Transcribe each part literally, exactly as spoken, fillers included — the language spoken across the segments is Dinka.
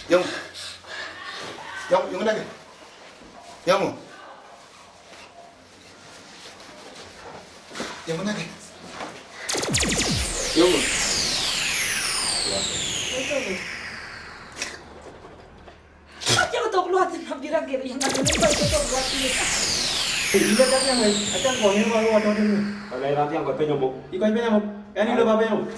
Yom. Yom, yom lagi. Yom. Yom lagi. Yom. Acie ke thok luɔth, abï rɔt gir yïn, abï rɔt ke thok luɔth yïn. Yïn ke thiaŋ wei, athiaŋ kɔn yïn kɔn wä tɔ̈ tënë. Wala yïn athiaŋ kɔn piny amok. Yïn kɔn piny amok. Ɛn yïn lɔ ba piny amok.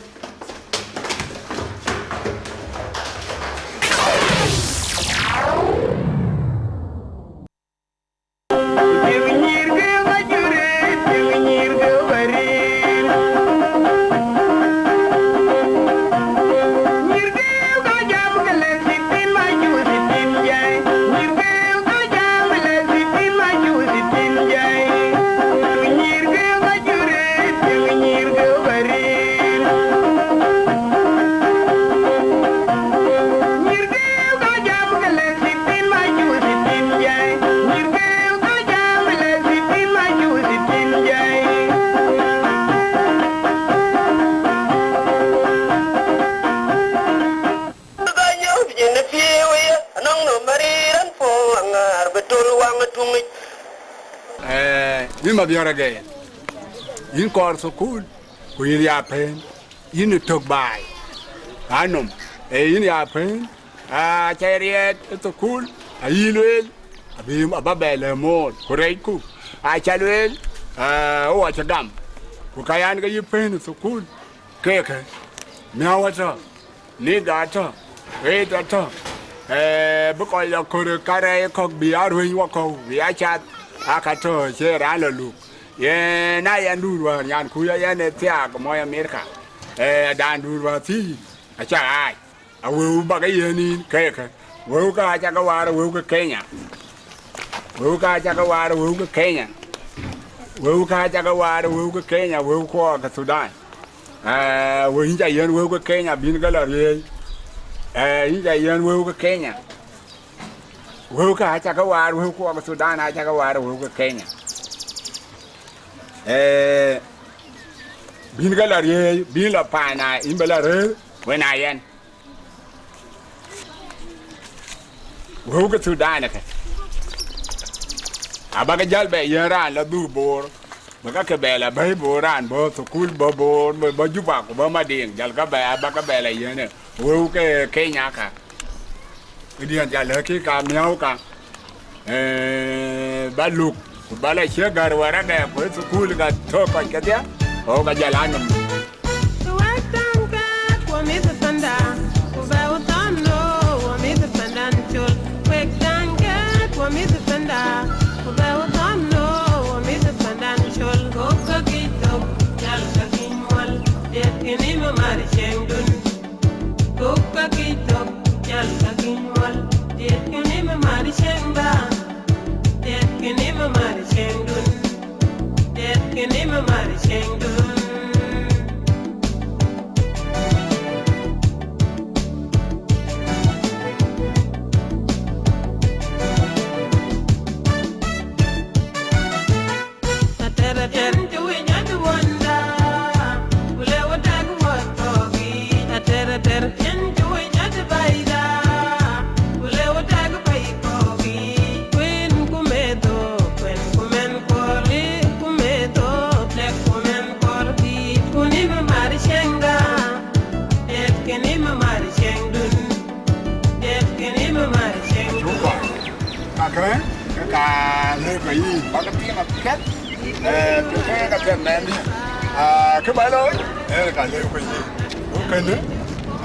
Eh, yïn Mabiör Agɛɛr, yïn kɔɔr thukul, ku yïn ya pën, yïn ë tök baai, anɔm, ee yïn ya pën, aa, cä riɛɛt ë thukul, ayï lueel, abï, aba bɛ lë moor, ku rɛɛcku, aa, cä lueel, aa, ë wɔ cï gam, ku ka yan ke yï pën ë thukul, kekë, miäu atɔ̈, Nïk atɔ̈, ɣet atɔ̈, ee, bï kɔc lɔ kör karɛc kɔ̈k bï aa ruëny wakɔ̈u, bï aa cath, aa ka tɔ̈ cie raan lɔ luk. Yen aa yɛn duut wäär nyanku ya yɛn ë thiaak mɔc Amerika. Ee, daan duut wäär thii, acä ɣaac, awëu bä ke yiën yïn kekë. Wëu kä acä ke waar wëu ke Kenya. Wëu kä acä ke waar wëu ke Kenya. Wëu kä acä ke waar wëu ke Kenya, wëu kuɔɔk ke Thudan. Ee, wëu yïn ca yiën wëu ke Kenya, bïn ke lɔ riëëc. Ee, yïn ca yiën wëu ke Kenya. Wëu kä acä ke waar wëu kuɔɔk ke Thudan, acä ke waar wëu ke Kenya. Ee, bïn ke lɔ riëëc, bïn lɔ paan, na yïn bï lɔ rëër, wën aa yɛn. Wëu ke Thudan ëkë. Abä ke jäl bɛ yiën raan lɔ dhuk Boor. Bä ka ke bɛ lɔ bɛ̈i Boor raan bɔ̈ thukul bɔ̈ Boor, bɔ̈, bɔ̈ Juba ku bɔ̈ Madiŋ. Jäl ka bɛ, abä ke bɛ lɔ yiën ë wëu ke Kenya ka. Këdiɛ̈n jäl lɛ̈k kï ka miäu ka. Ee, bä luk, ku bä lɔ cië gär wär adɛ, ku ë thukul ka tök kɔc kedhie, ɣok ajäl anɔm. Wek täŋkɛ kuɔ mïth panda, ku bɛ wä thɔn lo wä mïth pandan col. Wek täŋkɛ kuɔ mïth panda, ku bɛ wä thɔn lo wä mïth pandan col. Kok ke kic thok, jal ka kic muɔl, diɛt kini me mar cieŋdun. Kok ka kic thok, jal ka kic muɔl, diɛt kini me mar cieŋda. Diɛt kini me mar cieŋdun. Diɛt kini me mar cieŋdun. Atɛr, atɛr, cï wïc adwuɔnda, ku le wä tak wä kɔ̈k yiic. Atɛr, atɛr, cïn cï wïc adï baida, ku le wä tak baai kɔ̈k yiic. Kuën ku meth, kuën ku mɛnh kuɔɔr, lik ku meth, lɛk ku mɛnh kuɔɔr, tiit ku ni me mar cieŋda, tiit ku ni me mar cieŋdun, tiit ku ni me mar cieŋdun. Kakë, ke ka lëu ke yï, bä ke piŋ apiɛth, ee, ke ke ka piɛth mɛnhdiɛ̈. Aa, kë bä looi, ee, ka lëu ke yï. Ku kënë,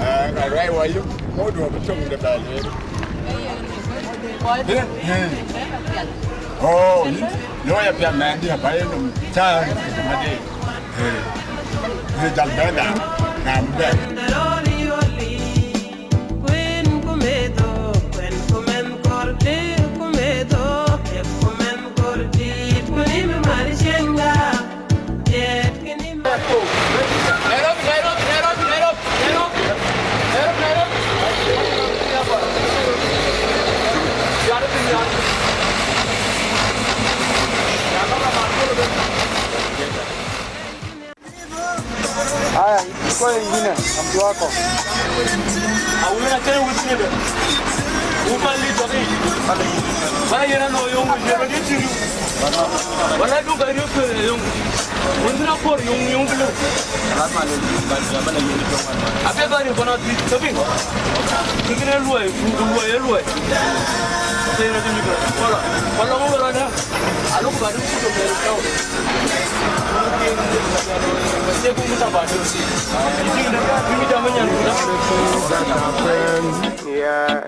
ee, ka ruɛɛi wɔ yï, ŋot wɔ bï töŋ de bɛ lueel. Ee, ee. Oo, yïn, looi apiɛth mɛnhdiɛ̈, bä ye nɔm cäär, madï. Ee, ee, jal bɛ da, na bɛ. Kuën ku meth, kuën ku mɛnh kɔɔr, lik ku meth, lik ku mɛnh kɔɔr, tiit ku ni me mar cieŋda, tiit ku ni me Nairobi, Nairobi, Nairobi, Nairobi, Nairobi. Nairobi, Nairobi. Nairobi, Nairobi. Aya, kɔc yïn ë, am tuaakɔ. Awën akënë wïc nïdë. Wun bä lik tɔ̈ yic. Bä yen alɔ yöŋ, yen rɔt ye tïŋ. Wala duk a riöp kë yöŋ. Wun bï na kuɔr yöŋ, yöŋ bï lëu. Apiɛth bä riöp kɔn a bï tɔ̈ piny. Kë kënë luɔi, ku luɔi ë luɔi. Ke yen rɔt ye nyuc rɔt. Kɔlɔ, kɔlɔ ŋö rɔt ë? Yeah.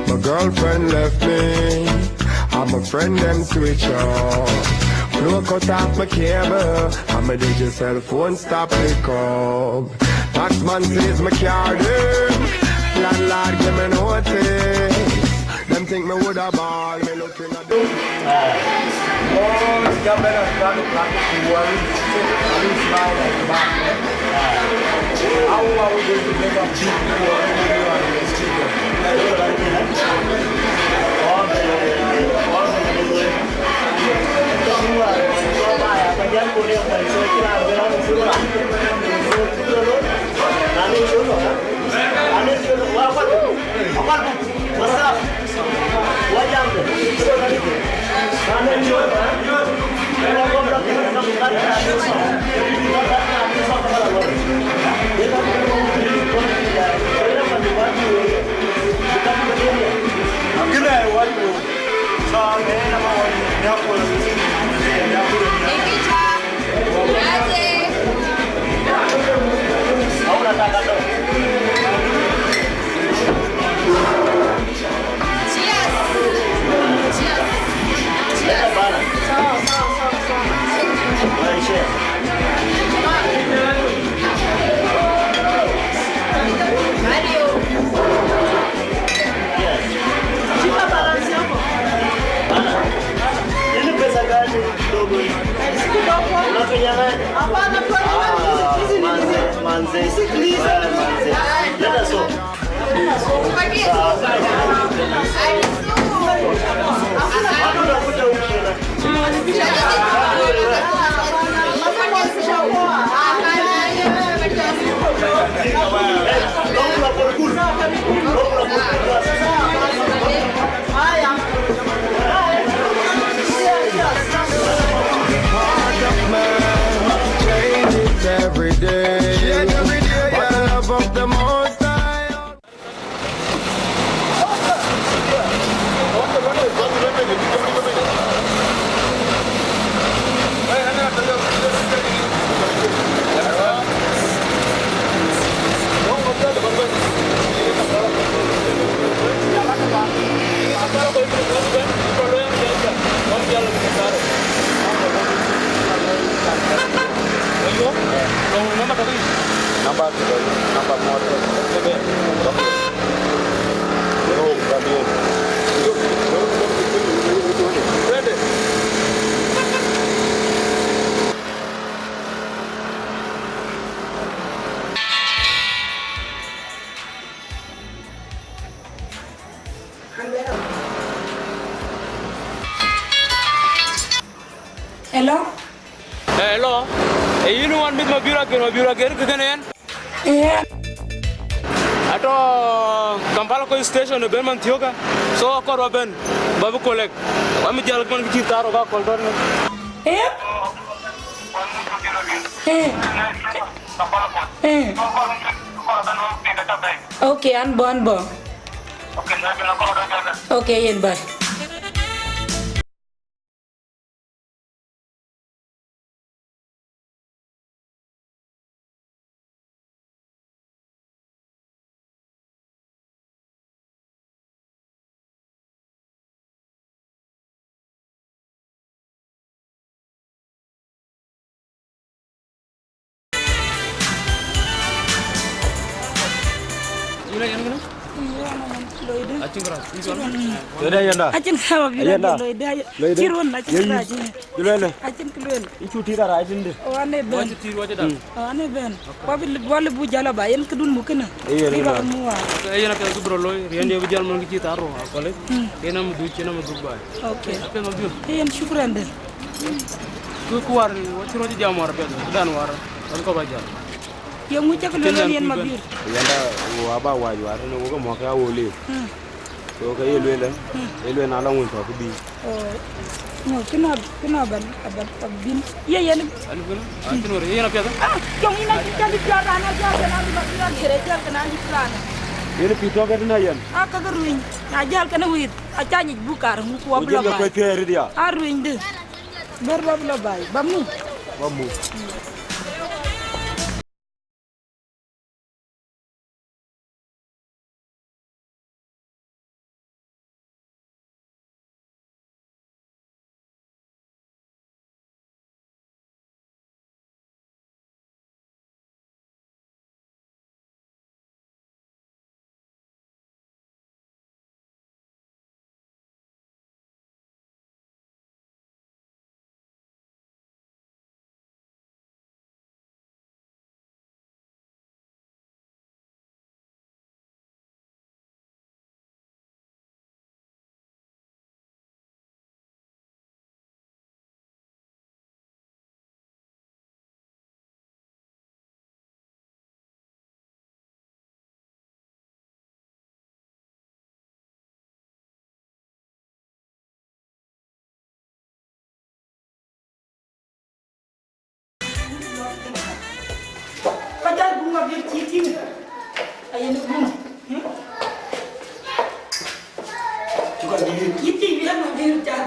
My girlfriend left me. And my friend dem switch off. Plug cut off my cable. And my digital phone stop pick up. Tax man seize my car dem. Landlord give me notice. Dem think me woulda ball. Me looking at Every day, what the love of the Most High. Namba, namba motor. Hello? Eh, hello. Eh, yïn wan mïth Mabior Ager, Mabior Ager, kë kënë yen? Yeah. Atɔ̈ Kampala Coach Station, ë ben man thiökä. So, akɔɔr ba ben, ba bï collect. Wa mi jäl man kë cï thaar ɣok akɔ̈l tɔ̈ në. Eh? Eh. Eh. Okay, an bɔ̈, an bɔ̈. Okay, yen bye. Loida yenda. Acïn kë bï yenda. Loida. Cï run acïn kë rac. Luele. Acïn kë luel. Icu tit arac tïnde. Wane ben. Wane ben. Wa bï, wa lëu buk jäl aba, yen këdun muk kënë. Ee, yen bï ba muk wa. Ee, yen apiɛth kë bï rɔt looi, riɛndiɛ̈ bï jäl man kë cï thaar ɣok akɔ̈l. Yen amuk dhuk, yen amuk dhuk baai. Okay. Apiɛth Mabior. Ee, yen shukran de. Ku, ku war, wa cï rɔt jam war apiɛth, dan war, wan kɔ̈k ba jäl. Yeŋö cä ke lueel yen Mabiöör? Yɛnda, wo aba wac war tënë wo ke mɔ̈k ke a wo liu. Hmm. So ke ye lueel, hmm, ye lueel na lɔ ŋuny kɔ̈k bï. Oh, no, kënɔ, kënɔ ban, aban, abin. Ye yen. An kënɔ, an kënɔ, ye yen apiɛth. Ah, jɔŋ yïn a cï jal piɔ̈ɔ̈th raan a jal kën a lïm a bï raan kërë jal kën a lïm raan. Yen pï tɔ̈ ke tënë yen. Ah, ka ke ruëny. Na jal kën a wïïth, a ca nyic buk kar ŋuk wɔ bï lɔ baai. Wo jël ke kuec ke rit ya. A ruëny dë. Bär wɔ bï lɔ baai. Ba mu. Ba mu. Ka jal guŋ abï cï tïŋ. Ayen guŋ. Hmm? Cï kɔc dït. Yïn cï wiɛ̈ɛ̈t abï cak.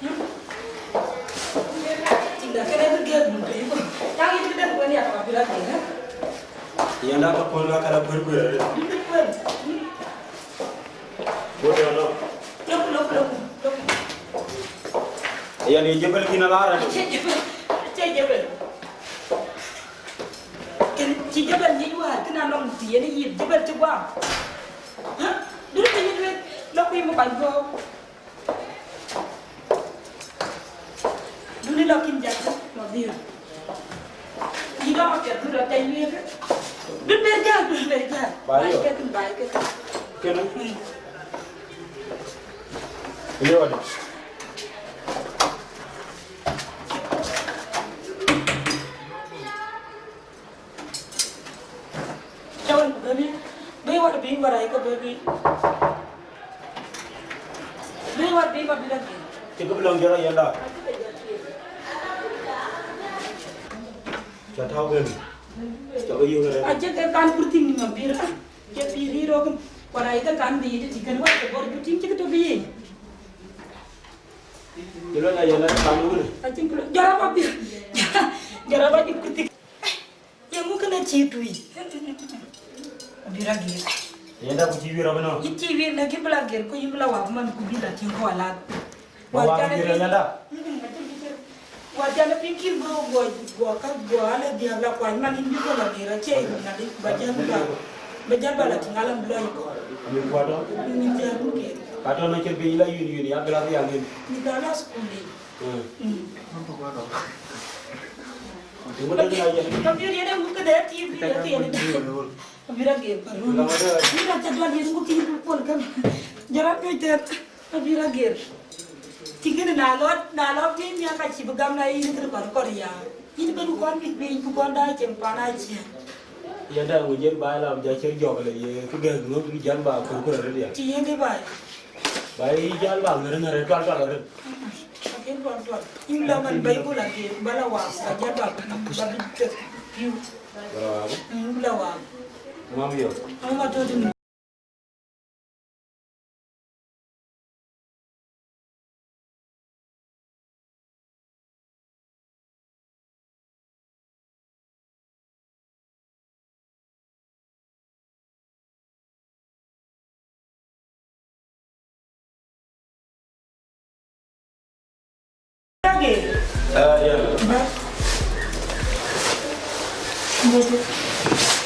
Hmm? Tïŋda kënë bï gɛ̈ɛ̈k guŋ tɔ̈ yï guŋ. Cak yïn këdäŋ kuën ya abï rɔt dït, eh? Yɛn da ka kuën la ka la kuën kuën. Yïn bï kuën. Hmm? Go down now. Look, look, look, look. Yan ye jebel kina lara. Acie jebel. Acie jebel. Kën ci jebel nyic wäär, kën anɔŋ të yen yith jebel cï guam. Hä? Dun të yïn wek, lɔ kuiŋ bï kɔc guɔ̈ɔ̈k. Duni lɔ kïn jat, Mabiöör. Yïn dɔm apiɛth, dun rɔt jai wek. Dun ber jal, dun ber jal. Ba yo. Bai ke kën, bai ke kën. Kënë? Hmm. Kënë wada? Cawan ku bɛ̈n, bï wär bï wär ai ke bï bï. Bï wär bï ma bï la gir. Cï kë bï lɔ̈ŋ jɔt ayenda. Ca tau bɛ̈n. Ca bï yök rɛ̈t. Acie ke kan kurthi ni Mabiöör, ah. Ke pïïr rïïr rok. Wär ai ke kan bï yï tï kën wär ke bɔr ju tïŋ cï kë tɔ bï yï. Cï lɔ na yenda kan wun. Acïn kë lɔ. Jɔt Mabiöör. Jɔt Mabiöör kurthi. Yeŋö kënë cï tui? Abï rɔt gir. Yenda ku cï wiɛ̈r abï nɔ̈k. Yïn cï wiɛ̈r, lakin bï la gir, ku yïn bï la wak man, ku bï la tïŋ ku alat. Ba wak gir yenda. Wa jana piŋ kïr bro, guɔ, guɔ ka, guɔ alë diäk la kuany man, yïn bï guɔ la gir, acie yïn na dï, ba jal ba, ba jal ba la tïŋ alam bï lɔ yï kɔ̈k. Ami kuat ɔ? Mi thiäär ku gir. Ka tɔ̈ nɔn cïn piny la yun yun, ya glass ya ŋën. Mi dhal la school dï. Mm. Mm. Mabiöör yen ŋuk këde T V ya ke yen. Abï rɔt gir pa run. Yïn rɔt ca dual yen ŋuk yïn pol kam. Jɔt rɔt nyuc tɛ̈n. Abï rɔt gir. Cï kënë na lɔ, na lɔ piny miak ka cï bï gam na yïn kënë kɔr kɔr ya. Yïn bï kɔn bï piny bï kɔn daai cieŋ pan acie. Ya da ŋu jen ba lam ja cier jɔk le ye kë gɛ̈k ŋö bï jan ba kur kur arëët ya. Cï yen ke bai. Ba yï jal ba ŋär ŋär tual tual arëët. Lakin tual tual. Yïn la man ba yï bul apiɛth, ba la wak, ba jal ba, ba bï tek piu. Ba la wak. Mm, ba la wak. Mam yo. Mam ma tɔ̈ tïŋ.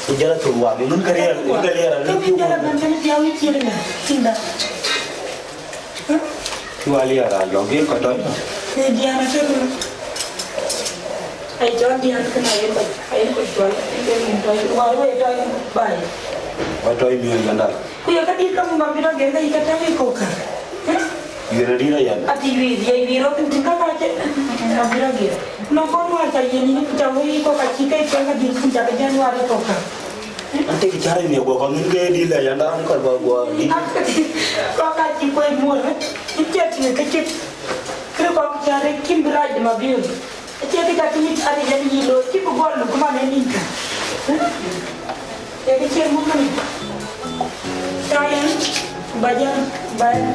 Ku jala thur wak, ŋun ka riɛl, ŋun ka riɛl, ŋun ka riɛl. Kë wïc jala bɛ̈n, bɛ̈n diäu wïc cït ënë, tïŋda. Cï wal ya ra jɔŋ, gel kɔc tɔc. Ee diɛn atë kë. Ai jɔl diɛn kë na yen kɔc, ai yen kɔc cuɔl, yen kɔc tɔc, wal wei tɔc baai. Wa tɔc miɔɔc yɛn dal. Ku ye ka dït ka mum abï rɔt gel ka yï ka tɛ̈k ë kok ka. Yïn adït ayan. Ati wiir, ye wiir rɔt tïŋ, tïŋ ka ka cï, abï rɔt gir. Nɔŋ kɔn wäär ca yen yïn, ca wëi kɔ̈k ka cï ke cieŋ ka dït, ku ca ke jɛn wäär ë kɔ̈k ka. An tek cär ë miɔk guɔ kɔn ŋïn ke dït la yan, dan kɔc ba guɔ dït. Kɔc ka cï kuec muɔr, cï cï tïŋ ke cït. Kërë kɔc cär ë cïn bï rac de Mabiör. Acie kë ca tïŋ ë cär ë yen yï looi, cï bï gɔl luk man ë nïn kë. Ee kë cï muk kënë. Ca yen, ba jam, ba yen.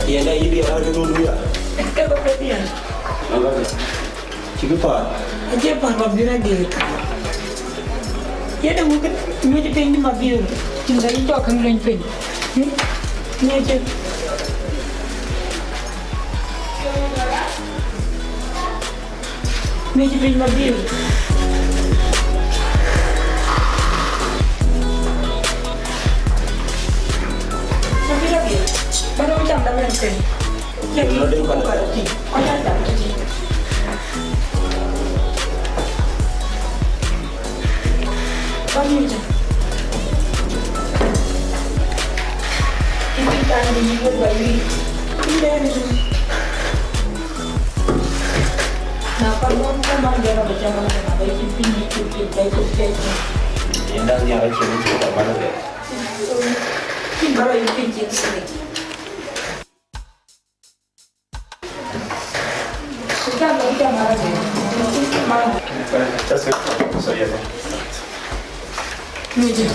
Yɛn ë yï diɛɛr aa kë dhöl wia. Ke ba ke diɛɛr. Cïkï paar. Acie paar ba bïn ageet. Yɛn ë wuk nyuc piny Mabiör. Cïn dɛ yï cɔk käŋ luny piny. Nyuc. Mec piny Mabiör. Mabiör abiör. Ba dɔm cam da bɛn kën. Cam da bɛn kën. Kɔc a cam tëtï. Ba nyuc. Ibi kan di yï wël ba yï. Ibi dɛn. Na ka mɔn ka man jɔn a ba jɔn a ba ba cï piny cï piny ba cï piny. Yïn dang nhiar a cïn cï ka man bɛ. Cïn ba ba yï piny cïn cïn. Ku jam ba jam a ba jam. That's it. So, yeah. Mujë.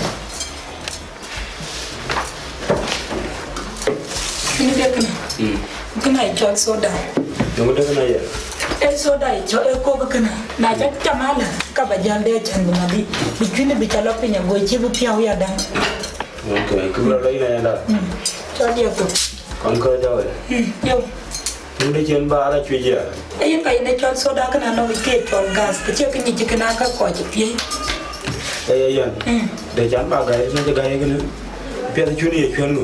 Kënë de kënë. Mm. Kënë ë cɔl soda. Yöŋö de kënë ye? Ee soda ë cɔl, ë kok kënë. Na ca cam alä, ka ba jäl de cän bï ŋadï. Bï cuïnë bï ca lɔ piny ago cï bï piɔ̈u ya däŋ. Okay, kë bï rɔt lɔ yïn ayanda. Mm. Cɔl ye kok. Kɔn kɔc dɔ̈ɔ̈r. Mm, yo. Yïn de cïn ba ala cuëc ya. Ee, yïn ka yïn ë cɔl soda kënë anɔŋ ke cɔl gas, ke cie kë nyic kënë aka kɔc piëëc. Ee, ee, yɛn. Mm. De can ba gäi, në cï gäi kënë. Piɛth cuënë ye cuën ŋö?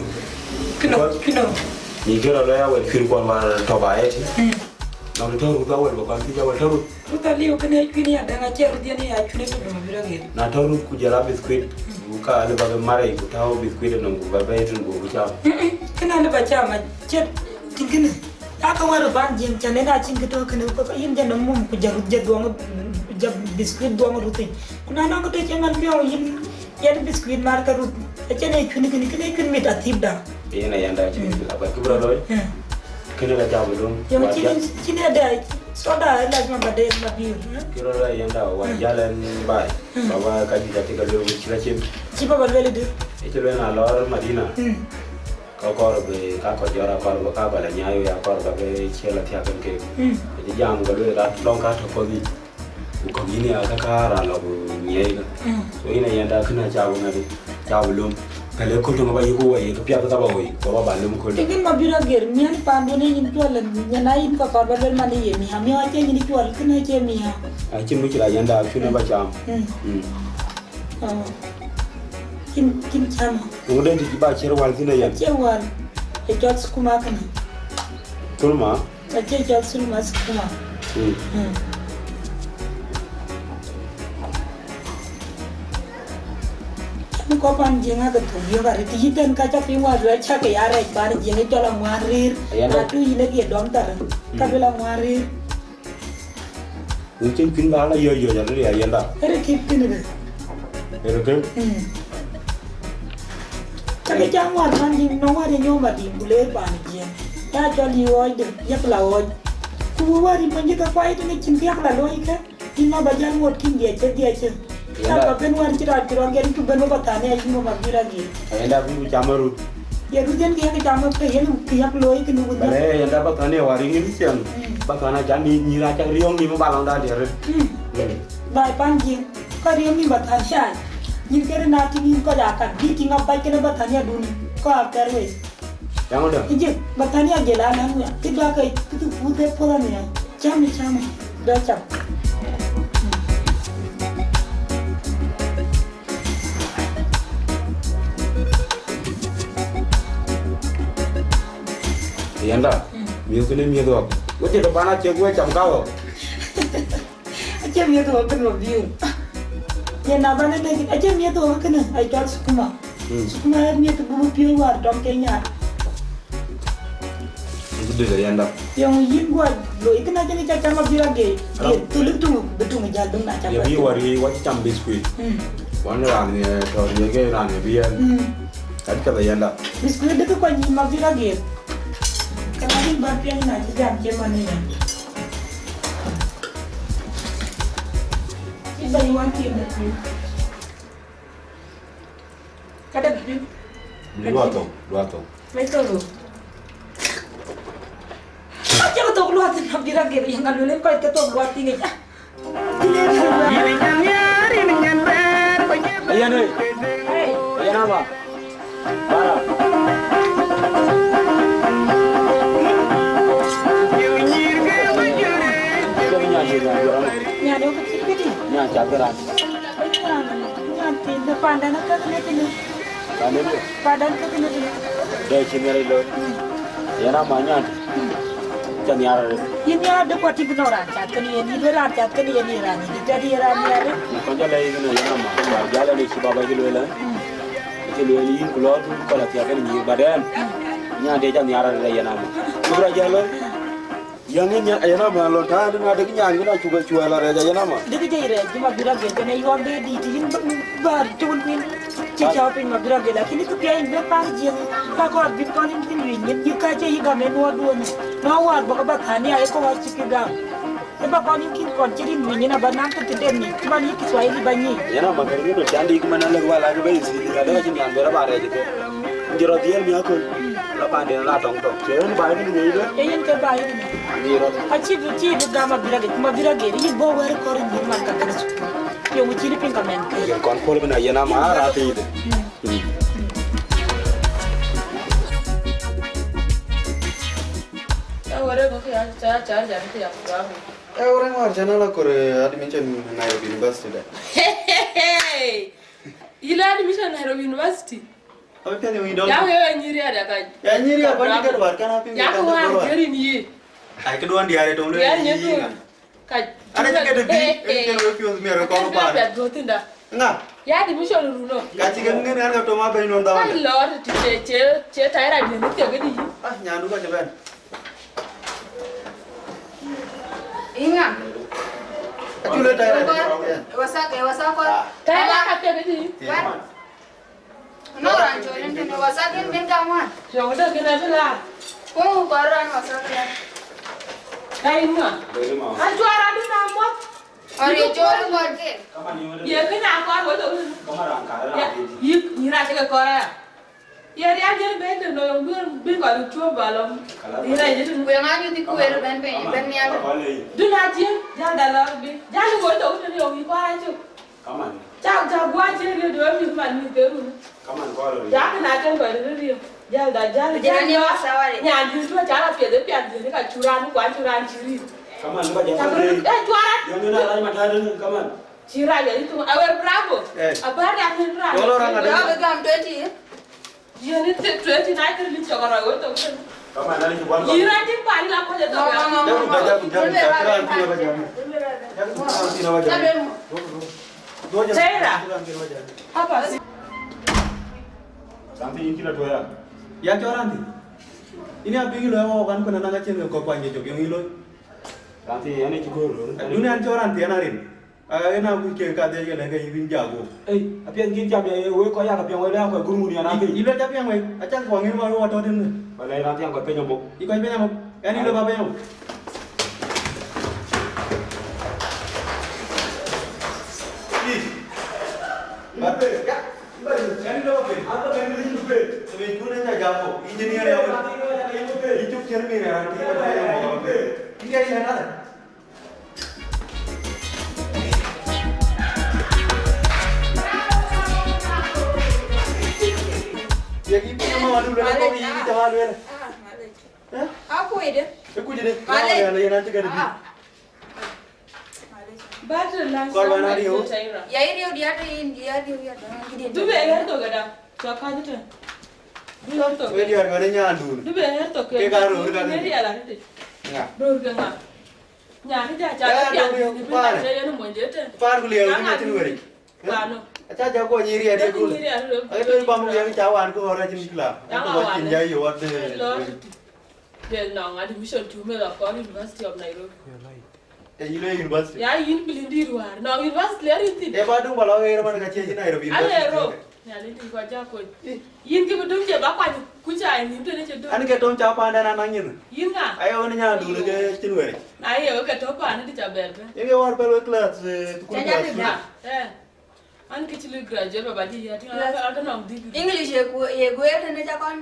Kënë, because kënë. Nyic kë rɔt lɔ ya wɛl cuën kuɔn war tɔ̈ ba ëtï. Mm. Nɔm tɔ̈ ruth awɛl ba kuan thiëc awɛl tɔ̈ ruth. Ruth aliu kënë cuën ya däŋ acie ruth yen ya cuën ë tök dum abï rɔ ɣet. Na tɔ̈ ruth ku jɔl a biscuit, mm, ku ka lë ba ke marei ku tääu biscuit ënɔm ku ba bɛ̈i tën buk cam. Mm-mm, kënë alë ba cam acie tïŋ kënë. Aka wär ban jiëŋ cän en acïn kë tɔ̈ kënë, yïn jɔ nɔm mum ku jɔ ruth jɔ dhuɔŋ, jɔ biscuit dhuɔŋ ruth yic. Ku na nɔŋ kë tɔ̈ cï man piɔ̈u yïn, yɛn biscuit mar ke ruth. Acïn ee cuën kënë, kënë ee cuën mit athïp da. Yen ayanda cïn, mm, kë bï rɔt looi. Mm. Kënë ka cam dum. Yöŋ cïn, cïn ee de soda ee lazima ba de Mabiör. Mm. Kë rɔt looi ayanda wa, mm, jäl ɛn baai. Mm. Baba ka juëc athï ka lueel ku cï la cin. Cï baba lueel dï? Ë cï lueel na lɔɔr Madina. Mm. Ka kɔɔr bï ka kɔc jɔt, akɔɔr bï ka kɔc la nyaai, wek akɔɔr bï ke ciël athiäk kën keek. Mm. Acï jam ke lueel ka lɔŋ ka tɔ̈ kɔ̈th yic. Ku kɔ̈k yïn ya ka ka raan lɔ ku nyiɛɛi ka. Mm. So yïn ayanda kënë aca bï ŋadï, aca bï löm. Pɛlë köl töŋ aba yïk wei, ke piath ka ba wei, ku aba ba löm köl. Tëkën Mabiör ager, miän paanduɔn ë yïn cuɔl, nyan a yïn ka kɔɔr ba luel man ë ye miäk, miäk acie yïn cuɔl, kënë acie miäk. Acïn muckila ayanda, cuën aba cam. Mm. Mm. Oh. Cïn, cïn cam. Ŋö de tïc ba cier wal thïn ë yɛn? Acie wal. Ë cɔl sukuma kënë. Thulma? Acie cɔl thulma, sukuma. Mm. Mm. Ku kɔc pan Jiëŋ ake thök yök arëët, yï tën ka ca piŋ wäär luɛl cä ke ya rɛɛc pan Jiëŋ ë cɔl aŋuan rëër. Ayanda. Na tui yïn ë ye dɔm thar, ka luel aŋuan rëër. Wïc cïn kuïn bä la yɔ̈c yɔ̈c arëët ayanda. Ere kït kënë de. Ere kë? Mm. Ka ke ca ŋuan pan Jiëŋ, nɔŋ wäär ye nyɔm adïm, ku leer pan Jiëŋ. Ya cɔl yï ɣɔɔc de, yak la ɣɔɔc. Ku wä wäär yï mony ke kuai tënë cïn kë yak la looi kë. Yïn ma bä jäl ŋot kïn diɛcë diɛcë. Yanda. Ka bä ben wäär cï raan cï rɔt gɛn, ku ben wä bä thanë ayï mɔ ma bï rɔt gɛn. Ayanda bï ku cam arut. Ye rut yen kë yak cam ke yen kë yak looi kënë wun. Bale yanda bä thanë war yïn ŋic cam. Mm. Bä thanë acan ni nyïïr acak riɔ̈ŋ ni bä lɔŋda diɛt. Mm. Mm. Bai pan Jiëŋ. Ka riɔ̈ŋ ni bä thanë cai. Nyin kërë na tïŋ yïn kɔc akan. Bï tïŋ abac kënë bä thanë adun. Kɔc athɛɛr wei. Yaŋ dä. Ijik, bä thanë ajël alɛ̈ŋ wia. Kë dua ke kë thu puth e puɔ̈l amiäŋ. Cam, cam. Dua cam. Yanda. Mm. Miëth kënë miëth ɣɔ̈k. Wek jël pan acek wek cam ka ɣɔ̈k. Acie miëth ɣɔ̈k kënë wa biu. Ye na bä ne dek, acie miëth ɣɔ̈k kënë, ai cɔl sukuma. Mm. Sukuma ee miëth bulu piööc wäär tɔŋ ke nyaar. Ndu de yanda. Yöŋ yïn guɔ loi kënë, acie ni ca cam abï rɔt gee. Aram. Gee, thul tuŋ, bï tuŋ jäl dum na cam. Ye bï wari wa cï cam biscuit. Mm. Wan raan ye tɔ̈ ye ke raan ye bï yɛn. Mm. Kat ka yanda. Biscuit de kë kuany yïn ma bï rɔt gee. Kënë yïn bä piɛŋ na cï jam cie man ni yɛn. Cï bɛ̈ny wan tiim dek piny. Ka dek piny. Luathok, luathok. Me thok. Acie ke thok luath, na bï rɔt gee, yïn ka luel kɔc ke thok luath thïn yic. Ayen ëë. Hey. Ayen ama. Bara. Jɔk nyan jɔk nyan jɔk nyan. Nyan ë kë cït këdï? Nyan cath ke raan. Nyan, nyan thiin de pandan ë kek në tënë. Pandan ë? Pandan kek në tënë. Dɛ cï Nhialic looi. Mm. Yen ama nyan. Mm. Ca nhiaar arëët. Yïn nhiaar de kuat tik nɔ raan cath kënë yen, yïn raan cath kënë yen, yïn raan yïn tɛ̈t yïn raan nhiaar arëët. Kɔn jɔ lɛ̈k yïn yen ama. War jal ë cï baba cï lueel. Mm. Cï lueel yïn ku lɔ du kɔl athiak kënë nyïïr, but ɛn, nyan de ca nhiaar arëët yen ama. Cuk rɔt jal looi. Yäŋ yen, yen ama lɔ taŋ na dek nyan kën acuk acuɛl arɛɛc yen ama. Dek jai rɛɛc, ma bï rɔt gel kënë yuɔm de dït, yïn bär cï wun piny cï cɔɔk piny ma bï rɔt gel, lakini kë piɛɛi yïn bï pan Jiëŋ, ka kɔɔr bï kɔn yïn kën wiëc nyin, yï ka cie yï gam en wä duɔ̈n. Na wäär bɔ̈ ke bä thania, ee kë wä cï kë gam. Ë bä kɔn yïn kën kɔn cï rin wiëc nyin abä naŋ kë tëden nyic, cï man yï Kiswahili bä nyic. Yen ama kën kën can dïk man alek wala ke bä yï sili, ka dek cïn nyan bɛ rɔ ba rɛɛc ke. Jɔt rɔt dhiël miäk köl, la panden la tɔŋ tɔŋ. Cï yen baai kënë ŋic bɛ? Ee yen ke baai kënë. Ŋic rɔt. Acï bï, cï bï gam abï rɔt gel, ma bï rɔt gel, yïn bɔ̈ wɛ̈ɛ̈r kɔɔr yïn man ka gɛ̈n thukul. Yöŋ cïn piŋ ka mɛn ke. Yen kɔn puɔl bï na yen ama raar thiic de. Mm. Mm. Ee, wërë ŋö kë ya, ca, ca, ca, kë ya, kë ya. Ee, wërë ŋö cän ala kɔɔr, eh, admission Nairobi University de. Hey, hey, hey. Yï la admission Nairobi University? Apiɛth yï dɔ̈ŋ. Yak ye nyïïr ya da kac. Ya nyïïr ya bäny kɛ̈t wäär kɛn apiŋ. Yak wäär jërin yï. Ai, këduɔ̈n diäär ë tɔŋ lueel yï ŋa? Kac. Ana cï kɛ̈t bï, ë kɛ̈n wek piɔ̈ɔ̈th miɛt ke kɔn paan. Ŋa? Ya admission runo. Ka cï kɛ̈n ŋën ɣɛn ka tɔ̈ ma bɛ̈ny nɔn dhawä. Ai lɔɔr ti ce, ce, ce tai rac yen thiek këdï. Ah, nyandu ka cï bɛ̈n. Inga. Acu le tai rac. Wasa ke, wasa ko. Tai rac ka thiek këdï. Wan. Nɔŋ raan col en tënë wasak en ben gam wan. Yɔŋ dek kën abï laar. Ku kɔɔr raan wasak la. Ka yïn ŋa? Bɛ̈ny ma. Acuar adï na muɔ̈th. Ɔri col kɔɔr ke. Ye kën a kɔɔr wël ë wël. Yïk, yïn raan cï ke kɔɔr aya. Ye rial yen ben tënë yɔŋ duön bï kɔc cuɔp ba lɔ. Yïn raan cï tënë. Ku ye ŋa nyuth kueer ben piny, ben nhial. Dun a tiëŋ, jal da lɔ bï. Jal wël ë wël tënë yɔŋ yï kɔɔr acök. Kaman. Cak, cak guac cï riëëu de wek mïth man mïth ke run. Kaman kɔɔr riëëu. Cak na cïn kɔc riëëu. Jal da, jal, jal. Jal ni wasawari. Nyan dït tuɔ ca la piɛth, piɛth dït ka curan, kuan curan cï riëëu. Kaman ka jam. Cak riëëu, eh, cuara. Yöŋ na rany matar ni kaman. Cï rac ya itu. Awer bravo. Eh. Abar ya ni bravo. Dolo rang ada. Bravo gam twenty. Yeni twenty na kër lim cɔk arɔi woi thok tënë. Kaman nani ci buan ba. Yï raan cïn paan la kɔc ë thok ya. Jaku ba jaku, jaku, jaku, jaku, jaku, jaku, jaku, jaku, jaku, jaku, jaku, jaku. Tera. Apa si. Raan thïn yïn cï la tuɔɔc ya. Ya cɔl raan thïn. Yïn ya bï lɔ wɔ kan kuën anaka cïn ke kɔ̈k kuany ke cök yöŋ yï loi. Raan thïn yɛn ë cï göör. Dunia an cɔl raan thïn an arin. Aka ke na kuc ke ka dhiëc ke lɛ̈k ke yï wïn jak wo. Ei, apiɛth kïn cam ya ye wek kɔc yak apiɛŋ wek lɛ̈k kɔc gur ŋun yan apiɛth. Yï lɔ ca piɛŋ wek, acak kuɔŋ yïn wɔ wɔ tɔ̈ tïn. Wala raan thïn kɔc piny abok. Yï kɔc piny abok. Ɛn yï lɔ ba piny abok. Yï. Ba piny. Ya. Yï ba yï. Ɛn yï lɔ ba piny. An ba piny yï piny. Tëmec kun ë ca jak wo. Engineer ya wek. Yï cuk cïn mïr ya raan thïn ba piny abok. Yï kɛ yï na. Ye kï piny ëmɔ wadu luel kɔ̈k yï kï cä wä luel. Ah, malec. Eh? Akuide. Ë kuc de. Malec. Yen an cï gɛ̈t bï. Ah. Malec. Kɔr bä na riëëu. Ya iriëu diat ë yïn, ya riëu ya dɔ̈. Du be ɣer thok ada. Cua kac tën. Du ɣer thok. We diäär wën ë nyaandun. Du be ɣer thok. Ke ka röör ka du. Riɛl arëtic. Ŋa? Röör ke ŋa? Nyan ë ja ca. Eh, ke piath döŋ yök ni bï panë. Ka yen mony de tën. Paan ku liɛɛu ni cïn weric. Paan no. Aca ja kuɔny yï riɛt ye dul. Yï riɛt ye dul. Ai, tëë bam yï ca wan ku ɣɔr acïn kila. Ca wan. Ku cïn ja yï wat de. Lɔ tutu. Del nɔŋ admission tu me la kɔn University of Nairobi. E yï le university. Ya yïn bilin dir war. Nɔŋ university le rin thin. E ba dum ba lɔ ɣer man ka cie yï Nairobi University. Aye ro. Nyan ë dï kɔc cä kony. Ih. Yïn kï bï dum cie ba kuany, ku ca yï nïm tënë cï dum. An ke tɔ̈m ca paanda na naŋ nyin. Yïn ŋa? Aye ɣön nyan dun ke cïn weric. Na ye ke tɔ̈ paanda dï ca bɛ̈r bɛ̈n. Ye ke war bɛ̈n we class, eh, thukul class. Ca ja dï class. Eh. An kï cï lui graduate baba dï ya tïŋ. Class. An ke nɔŋ degree. English ye ku, ye guëër tënë ca kɔn.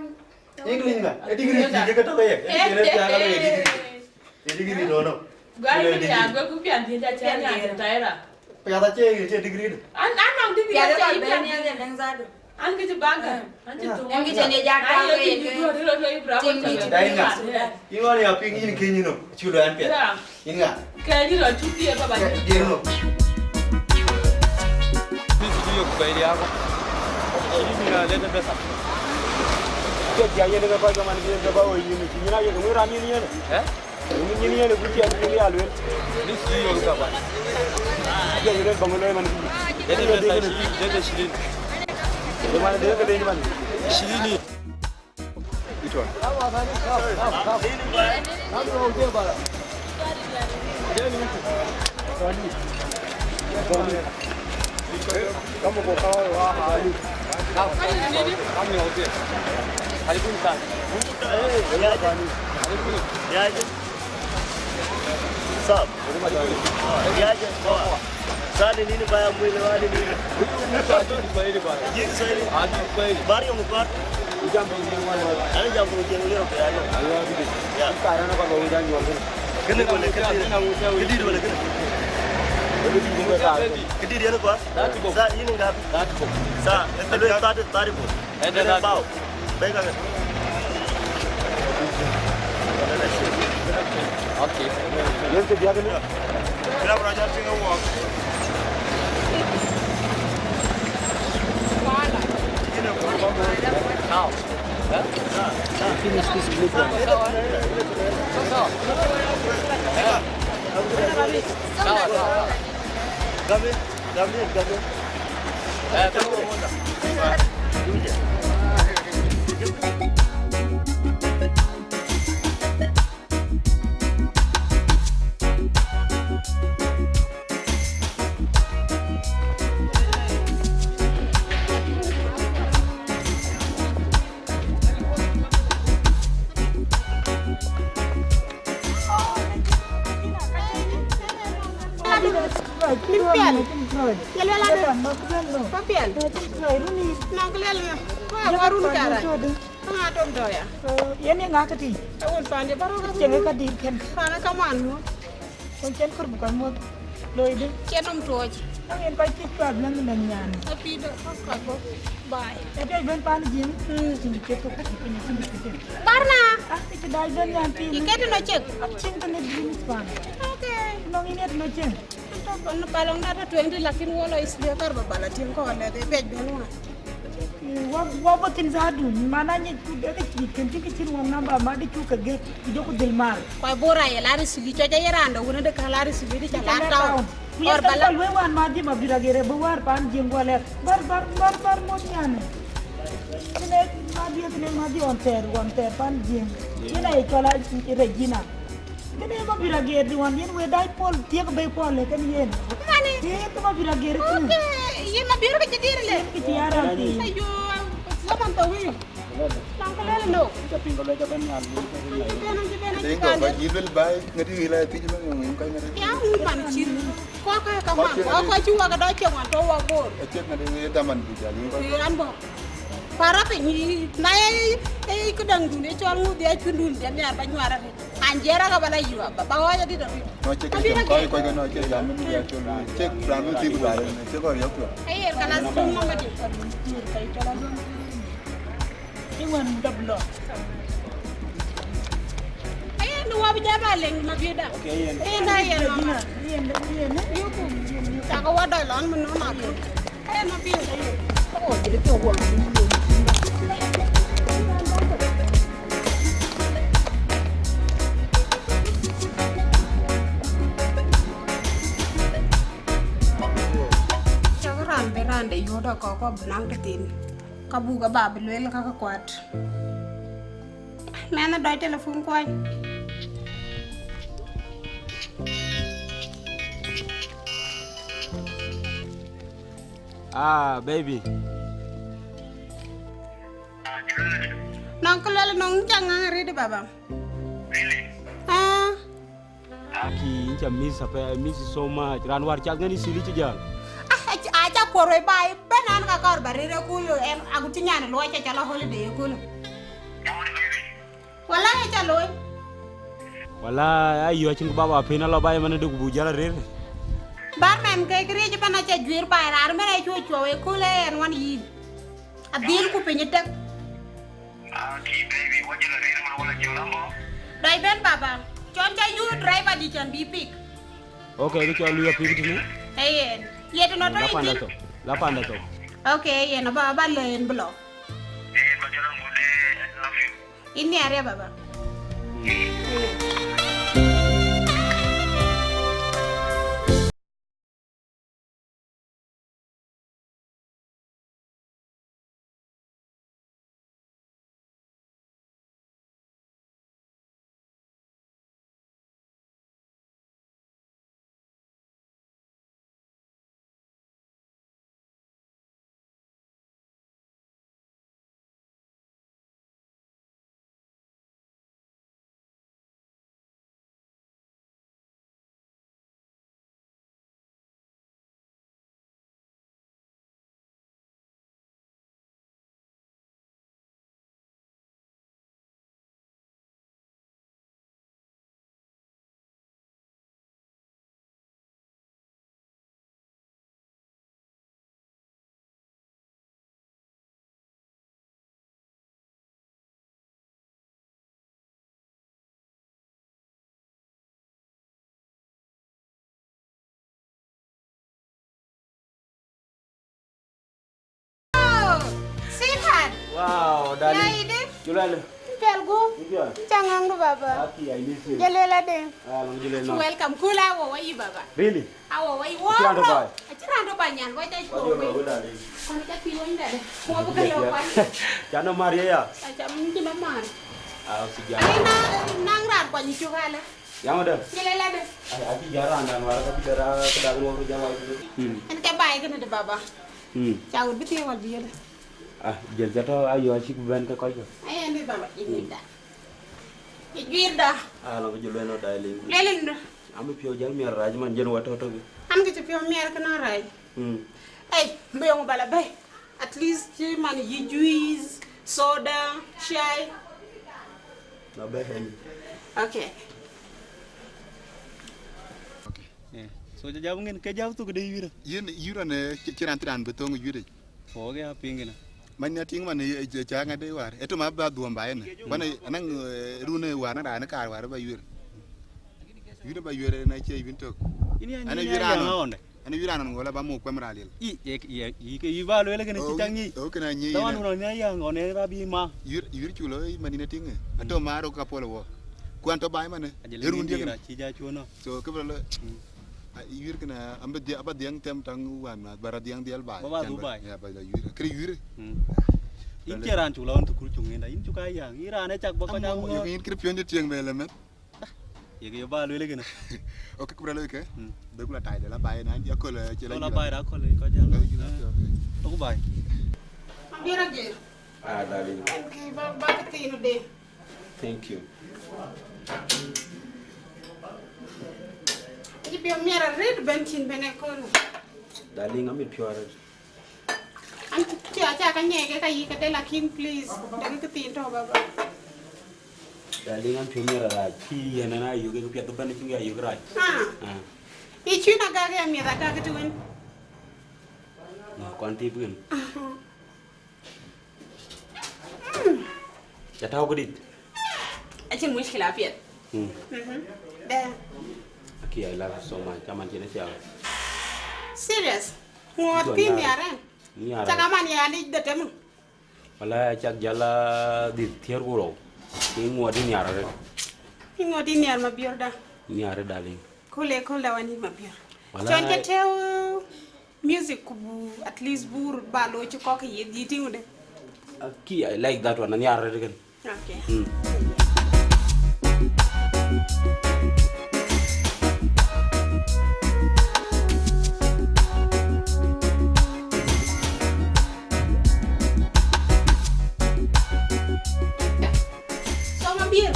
English ŋa? E degree tïc ye ke tɔ̈ ke ye. Eh, eh, eh. Ye ke tɔ̈ ke ye degree. Ye degree tɔ̈ nɔ. Gari ni ya gwe ku pian dia cha nya de taira. Piath acie, acie degree de. An, an nɔŋ degree. Piath acie kɔc bɛ̈n pian. Ni ya de deng zadu. An kiti baga. An ti tu. An kiti ne ja ta. Ayo ke ti du ro ro ibra ko ta. Dai ŋa? Yïn wan ya piŋ yïn ke yïn no. Chu lo an piath. Ya. Yïn ŋa? Ke di ro chu di baba. Ke di ro. Ni ti yo ku bai ya ko. Ni na le de besa. Ke ya ye de ko ga man ke de ba o yïn ni. Ni na ye ko ran ni ni ne. Eh? Nyin yen ku tiɛm ku ya luel. Ni si yo ka ba. Ya luel ba ngolo man. Dede pesa shirini, dede shirini. Yo man dede kede man. Shirini. Itwa. Kamu ko kawa wa hali. Kamu ni. Hali kun ka. Eh, ya. Ya. Sawa. Ya, ya, sawa. Sani nini baya mwili wani nini? Kiswahili baya. Kiswahili. Adi kweli. Bari yong kwa. Ujambo ujambo. Ani jambo ujambo leo kwa ano. Ayo bidi. Ya. Karana kwa ujambo. Kene kwa kene. Kidi wala kene. Kidi yana kwa. Sa yini ngapi? Sa. Ete tadi tadi bo. Ede na bao. Bɛ̈ɛ̈i kakë. Okay. Yen kë diäk ni. Kila bra jal piŋ e wok. Now. Huh? Finish this blue one. Sawa, sawa. Gabriel, Gabriel, Gabriel. Eh, Piɛl. Piɛl. Piɛl. Nɔŋ kë lɛl ŋa? Kua warun kara. Ŋa tom tɔya? Yen ye ŋa këtï? Awun pande barok. Cieŋ ka dït kën. Pana kaman mo. Wën cïn kɔ̈r bï kɔc muɔ̈th looi dï? Cïn nɔm tuɔɔc. Ka yen kɔc cï cuat bï lɛ̈ŋ lɛ̈ŋ nyan. Apïïr dë kɔc kɔc bɔ̈. Baai. Ë piac bën pan jiëŋ. Mm. Cïn cï cï cïn cï cïn. Barna. Ah, cï dac bën nyan pïïr. Yï ket tënɔ cek. Acïn tënë bï pan. Okay. Nɔŋ yïn ë tënɔ cek. Tɔ̈ kɔn në palɔŋ dat twenty, lakin wɔ lɔ Eastleigh kar ba bala tiŋ kɔn lɛ, piac bën wan. Wɔ, wɔ bɔ̈ thïn zadu, mana nyic ku dek cï kën cï kë cïn wɔ namba ma dï cuk ke gëk, ku jɔku dhil mar. Kɔc bor aye lar Eastleigh, cɔc aye raan dɔ wën de ka lar Eastleigh dï ca lar town. Ku ye bala luëi wan ma dhim abï ragere bï war pan jiëŋ guɔ lɛk. Bar, bar, bar, bar mot nyanë. Kënë madhiëth, kënë madhiëth ɣɔn thɛɛr, ɣɔn thɛɛr pan Jiëŋ. Yen aye cɔl a Regina. Kënë Mabïr Ageer dï ɣɔn yen we dac Paul, thiëk bei Paul ë kënë yen. Mani. Kënë Mabïr Ageer kënë. Okay, yen Mabïr ke cï dïr le. Yen ke cï ya raan thïn. Ayo, zaman tawil. Lan ke lel no. Ca piŋ ke lec abɛ̈n nhial. An cï ben, an cï ben, an cï ben. Deng kɔc yï lel baai, ŋädi ɣil a thiëc bɛ̈n yɔŋ yïn kɔc ŋädi. Ya ŋuc man cït. Kɔc ke kaman, kɔc kɔc cï wak adɔc cï wan tɔ̈u wak Bor. Acït ŋädi ɣil daman du jal yïn kɔc. Ë, an bɔ̈. Para piny, na ye, ye këdäŋdun, ye cɔl ŋu dhia cundun, dhia miar ba nyuar arëët. An jiɛɛr aka ba la yua, ba, ba ɣɔɔc adït arëët. No, cïk kɔc, kɔc, kɔc, no, cïk jam, no, ya cɔl, cïk raan wën thiëk baai, cïk kɔc yɔ̈k tuɔ̈. Ayer, kalas, tum mama di. Iwan dap lɔ. Ayen, wap jaba leng ma bieda. Okay, ayen. Ayen, ayen, mama. Ayen, ayen. Yuku. Taka wa dai lon mun no ma ko. Ayen, ma bieda. Oh, jadi ke wa. Cak raan bï raan de yööt akɔ̈k kɔ̈k bï naŋ tëthiin, ka buk aba bï lueel ka ke kuat. Mɛnh ë dɔc telefon kuany. Ah, baby. Nɔŋ kë luel nɔŋ cä ŋaŋ arëët, baba. Really? Ah. Aki, yïn ca miss apɛi, I miss you so much. Raan wäär cath ŋɛn ë cïlï cï jäl. Ah, aca kuɔr wei ba ëbɛ̈n an, ka kɔɔr ba rëër ëkööl, ɛn, agut cï nyan luɔi ca ca lɔ holiday ëkööl. Wala aca looi. Wala ayo acïn ku baba piny alɔ ba ëmɛn ëdë ku buk jäl arëër. Bär mɛn ke këriëëc ëbɛ̈n aca juiir ba raan ëmɛn acuɔ cuɔ wei ëkööl ë ɛn wan yïn. Adhil ku piny tek. Aki, baby, wajil arëër man wala jɔl amɔ. Dai ben baba. Cɔn ca yur driver di can bï pick. Okay, kë cɔl luya pick tini. Ayen. Yet no to. La panda to. La panda to. Okay, yen ba ba le en blo. Eh, ba jɔl amɔ de, I love you. Ini area baba. Oh, sweetheart. Wow, darling. Ya, Ide. Juliana. Pelgu. Juliana. Changangdu baba. Aki, I miss you. Jalel Ade. Ah, long Juliana. Welcome. Kula wo wa yi baba. Really? Awo, wai, wo, Aci raan tɔ bro. Baai. Aci raan tɔ baai nyan, wai, dai, wai, wai. Wai, wai, darling. Kono ca pi wai dade. Wo bu ka yo wai. Ca no mar ye ya. Aca mun ci no mar. Ah, si ja. Ai na, nang raan kwa ni cu kala. Ya ma da. Ni le la de. Ai, aci ja raan dan war ka bi dara ka da wo ja wai. Hmm. En ke baai kene de baba. Hmm. Ca wut bi tie wal bi yede. Ah, jel ja to ayo aci ku ben ke koi ko. Ai, en bi baba ini da. Ijuirda. Ah, lo ju leno dai le. Lelen do. Am piɔ̈u jäl miɛr rac man jɛn wa tɔ̈ tɔ̈. An kë cï piɔ̈u miɛr kënë rac. Mm. Ei, mbï yɔŋ bala bɛ̈i. At least cï man yï juice, soda, chai. Na bɛ̈i hɛn. Okay. Okay. Yeah. So, jam ngin ke jam thuk de yura. Yen yura ne cï, cï raan thiran bï thöŋ yura. Puɔ̈k ya piŋ kënë. Man ya tïŋ man, eh, eh, ca ŋa de wäär. Ë tɔ̈ ma ba dhuɔ̈m ba yen. Kuan ë, anäŋ, eh, run ë wäär na raan kaar wäär ba yuër. Yuër ba yuër na cie yuën tök. Yïn ya, yïn ya anon. Ɣɔnde. Ana yuër anon ŋola ba muk kuɛm raan liel. Yï, yï, yï, yï, ke yï ba lueel kënë cï cak ŋic. Oh, kënë ŋic. Taman wun nya ya ŋɔn ë ba bï ma. Yuër, yuër cu lɔ man yïn tïŋ. Atɔ̈ ma rok ka puɔl wɔ. Kuan tɔ̈ baai man. Ë run diëk. Cï ja cuɔ̈n nɔ. So, kë bï lɔ. Mm. A, yuir kënë, am bï dhia-, aba dhiɛŋ them täŋ wään ma, ba rɔt dhiɛŋ dhiɛl baai. Ba, ba dhuk baai. Ya, ba la yuir. Kërë yuir. Mm. Yïn cie raan cuk lɔ ɣön thukul cuk ŋiɛnda, yïn cuk aa yäŋ, yïn raan ë cak bɔ̈ kɔc aa ŋɔ̈ɔ̈th. Yïn kërë piɔ̈nydït tieŋ bɛ lë mɛn. Yek yo ba lueel kënë. Ok, kë bï rɔt looi ke, bï ku la taai de la baai na, ya köl, eh, cï la la yïn baai rɔt. Ra köl, eh, kɔc jam. La yïn rɔt, eh. Aku baai. Abira gir. Ah, darling. Thank you, ba, ba ke thin de. Thank you. Yï piɔ̈u miɛt arëët bɛ̈n cïn bɛ̈n ë köl. Darling, amit piɔ̈u arëët. An cï, cï, acä ka nyɛɛk ke ka yï ke de, lakin please, dek ke thin tɔ̈ baba. Darling, an piɔ̈u miɛt arac, cï yɛn an ayök ke piɛth bɛ̈n cïn ke ayök rac. Ah. Ah. Yï cuïn agak ya miɛth agak të wën. No, kɔn tïp kën. Aha. Mm. Ya tau kudit. Acïn mushkila piɛth. Mm. Mhm. Dɛ. Aki, I love you so much. Kaman cïn ë ciaŋ. Serious? Ŋuɔt kï miɛt arëët. Miɛt arëët. Cak aman ya lic de temu. Wala cak jala dhil thiër ku rou. Kï ŋuɔt yï miɛt arëët. Kï ŋuɔt yï miɛt Mabiör da. Miɛt arëët, darling. Kule, kule wani Mabiör. Wala. Cɔn ke teu music ku bu, at least bu ba lo ci kɔk ye di tiŋ de. Aki, I like that one. Ani arre kan. Okay. Mm. So Mabiör,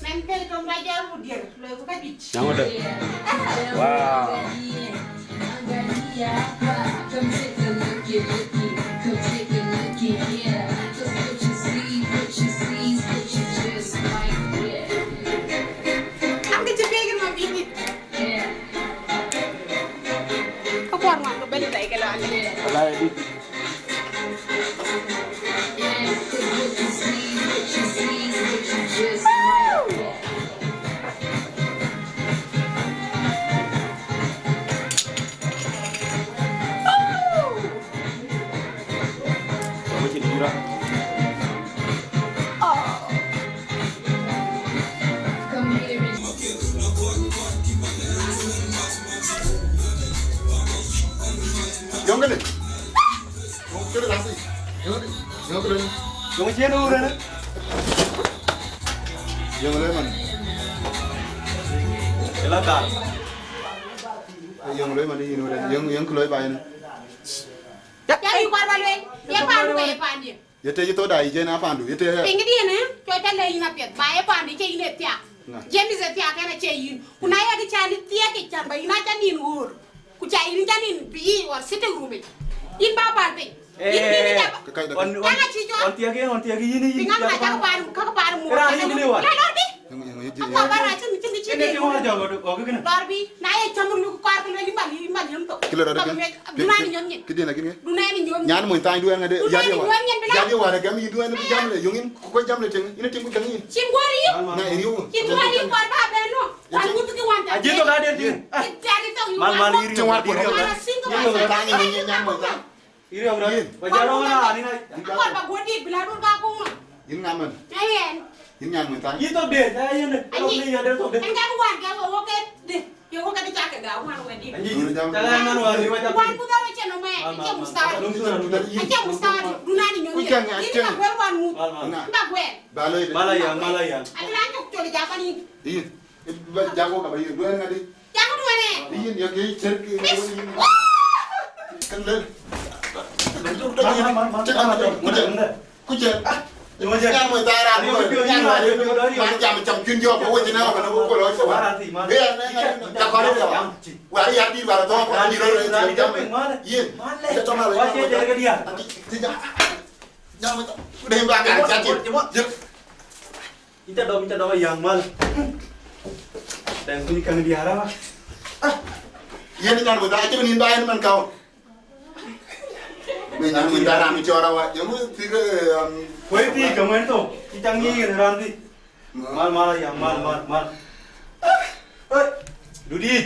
mɛn pɛ̈i tɔŋ ba jɔl ku dier, loi ku ka juëc. Naŋ wëdë. Wow. An kë cï piëëc Mabiör. Ka kuar ŋuan ku bɛ̈ny thɛi ke lɔ alɛ. Wala ya dit. Yöŋ kënë. Yöŋ kënë la thïn. Yöŋ, yöŋ kënë. Yöŋ cïn wurënë. Yöŋ loi man. Ëla kar. Yöŋ loi man yïn wurënë. Yöŋ, yöŋ kë loi ba yïn. Ya yï kuar ba lueel. Ye pandu ka ye pandië. Ye tëc thok da yï jɛn a pandu, ye tëc. Piny diën, eh? Cɔc ca lɛ̈k yïn apiɛth, ba ye pandu cï yïn ë thiak. Ŋa? James ë thiak ɛn acie yïn. Ku na ye kë can thiɛk yic can ba yïn a ca nin ɣöör. Ku ca yïn ca nin bï yï ɣɔn sitting room yic. Yïn ba pal piny. Yïn bï yïn ja. Ka kac da. Ɔn thiɛk yïn, ɔn thiɛk yïn yïn. Piny ŋa ca ka pan, ka pan mu. Ra yïn ni wa. La lor bï. Yöŋ, yöŋ, yöŋ, yöŋ. Lor bï, na ye cäm nu kɔɔr ke lueel yï mal, yï mal yöŋ thok. Kilo rɔt ke. Duna ni nyom nyin. Kë diën akïn ke? Duna ni nyom nyin. Nyan mony thany duɛn ŋa de. Duna ni nyom nyin bila. Yadi war gam yïn duɛn bi jam le. Yöŋ yïn ku kɔc jam le tiŋ. Yïn tiŋ ku tiŋ yïn. Cïn guɔ̈r yï. Na yïn yöŋ. Cïn guɔ̈r yï kuar ba ben no. Wan wut ki wan ta. Ajï thok aden tiŋ. Mal, mal, yïr. Tiŋ war kuar. Mal singo ba. Nyan mony thany, nyan mony thany. Iriɔm rɔt. Yïn. Ba jɔt rɔt na, ni na. Akɔr ba guɔ̈t dit bila dur ka kuŋ. Yïn ŋa man? Ayen. Yïn nyan mony thany. Yï thok de, na yïn de. Ayi. Thok de, yïn de thok de. En ka wan ke wo ke de. Yo wo ke de chake ga wan we di. Ayi. Yïn jam. Ta la man wa ri wa ta. Wan ku da ro che no me. Che mustawa. Che mustawa. Duna ni nyom. Ku chang, chang. Ni ba gwer wan mu. Mal, mal. Ni ba gwer. Ba lo de. Mala ya, mala ya. Ala chok chol ja pani. Yïn. Ba jago ka ba yïn duɛn ŋa di? Jago duɛn ë? Yïn ya ke cer ke. Kan le. Ku cer. Nyan mo tara ko. Nyan mo. Ma jam jam kun jo ko wajina ko na ko lo sa. Be ne ta ko le wa. Wa ya di wa to ko di ro jam. Yïn. Wa ke de ke dia. Jam. Jam. Ku de ba ka jam. Yïn ca dɔm, yïn ca dɔm ayäŋ mal. Tɛŋ kuny käŋ diäär aba. Ah. Yɛn nyan wëda, acï bï nïn ba yɛn man kaw. Bï nyan wëda raan cɔɔr awa. Yöŋ thïk, am. Wëi thïk, ka ŋuɛ̈n thou. Cï caŋ ŋic yen raan thïk. Mal, mal ayäŋ, mal, mal, mal. Ah. Ëë. Dudït.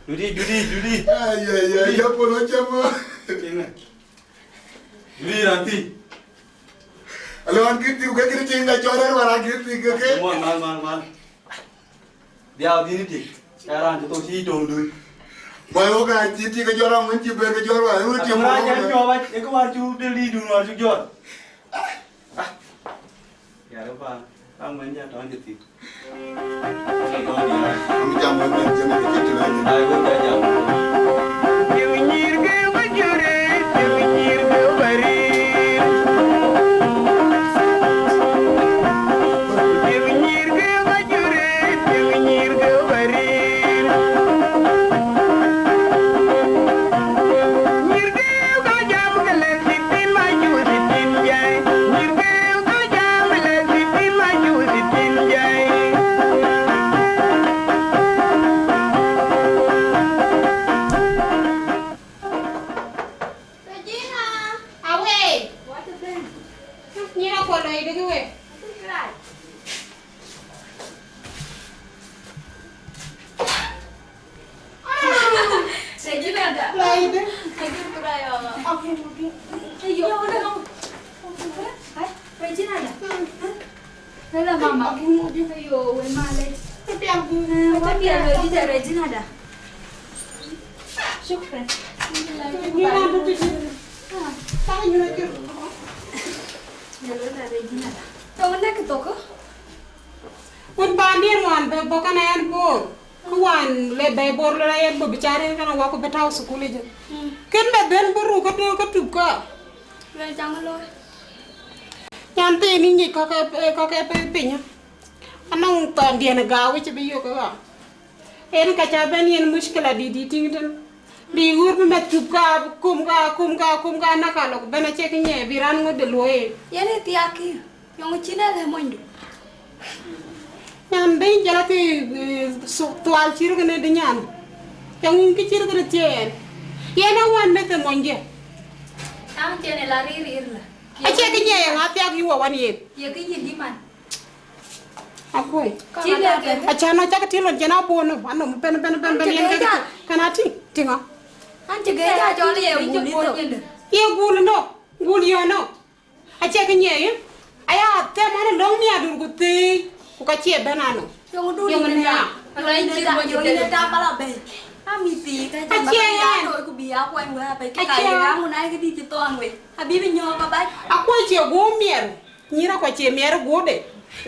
Dudït, dudït, dudït. Ai, ai, ai, ya polo chamo. Cï ŋuɛ̈n. Dudït raan thïn. Alo, an kït thïn, ke kït cïn ka cɔɔr ë wala kït thïn ke ke. Mal, mal, mal, mal. Dhiau dhïn ë tik. Ka raan cï thou cï tɔŋ dun. Bɔ̈, wo ka cï tik ke jɔt raan wën cï ber ke jɔt wala, wo tik. Raan cï jɔt, e ke war cu del di dun war cu jɔt. Ba, ba ŋuɛ̈n ya tɔ̈ cï thïn. Am jam wek, wek jam wek, wek jam wek. Ai, wek jam. Regina, away. What is this? Nyira ko lo idu we. Regina da. Laide. Ayo, ayo. Regina da. Hello, mama. Ayo, we male. Tapi aku. Tapi ya, Regina da. Shukran. Tong na kitoko. Wun pandiɛ̈n wan bɛ bɔ̈ kɛn ɛn Bor. Ku wan le bɛ̈i Bor le rɛ̈ɛ̈r bï bï caar yen kɛn wak ku bï tääu thukul yic. Kën bɛ dhël bï ruk ke tök ke tup kɔ̈u. Luel caŋ looi. Nyan thïn ë nyic kɔ̈k ë, kɔ̈k ë piny. Anɔŋ thɔndiɛ̈n ë gääu wïc bï yök ë ɣa. Yen ka ca bɛ̈n yen muckila dït dït tïŋ tën. Bï ɣöt bï meth tup ka kum ka kum ka kum ka, na ka lok bɛ̈n acie kë nyiɛɛi bï raan ŋöt de luɔi. Yen ë thiakkï. Yɔŋ cïn ë lë monydu. Nyan bɛ̈ny jɔl akï, eh, su-, thual cït kënë dï nyan. Yɔŋ yïn kë cït kënë thiëëc ɛn. Yen a wän meth ë monydiɛ̈. Taŋ cïn ë la rir rir la. Acie kë nyiɛɛi ŋa thiak yï wɔ wan yen. Ye kë yïn dï man. Akuɔ̈i. Cïn ë kë. Acan acak tïl ɣɔn cïn abun nɔm, anɔm bɛ̈n, bɛ̈n, bɛ̈n, bɛ̈n, yen kë kë. Kana tïŋ, tïŋ ɔ. An cï gɛ̈i ja cɔl ye gul ithok. Ye gul nɔ, gul yɔn nɔ. Acie kë nyiɛɛi, aya them an löŋ nhiaar dur ku thëëi, ku ka cie bɛ̈n anɔm. Yöŋ dur yöŋ nhiaar. Yöŋ nhiaar. Yöŋ nhiaar. Yöŋ nhiaar. Yöŋ nhiaar. Acie yen. Acie yen. Akuɔ̈i cie guöp miɛr, nyïïr akuɔ̈i cie miɛr guöpde.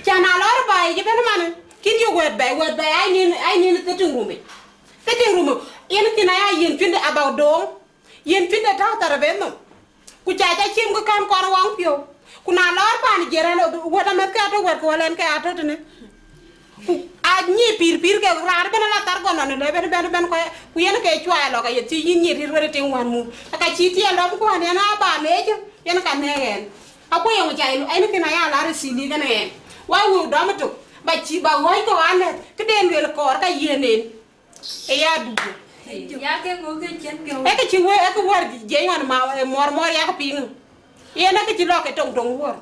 Ca na lɔɔr baai yic ëbɛ̈n man, kïn yök wɛ̈t baai, wɛ̈t baai ai nin, ai nin thëtiŋ rumic. Thëtiŋ rumic, yen kïn aya yen cuïnde abak dooŋ. Yen cuïnde tääu thar ëbɛ̈n nhom. Ku ca ca ciem ke kän kɔn waŋ piɔ̈u. Ku na lɔɔr paan jiëër ɛn, wɛ̈t amɛ̈thke atɔ̈, wɛ̈t ke wälɛn ke atɔ̈ tënë. Ku a nyïï pïïr pïïr ke raan ëbɛ̈n ala thar gɔn nɔn ëbɛ̈n, ëbɛ̈n, ëbɛ̈n kɔc. Ku yen ke cuai lɔ ka ye thiëc yïn nyiɛɛr rit wɛ̈t ë tiŋ wän muk. Ka cï tiɛɛl lɔ bï kuan yen aba leec, yen ka nɛ̈k ɛn. Akuɔ̈i yöŋ ca, ɛn kën aya la rëthili kën ɛn. Wa wëu dɔm ëtök, ba cï, ba ɣɔ̈c kɔ̈u alɛ̈th, këden luel kɔɔr ka yiën en. Ë ya duk. Ya ke ŋö ke cïn piɔ̈u? Ee kë cï wë, ee kë wär jiëc ɣɔn ma, ee, muɔr muɔr yak piŋ. Yen ee kë cï lɔ ke toŋ toŋ wuɔ̈r.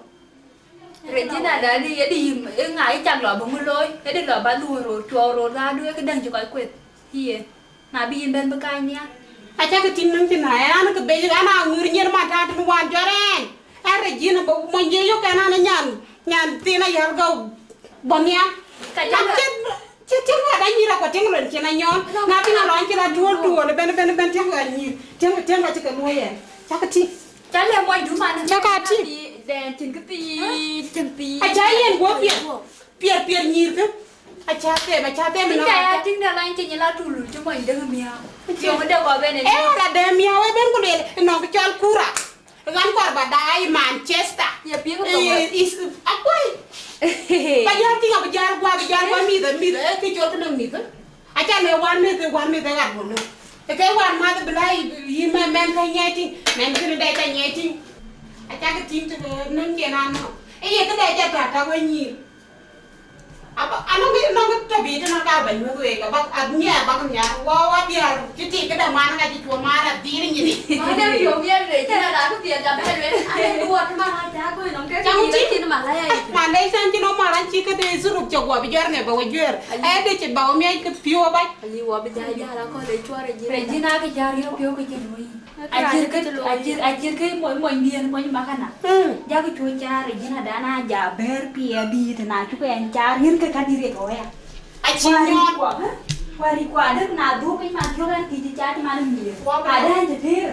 Regina, dadi, ëdï yïm, ë ŋa ë cak lɔ bï ŋö looi? Ëdï lɔ ba dhuɔ̈n röör, cuɔɔk röör, dhadu, ee këdäŋ cï kɔc kueth. Yen. Na bï yïn bɛ̈n bï kany nhial. Acäkï tïŋ nɔm cïn na, ë an, kë bec, an, aŋuur nyin man tɔ̈ tën wään jɔt ɛn. Ɛn Regina, bä mony ye yök ɛn an, nyan, nyan thin ayäl gäu bɔ̈ nhial. Ka cï, cï, cï tiŋ wɛ̈t anyïïr akuɔ tiŋ lon cïn anyɔɔn. Na tiŋ alɔn cïn aduɔl duɔl, bɛ̈n, bɛ̈n, bɛ̈n tiŋ wɛ̈t nyïïr. Tiŋ, tiŋ ka cï ke luɔ̈i ɛn. Cäkï tïŋ. Ca lɛ mɔc du man. Cä ka tïŋ. Dɛn cïn kë thiic, cïn thiic. Acä yen guɔ piɛth. Piɛth, piɛth nyïïr kë. Acä them, acä them. Ënɔɔnë, ya tiŋ de lany cï nyin la tul cï mɔny dëŋ miääu. Tiɔŋ de kɔ bɛ̈n ënɔɔnë. Ee, la dɛ̈ miääu ëbɛ̈n ku lueel ënɔɔnë kë cɔl kura. Ɣän kɔɔr ba daai Manchester. Ye piŋ thok. Ee, is, akuɔ̈i. Ba jäl tïŋ abï jäl guɔ, abï jäl guɔ mïth, mïth, ee, kë cɔl kë nɔŋ mïth. Aca le wään meth, wään meth ë ɣat bɔ̈ lök. Ë ke wään mäth bï la yï mɛn, mɛn ke nyiɛɛi tïŋ, mɛn kënë dɛ ca nyiɛɛi tïŋ. Acäkï tïŋ tëde nɔm cïn anɔm. Ë ye këde ca tɔ̈ tɔ̈ we nyïïr. Aba, anɔŋ kë, nɔŋ kë tɔ̈ bï tënë ka ba nyuöth week, abak, ab nyiɛɛi abak nhiaar. Wä, wä diäär, cï tik këde man ka cï cuɔ man adhil nyïni. Ade piɔ̈u miɛt le, cïn ala kë piɛth abɛ lueel. Ade duɔt man aca kɔc nɔm ke cam tïŋ. Cïn malaya yic. Man de cam cïn ë maran cï këde zuruk cï guɔ bï jɔt ne ba we juëër. Ade cï ba we miɛc kë piɔ̈u abac. Ayi, wɔ bï jai jal akɔ̈l ë cuɔr ë jiël. Regina, kë jal riɔ̈k piɔ̈u kë cïn wei. Acïr kë, acïr, acïr kë mony, mony diën, mony makana. Mm. Jakï cuö caar Regina dan a ja bɛ̈ɛ̈r piɛth dïït na cuk ɛn caar yen kë ka dït riɛk wɛ̈ɛ̈r. Acï nyɔɔt. Wari kuadë na dhuk piny man thiɔ̈k ɛn kï cï cac man miëër. Wɔ bï adɛ̈ɛ̈ny të tëër.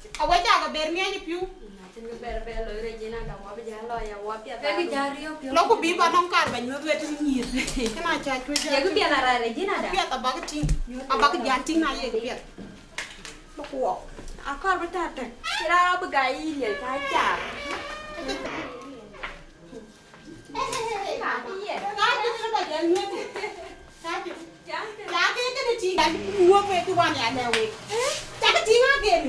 Awe cak ber miɛc piu. Acïn kë ber ber loi Regina da, wɔ bï jal lɔ ya, wɔ piɛth. Ke kë jal riɔp piɔp. Lɔ ku bï ba nɔŋ kar ba nyuɔth wet nyïïr. Këna ca cuë jal. Ye kë piɛth ara Regina da. Piɛth abak tïŋ. Abak jal tïŋ na ye kë piɛth. Bä kuɔɔk. Akɔɔr bï tɔ̈ tëk. Cï raan rɔt bï gai yï riël, ka car. Ka cï bï jal nyuɔth. Ka cï. Ca ke kënë tïŋ. Nyuɔth wek kë wan ya lɛ̈k wek. Cakë tïŋ agen.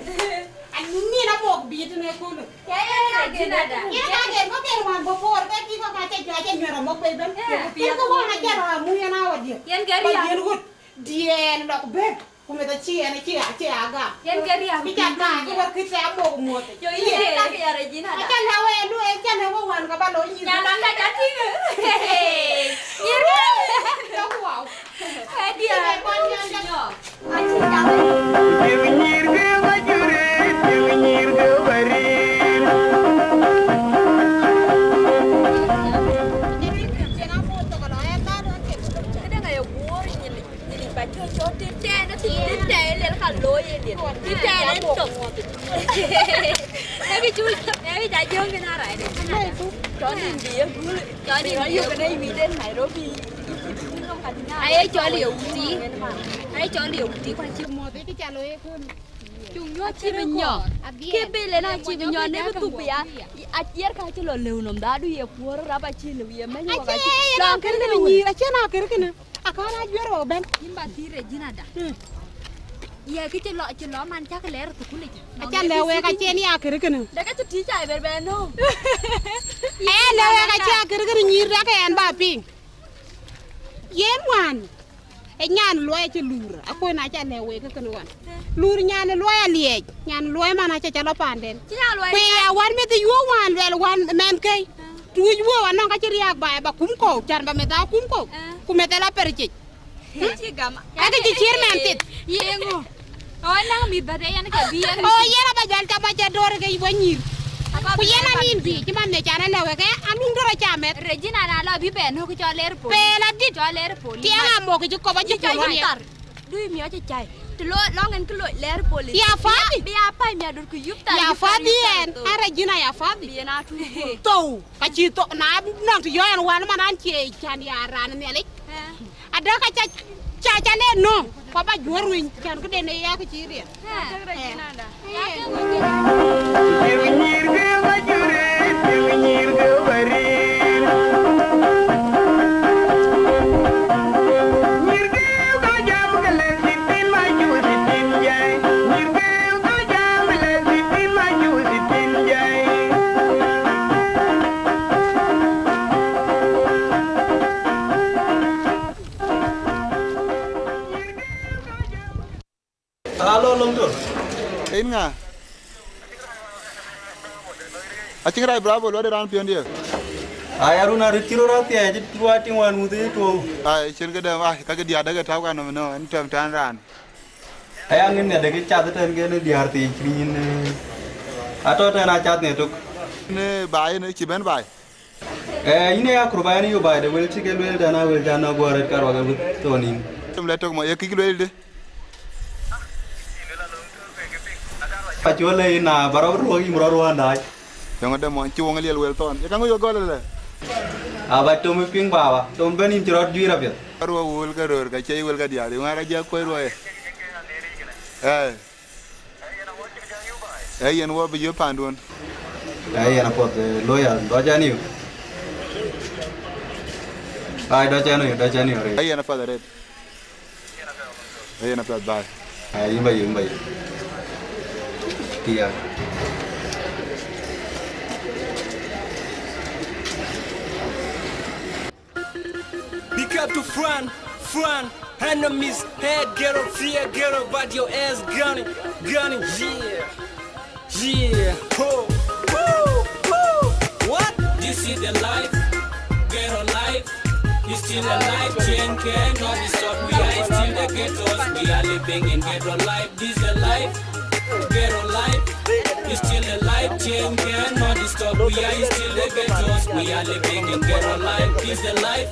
Anïn amɔk bï tënë köölë. Ca yen agen ada. Yen agen bä ber wan bä por ke kï kɔ̈k acä, acä nyuɛ̈r amɔk bei ben. Yen kë wan acä rɔ amu yen awä dië. Yen ke riɛm. Ba yen wut. Diɛɛn lɔk bek. Ku meth acï ɛn acï, acï agam. Yen ke riɛm. Bï ca kaa ke wär kït ke amɔk muɔth. Yo, yïn ke lak ya Regina da. Aca lɛ̈k wek, lu, aca lɛ̈k wek wan ka ba lɔ yïn. Nya lɔn da ca tïŋ. Yïn ke. Wow. Ke diɛɛr. Ke diɛɛr. Yo. Acï jam. Tim nyïïr ke Majuret, tim nyïïr ke Barit. Këdäŋ aye guɔ̈ɔ̈r nyilic. Nyilic ba cɔ̈ɔ̈c cɔ̈ɔ̈c tëtɛ̈ɛ̈n, tëtɛ̈ɛ̈n lel ka looi yen yen. Tëtɛ̈ɛ̈n en tök. Maybe cu, maybe ca jiɔ̈ɔ̈ŋ kën a right. Cɔl in bï ye gul. Cɔl in bï ye gul. Aye cɔl ye wuti. Aye cɔl ye wuti, ku acï muɔ̈th, ë kë ca looi ë kööl. Cuŋ nyuɔ̈th cï bï nyɔ̈ɔ̈th. Kë bil en acï bï nyɔ̈ɔ̈th, në bï thup ya. Aciɛr ka cï lɔ lëu nɔm, dhadu ye puɔ̈r rap acï lëu ye mɛ̈ny wok acï. Lɔŋ kën në nyïïr, acïn akër kënë. Akɔn a juɛ̈r wok bɛ̈n. Yïn ba thïïr Regina da. Hmm. Ye kë cï lɔ, cï lɔ man cak lɛɛr thukul yic. Aca lɛ̈k wek acïn ya kërë kënë. Dek acï tïc ai ber bɛ̈n nööm. Aya lɛ̈k wek acï ya kërë kënë nyïïr dek ɛn ba piŋ. Yen wan. E nyan luɔi acï lur. Akon aca lɛ̈k wek kënë wan. Lur nyan luɔi aliɛc. Nyan luɔi man aca ca lɔ panden. Cï nyan luɔi. Ku ya wan meth yuö wan luɛl wan mɛnhkëi. Tuuc wuö anɔŋ ka cï riääk ba, ba kum kɔ̈u, can ba meth aa kum kɔ̈u, ku meth ala per cic. Cï gam. Ka kë cï ciër mɛn thith. Yeŋö? O, naŋ mïth bä de yɛn ke bï yɛn. O, yɛn aba jal cam acɛ dɔɔr ke wä nyïïr. Ku yɛn anin bï, cï man ne can alɛ wek, ë, aluŋ dɔɔr aca mɛth. Regina na lɔ bï bɛ nök cɔl lɛɛr pol. Pel adït. Cɔl lɛɛr pol. Tiɛŋ amɔk cï kɔp acï pol wan yɛn. Dui miɔc ë cai. Të lo lɔŋ en kë loi lɛɛr police. Ya fadhi. Bï a pany mi adut ku yup thar. Ya fadhi en. An Regina ya fadhi. Bï en a tuur. Thou. Ka cï thou. Na nɔŋ të yɔ̈ɔ̈c ɛn wän man an cie can ya raan Nhialic. Eh. Adë ka ca, ca, ca le nööm. Ku aba juɔ̈r winy can këden ë ya ku cï riɛl. Eh. Regina da. Alo, lom tör. Yen ŋa? Acïn rac Bravo, luɔde raan piɔ̈ndiɛ̈. Ai, arun arëët cï röt rɔt thiɛɛc, cï rɔt tïŋ wään wuth ë tuɔɔu. Ai, cïn këde, ai, kakë diäär dek ë täu kan nɔm ënɔɔnë, tɛm tɛ̈n raan. Aya ŋic nhial dek ë cath ëtɛ̈n kën ë diäär thiëc piny, eh, atɔ̈ tɛ̈n acath nhial tök. Në baai, në cï bɛ̈n baai. Eh, yïn ë ya Akur ba yɛn yök baai de wël cï ke lueel tɛ̈n, a wël ca nɔ̈k guɔ rɛ̈t karwak ë wut thon yïn. Tem lɛ tök mɔ, ye kïk lueel dë? Acol le yïn na ba rɔt ruɔ̈k yïn rɔt ruɔ̈n dac. Yɔŋ de mɔ, cï woŋ liel wël thɔn. Ye käŋö yök gɔl ëlë? Aba tom piŋ baba, tom ben yïn cï rɔt juiir apiɛth. Ruɔ̈k wël ke röör, ka cie wël ke diäär, yöŋ ara jɛ kuɔ̈c ruɔ̈k ye. Eh. Ee yen wɔ bï yök panduön. Ee yen apuɔth, eh, lawyer, dɔc aniu. Ai, dɔc aniu, dɔc aniu arëët. Ee yen apuɔth arëët. Ee yen apuɔth, bye. Ai, yïn ba yök, yïn ba yök. Tiya. Big up to front, front, enemies, head ghetto, fear ghetto, but your ass gunning, gunning, yeah, yeah, ho, woo, woo, what? This is the life, ghetto life, it's still a life, change cannot be stopped, we are still the ghettos, we are living in ghetto life. This the life, ghetto life. It's still a life, change cannot Stop, we are still the ghettos. We are living in ghetto life. Is the life.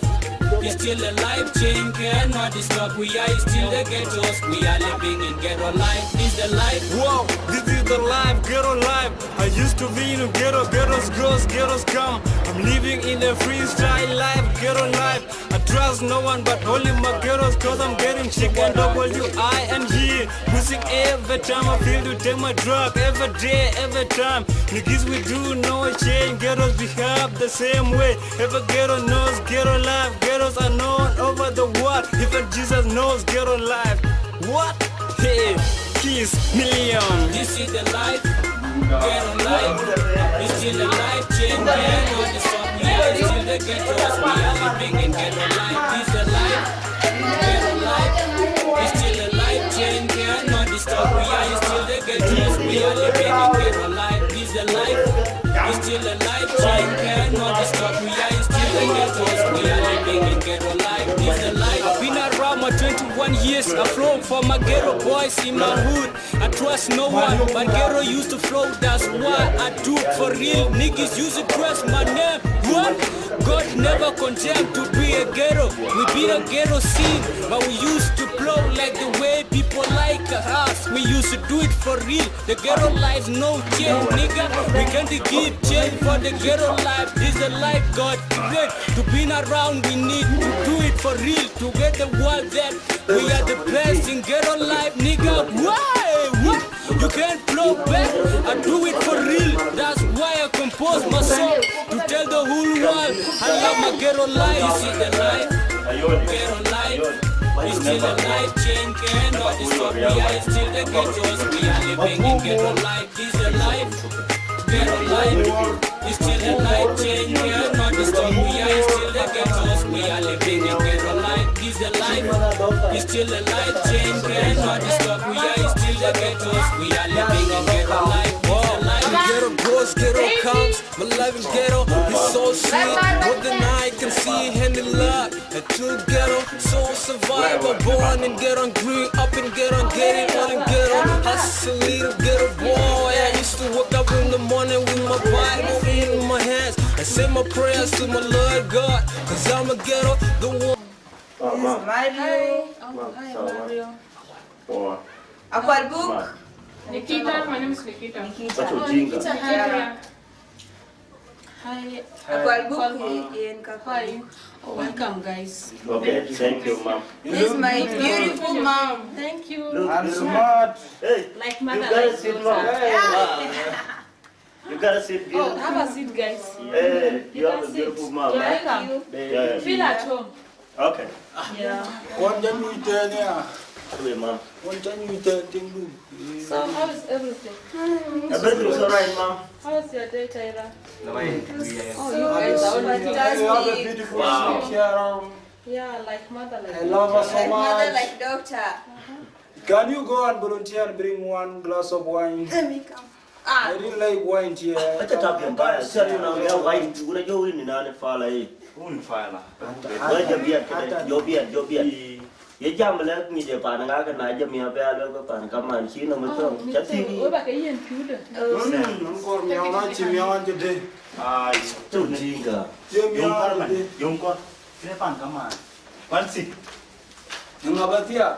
Is still a life change cannot stop. We are still the ghettos. We are living in ghetto life. Is the life. Whoa, this is the life, ghetto life. I used to be in a ghetto, ghettos goes, ghettos come. I'm living in a freestyle life, ghetto life. I trust no one but only my girls, cause I'm getting chicken W I N G. Pushing every time I feel to take my drug, every day, every time. Niggas, we do no change, girls behave the same way. Every ghetto knows ghetto life, ghettos are known over the world. Even Jesus knows ghetto life. What? Hey, Kiss Million. This is the life. Ghetto life, it's still a life change. Ghetto is what we are, it's still the ghettos. We are living in ghetto life. This the life. Ghetto life, it's still a life change. Cannot stop. We are still the ghettos. We are living in ghetto life. This the life. It's still a life change. Cannot stop. We are still the ghettos. We are living in ghetto life. This the life. I've been around my twenty-one years. I flow for my ghetto boys in my hood. I trust no one, but ghetto used to flow. That's why I do for real. Niggas used to trust my name. What? God never condemned to be a ghetto. We be a ghetto scene, but we used to flow like the way people like us. We used to do it for real. The ghetto life no change, nigga. We can't give change for the ghetto life. This the life God create. To be around, we need to do it for real. To get the world that we are the best in ghetto life, nigga. Why? What? You can't blow back. I do it for real. That's why I compose my song to tell the whole world I love my ghetto life. This is the life, ghetto life. It's still a life change, cannot stop. We are still the ghettos. We are living in ghetto life. This the life, ghetto life. It's still a life change, cannot stop. We are still the ghettos. We are living in ghetto life. This the life, it's still a life change, cannot stop. We are still the ghettos. We are living in ghetto life. This the life. Ghetto goes, ghetto comes. My life in ghetto is so sweet. More than I can see, hand in love. A true ghetto, so survivor. Born in ghetto, grew up in ghetto, get it all in ghetto. Hustle, little ghetto boy. I used to wake up in the morning with my Bible in my hands. I say my prayers to my Lord God, cause I'm a ghetto, the one. Ah, this is Mario. Hi. Oh, hi, Mario. Akwal Buk. Nikita, my name is Nikita. Nikita. Acho jinga. Hi. Akwal Buk. Hi. How are you? Oh, welcome, guys. Okay, thank you, ma'am. This is my beautiful mom. Thank you. And smart. Hey, like mother, like daughter. Hey. You gotta sit beautiful. Oh, have a seat, guys. Hey, you have a beautiful mom. Thank you. Feel at home. Okay. Yeah. One time you turn here. Wait, mom. One time you turn thing do. So, how is everything? Everything is all right, mom. How is your day, Tyler? Oh, you guys are all fantastic. You have a beautiful, wow, around. Yeah, like mother, like daughter. I love her so much. Like mother, like daughter. Can you go and volunteer and bring one glass of wine? Let me come. Ah. I really like wine here. Acha tap ya mbaya. Sasa na mea wine, kuna jo wine ni nane fala hii. Huu ni fala. Wewe jambia kete, jobia, jobia. Ye jam le ni je pan nga ke na jam ya be alo ko pan kaman shi no mo. Oh, so. Chati. Wewe ba ke yen piude. Mm, kor mi awan chi mi awan jede. Ah, tu jinga. Yom kor man, yom kor. Kile pan kaman. Pan si. Ngabatia.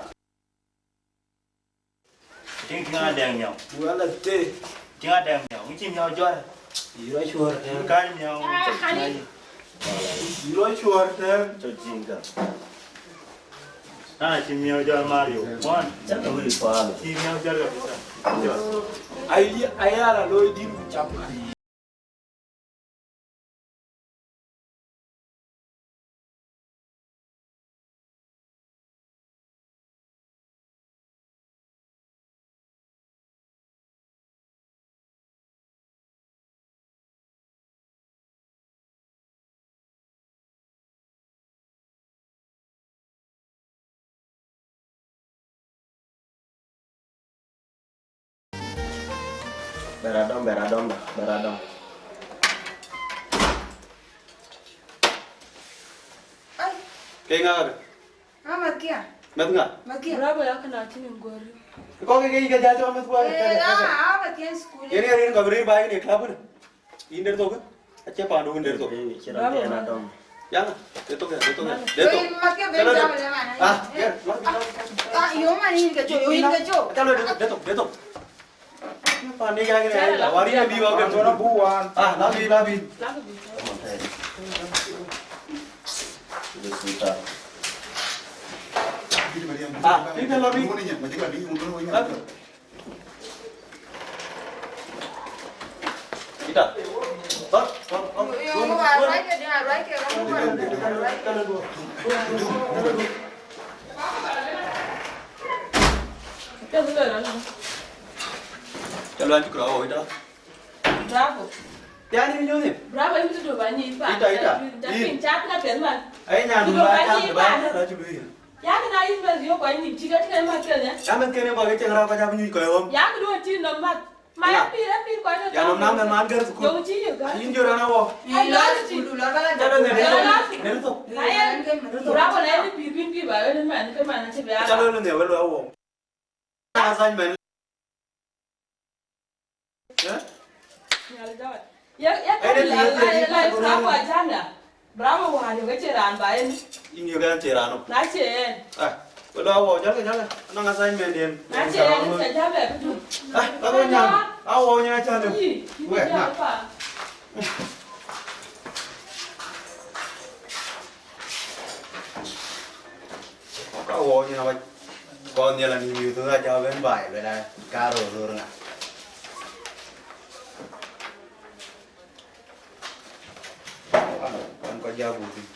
Tiŋ, tiŋ adɛŋ miau. Wala te. Tiŋ adɛŋ miau. Ŋici miau jɔr. Yiro chuɔr te. Kan miau. Yiro chuɔr te. Cho jinga. Na ci miau jɔr Mario. Mon. Chaka wili fala. Ci miau jɔr kabisa. Ai, ai ala loy din ku chapka. Beradom, beradom, beradom. Ai. Ke ŋa? Ah, Makia. Meth ŋa? Makia. Bravo ya kana tini ngori. Ko ke ke ke ja jo meth kwa. Eh, ah, ah, Makia school. Yeri yeri ko bri ba ni club ni. Yïn der thok, acie pandu wun der thok. Yïn cï rɔt en adɔm. Ya, der thok, der thok, der thok. Mat ke ben jam le man. Ah, ya, mat, mat. Ah, yo man yïn ke cök, yo yïn ke cök. Chalo, der thok, der thok, der thok. Pan ni ya gini, wari ya bi wa ke. Number one. Ah, la bi, la bi. Ah, ni la bi. Ita. Ba, ba, ba. Yo, yo, wa, wa, ke dia, wa, ke, wa, wa, wa, wa. Chalo, anti kura, oh, ita. Bravo. Yani, ni nyoni. Bravo, ini tu ba ni pa. Ita, ita. Tapi chat na pen man. Ai, nyan, tu ba ba, ni ba, pa. Ba, ba, ba. Yak na yïn bɛ̈n riöök kɔc nïm, cï ke tïŋ ë mat kënë. Ya meth kënë bɔ̈ ke cieŋ raan kɔc abï nyuc kɔc ɣöm. Yak duön cï nɔm mat. Ma ya pïïr, ë pïïr kɔc röt. Ya nɔm nam meth man gär thukul. Yöŋ cï yök gär. Yïn jɔ raan awɔ. Ai, lɔ cï. Jɔ raan awɔ. Nɛn thok. Ai, nɛn thok. Ku raan wën ë pïïr bïn pïïr ba ɣöt ëmɛn, ke man acï bï aa. Jɔ raan awɔ. Assignment. Eh? Nyal jawat. Ya, ya, ya, ya, ya, ya, Bravo, Bravo, wah, yo, kece raan ba en. Yïn yo kan ce raan. Na ce en. Ah, wala wo, jal, jal. Nang assignment den. Na ce en, ce jal be kudu. Ah, la ko nyam. A wo nya cha ne. Yi, yi. We, ya na. Pa. Ka wo nya wa. Ko ni la ni mi tu na ja ben bai, wala ka ro ro nga. An, an kɔc jak gup thïn.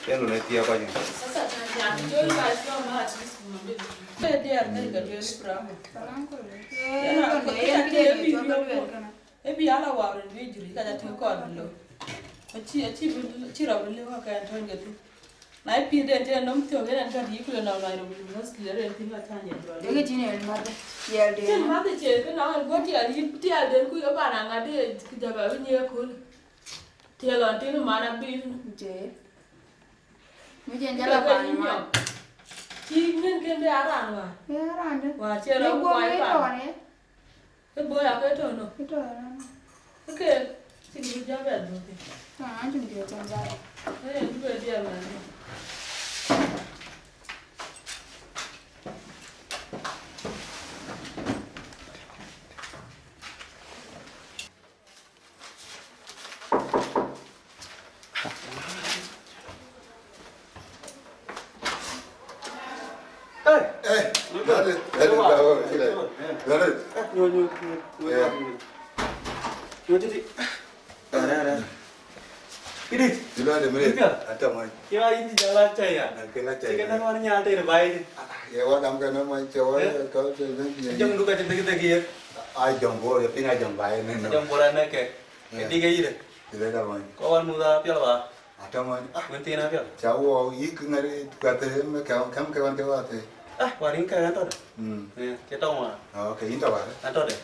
Yen lon ë thiëëk kɔc yic. Sasa, na jam, jɔl ba jɔl ma at least mum de. Ke diɛɛr ke ke lueel Ibrahim. Salam alaikum. Yen a ke ke ke ke ke ke. E bï ala wau rin bï juri ka ja tïŋ kɔɔr bï loi. Acï, acï bï, acï rɔt bï lëu ka kɛn töny ke thïn. Na ye pïïrden tëë nɔm thiɔ̈k, yen ɛn ka riik ku le nɔm Nairobi University, le rin thïn ka cä nyɛ duɔl. Dek cïn en math, tiɛɛlden. Cïn math cie kë nɔm ɛn guɔ tiɛɛl yï, tiɛɛlden ku ye ban aŋa de kë jaba bï nyiëë kööl. Tiɛɛl ɣɔn tïn man abï. Nce. Mi cïn jala pan man. Cï ŋën kën de aran wa. Ye aran de. Wa cie rɔ guɔ kuai pan. Ke bɔ̈ ya ke tɔ̈ nɔ. Ke tɔ̈ nɔ. Ke ke, cïn bï jɔ bɛ dhuk. Ah, an cïn bï jɔ jɔ. Eh, bï bɛ diɛɛr mɛn. Hey. Eh, nade, nade, bravo, kile. Nade. Nyo, nyo, nyo, nyo, nyo. Nyo, titi. Nade, nade. Kidit. Kile de mire. Kidit. Ata mai. Kila indi jala chaya. Na kila chaya. Chika na wani nyate de bai. Ye wa dam kana mai chewa ka te ne. Jong duka te degi degi ye. Ai jong bo, ye pina jong bai ne. Jong bo ra ne ke. Ke dige yire. Kile da mai. Ko wan muda pial ba. Atɔŋ, ah, wën thiin apiɛth. Ca wɔ yïk ŋɛ̈r kuɛth, ë, më kɛm, kɛm ke ɣɔn ke wath. Ah, war yïn kɛ̈k an tɔ̈ dë. Mm. Eh, cï tɔŋ war. Ah, okay, yïn tɔ̈ war. An tɔ̈ dë.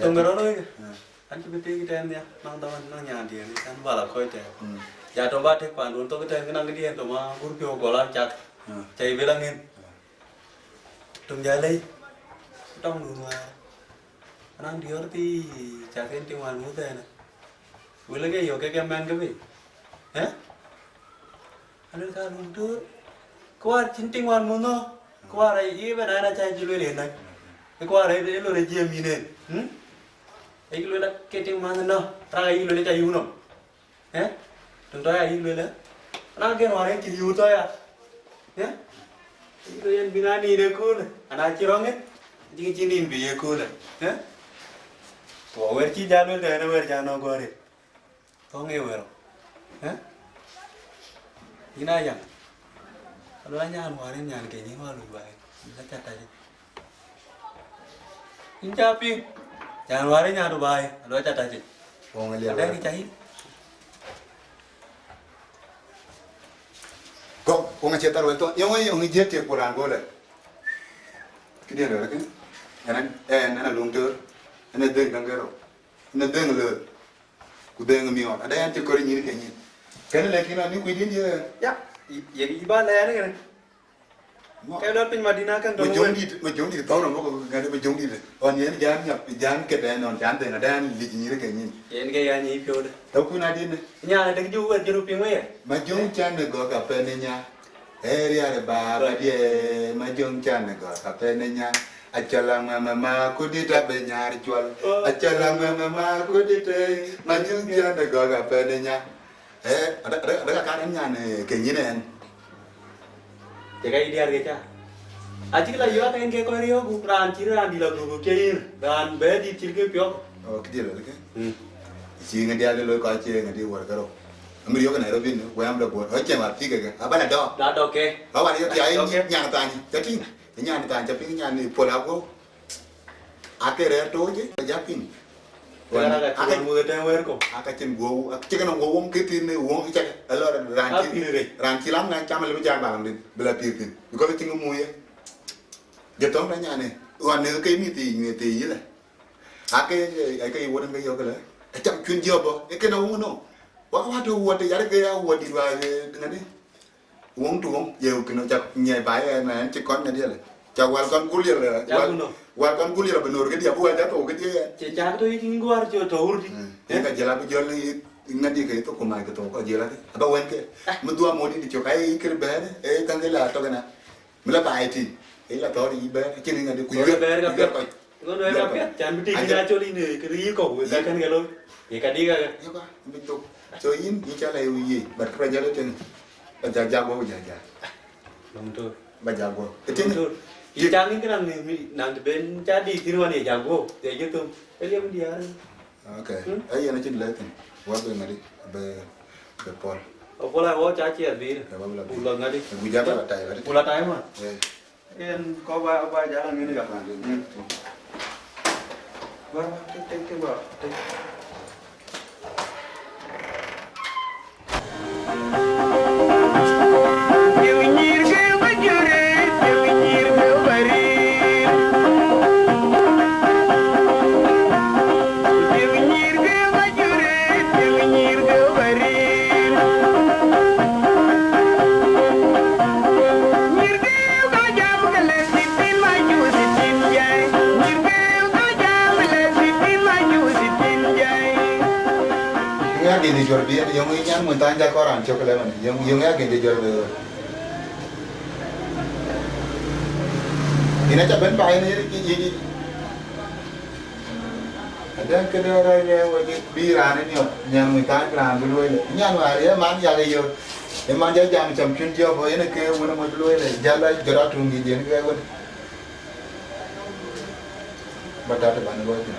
Tɔŋ rɔt wek. Ah. An cï bï thiëëc tɛ̈n nhial, naŋ dhamën, naŋ nyan diëën, an bä la kɔc tɛ̈n. Mm. Ja tɔ̈ bä tek panduön thok tɛ̈n, kë naŋ këdiën tɔ̈ ma gur piɔ̈u gɔl an cak. Ah. Ca yï bï la ŋën. Ah. Tɔŋ ja lei. Tɔŋ dun war. Anaŋ diɔ̈ɔ̈r thii, cak en tiŋ wään muth ɛn. Wël ke yök ke ke mɛn ke bei. Eh? Alël ka luŋ töör. Kuar cïn tiŋ wään muth nɔ. Kuar ayï bɛn an aca cï lueel yen näk. Kuar ayï lon ajiëm yïn en. Hmm? Ayï lueel ke tiŋ man nɔ. Rak ayï lueel aca yum nɔ. Eh? Tun tɔ̈ ya yï lueel, eh? Ana gen wään en cïn yööt tɔ̈ ya. Eh? Yï lueel yen bï na nïn ëköölë, ana cï rɔ̈ŋ ë, cïn cï nïn bï ye köölë. Eh? Ku wër cï jal lueel tɛ̈ɛ̈n ë wër ca nɔ̈k gɔ̈ɔ̈r ë. Thɔ̈ŋ ë wër. Eh? Yïn aa yam. Aluel anyan wään en nyan ke nyin wä luc baai. Yïn aca tac. Yïn ca piŋ, can wär ë nyan Dubai, aluɔc ca tac. Wong liel. Adɛ̈ kë ca yïn. Gɔk, wong acie thar wek thɔn. Yong, yong jiëk tiek ku raan golë. Këdiën rɔt kënë. Ɛn, ɛn, ɛn aluŋ tör. Ɛn adhëŋ kaŋ kërou. Ɛn adhëŋ löör. Ku dhëŋ miɔɔr. Adɛ̈ ɛn cï kɔr nyin ke nyin. Kënë lɛ̈k yïn an, ni kuc dïn ye. Ya, ye, ye ba lɛɛr kënë. Ke lɔ piny Madina kan tɔŋ wën. Majöŋdït, majöŋdït thɔ̈u rɔm, ŋäde majöŋdït. Ɣɔn yen jam nyap, jam këdɛn ɣɔn can dhëŋ adɛn lic nyïïr ke nyïn. Yen ke ya nyïïr piɔ̈u de. Tɔ̈ kun adïn. Nya, dek ju wɛt jëru piŋ wëya. Majöŋ can në gɔ̈k apɛn ë nya. Ee riar baaba diɛ, majöŋ can në gɔ̈k apɛn ë nya. Acɔl aŋuɛ̈m ë ma kudït abï nyar cuɔl. Acɔl aŋuɛ̈m ë ma kudït ë, majöŋ can në gɔ̈k apɛn ë nya. Eh, ada, ada, ada ka kan nyan, eh, ke nyin en. Cï ka yï diäär ke ca. Acïk la yɔ̈ɔ̈k en ke kɔc riɔ̈ɔ̈k, raan cï raan dï la gup ke yïn, raan bɛ dït cït ke piɔ̈k. Oh, kë diël ke. Mm. Cï ŋa diäär ke loi kɔc cie ŋa di wär ke rou. Amir yök Nairobi ni, wɛ̈m de buɔt. Ɣɔc cieŋ wa thik ke. Abala dɔk. La dɔk ke. Ba wa yök ya. La dɔk ke. Nyan tany, ca tïŋ. Nyan tany, ca piŋ nyan ni pol ago. Ake rɛ̈ɛ̈r tooc, ë, ba jak piŋ. Wala ka cï ake, wan wëë tɛ̈n wëër kɔ̈u. Aka cïn guɔ̈u, ake cï kënë guɔ̈u wom kë thiin në wom cak, ë lɔ raan cï, pïïr rëc. Raan cï lam ŋany cam lëbï jak bak rin, bï la pïïr thïn. Because cïn ŋö muk ye. Jɔ thɔ̈ŋ na nyan ë, ɣɔn në ke mïth thii, nyuëth thii yï lɛ. Ake, ë, ake yï wot ë ke yök lɛ. Ë cam cuën jiɔp bɔ̈, ë kënë wum nɔ. Wak wä tɔ̈ wuɔt, yar ke ya wuɔt dït wa, ë, ŋadï. Wöŋ tuɔŋ, ye kënë cak nyiɛc ba ye na en cï kɔn ŋa diɛl. Cak wal kɔn gul yel, cak wal, wun nɔ. Wal kɔn gul yel bï nor këdiɛ, bï wal ja thou këdiɛ. Cï cak tɔ̈ yï tïŋ guar cï tɔ̈ wur tï. Mm. Yen ka jël abï jɔl ŋa di ke thok ku mac ke thou kɔ jël ake. Aba wɛn ke. Ah. Mi dhua modi di cök, ai kër bɛ̈ɛ̈r, e kan ke la tɔ̈ këna. Mi la baai tï. E la thɔ̈r yï bɛ̈ɛ̈r, cïn ŋa di ku yuɛr. Bɛ̈ɛ̈r ka piɛth. Kɔc. Ŋön wek apiɛth, can bï tik yïn acol yïn, eh, kë yï kɔ̈u, wek ka kën ke looi. Ye ka dik aka. Yï kɔc, bï thok. So yïn, yïn ca la yï, but kërɛ jɔl ëtënë. Ba ja, ja guɔ̈u, ja, ja. Lɔŋ tör. Ba ja guɔ̈u. Lɔŋ tör. Yï ca ŋic këraŋ ni, ni, naŋ të ben ca dik thïn wan ye ja guɔ̈u, ye jɔ thum. E liɛm diäär. Okay. Hmm? Ee, yen acïn lɛ̈k thïn. Wa bï ŋadï, bï, bï pɔl. Apɔl a wɔ ca ciɛɛr bï. Ya, wa bï la bï. Buk la ŋadï. Buk ja ba la tai, ŋadï. Buk la tai man. Eh. Yen kɔc ba, ba jal aŋiɛn ë ka. Ba, ba, tek, tek, tek, ba, tek. Yöŋ ya gɛ̈ny de juɔ̈r bï, yöŋ ya nyan mun than ja kɔn raan cök lɛ man. Yöŋ, yöŋ ya gɛ̈ny de juɔ̈r bï. Yïn aca bɛ̈n ba yïn, yïn, yïn, yïn. Adɛ̈ŋ këde rɛ̈ɛ̈r rɛ̈ɛ̈r wek bï raan ë niɔp, nyan mun than raan bï lueel. Nyan wäär ye man yak ë yöör. Ye man ja jam cam cun jɔp, yen ke wun ë moc lueel, jal la jɔt atuŋ dït yen ke wën. Ba tat ban luɔi thïn.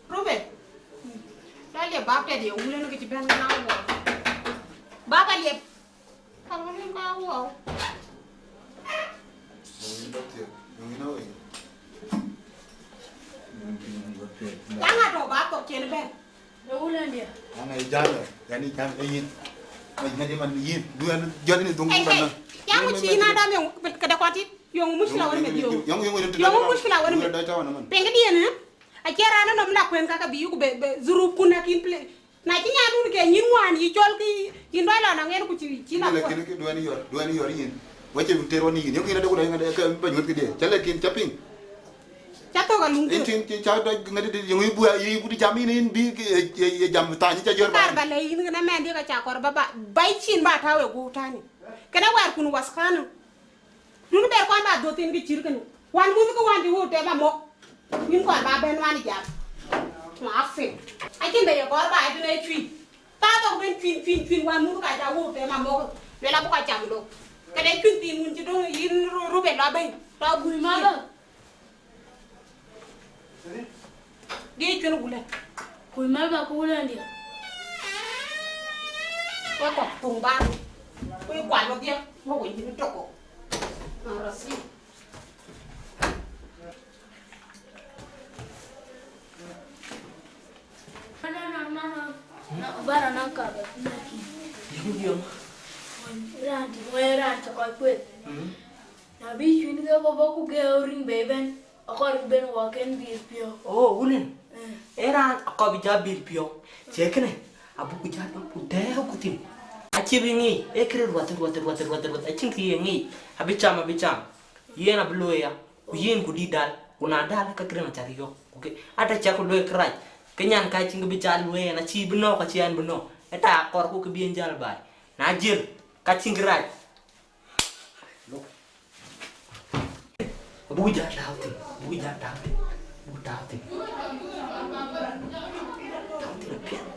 Ruben, da liep bap tɛt ye wulën ke cï bɛ̈n na wɔ. Bap aliep. Kal wulën ka wɔ. Yöŋ yïn ba thiëk, yöŋ yïn awei. Yöŋ yïn ba thiëk. Yaŋ atɔ̈ bap kɔ̈k cien bɛ̈n. Ë wulëndië. Ana ye jam, yani jam, e yïn. Ŋäc, ŋäc man yïn. Du en jɔt ni dhuŋ. Hey, hey. Yam ku cï na dam yöŋ, këde kɔn tit. Yöŋ mushkila wën meth yöŋ. Yöŋ, yöŋ, yöŋ, yöŋ mushkila wën meth. Dɔc tɔ̈ wën man. Pɛŋ këdiën, eh? Acie raan ënɔm la kuën kaka bï yuk be, be zurub kun akin ple. Na cï nyan dun ke nyin ŋuan yï cɔl ki, yïn dɔc lɔ na ŋen ku cï, cï la kuën. Lakin ke duɛn yɔr, duɛn yɔr yïn. Wacë ter wën yïn. Yöŋ yïn adek ku dɔc ŋäde ke ba nyuɔ̈th këdië. Ca lakin ca piŋ. Ca thok alum. Ëntïn cï ca dɔc ŋädï yöŋ yï bua yï kut jam yïn, yïn bï, ye, ye, ye jam thany ca jɔ̈r ba. Kar ba le yïn kënë mɛn dï ka ca kɔr ba, ba, ba cin ba tääu ë gup tani. Kënë wɛɛr kun waskanu. Dun ber kɔn ba dhöt thïn kë cïr kënë. Wan muth kë wan cï wëu tɛm amɔ̈k. Yïn kɔn ba bɛ̈n wan jam. Muafin. Acïn de ye kɔr ba ëtënë cuïn. Thaa thok ben cuïn, cuïn, cuïn wan muth ka ca wëu tɛm amɔ̈k. Luel abuk a cam lok. Kënë cuïn thïn wun cï döŋ yïn ru-, Ruben lɔ bɛ̈ny. Tɔ gui mama. Di cuën wulë. Kuc mal ba ku wulëndië. Wek kɔk tuŋ baan. Wek kual wedhie. Wek wec yïn tök. Arasi. Bara nan ka ba. Yum, yum. Raan ti, wee raan ti kɔc kueth. Mm. Na bï cuïn ke bɔ̈ bɔ̈ ku gëëu riŋ bei bɛ̈n, akɔɔr bï ben wɔ ken bïïr piɔ̈u. Oh, wulën. Eh. Ee raan akɔɔr bï ja bïïr piɔ̈u. Cie kënë, Abuk jäl bɛ̈n ku tɛ̈ɛ̈u ku thïn. Acï bï ŋic, ee këde ruath, ruath, ruath, ruath, ruath, acïn kë ye ŋic. Abï cam, abï cam. Yen abï looi ya, ku yen ku dït dal, ku na dal, ka këde na cak yök. Ku ke, ata cak ku luɔi kërac, ke nyan ka cïn kë bï ca luɔi yen, acï bï nɔ̈k, acï ɣɛn bï nɔ̈k. Ë ta akɔr ku kë bï yen jäl baai. Na jiël, ka cïn kërac. Abuk jäl tääu thïn, abuk jäl tääu thïn, abuk tääu thïn. Tääu thïn apiɛth.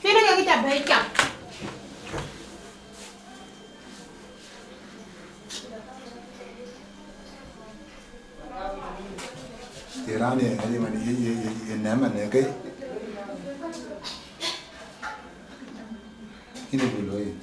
Kënë ke kë ca bɛ̈ɛ̈i cam. Ye raan ye, ye man, ye, ye, ye, ye nɛm man, ye ke. Yïn ë bï looi.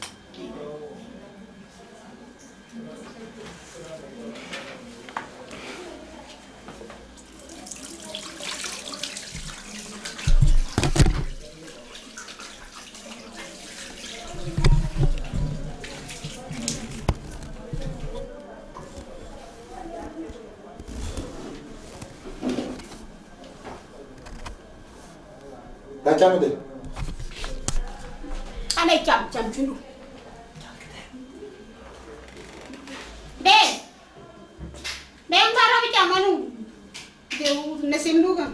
Ka cam de. An ë cam, cam cundu. De. De, ŋa rɔt bï cam anu? De, nasim du kan.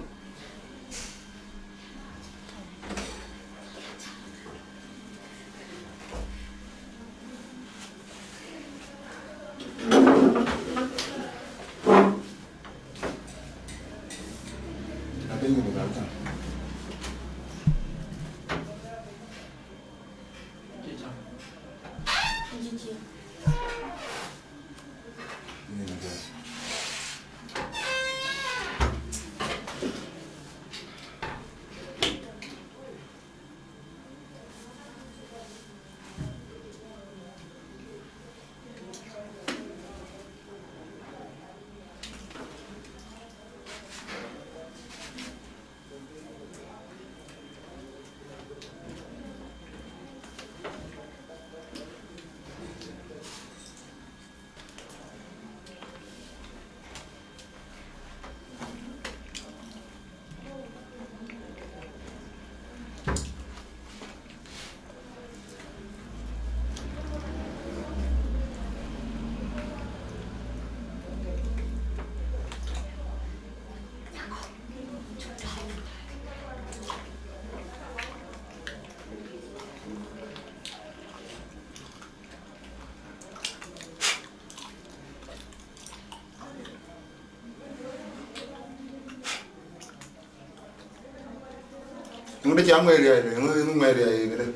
Ŋuɔ̈t cä ŋuɛ̈ɛ̈r riäi, ŋuɛ̈ɛ̈r riäi këdë?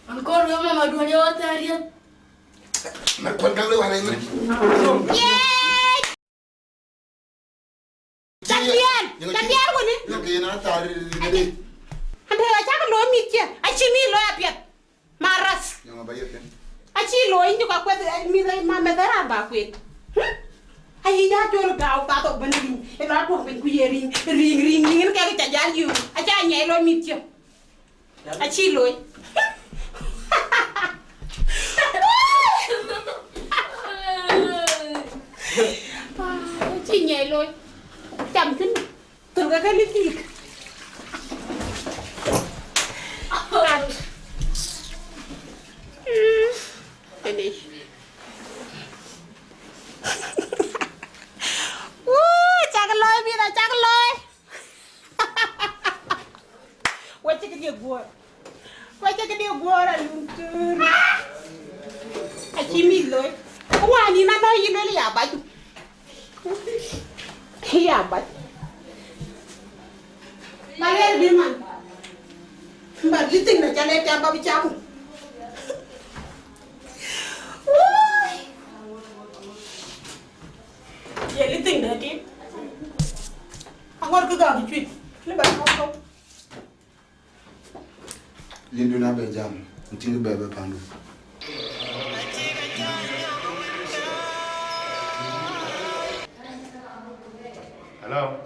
An kɔɔr wek mama duɔ̈n ye ɣɔ̈th thɛɛr riɛth. Na kuɛn gäk de wään ëmën. Yeec! Ca diɛɛr, ca diɛɛr wënë. Yök yen a thar rin rin. Ande acäk looi mïth cië, acï mïth looi apiɛth. Maras. Yöŋ aba yök kën. Acï looi, yïn cï kɔk kueth, eh, mïth, eh, ma meth raan ba kueth. Hmm? Ayi ya jol gau ba thok bën riŋ. Ë lɔ tuɔŋ piny ku ye riŋ, riŋ, riŋ, riŋ, yen kek ca jal yök. Aca nyɛi looi mïth cië. Acï looi. Acï nyɛi looi. Cam thïn. Thöl ke ke lipstick. Kat. Mm. Ënë. Wuu, cak looi, mïth, cak looi. Wacï këdï guɔ̈ɔ̈r. Wacï këdï guɔ̈ɔ̈r alun thïn. Acï mïth looi. Wään yïn anɔ̈ yï luel ya bac. Ya bac. Ba lɛɛr bï man. Ba lipstick na ca lɛɛr ca ba bï cam. Woi. Ye lipstick dɛ tït. Aŋot kë gäk cuit. Lë ba kɔ̈k kɔ̈k. Yïn du na bɛ jam, ku tïŋ bɛ bɛ pandu. Hello.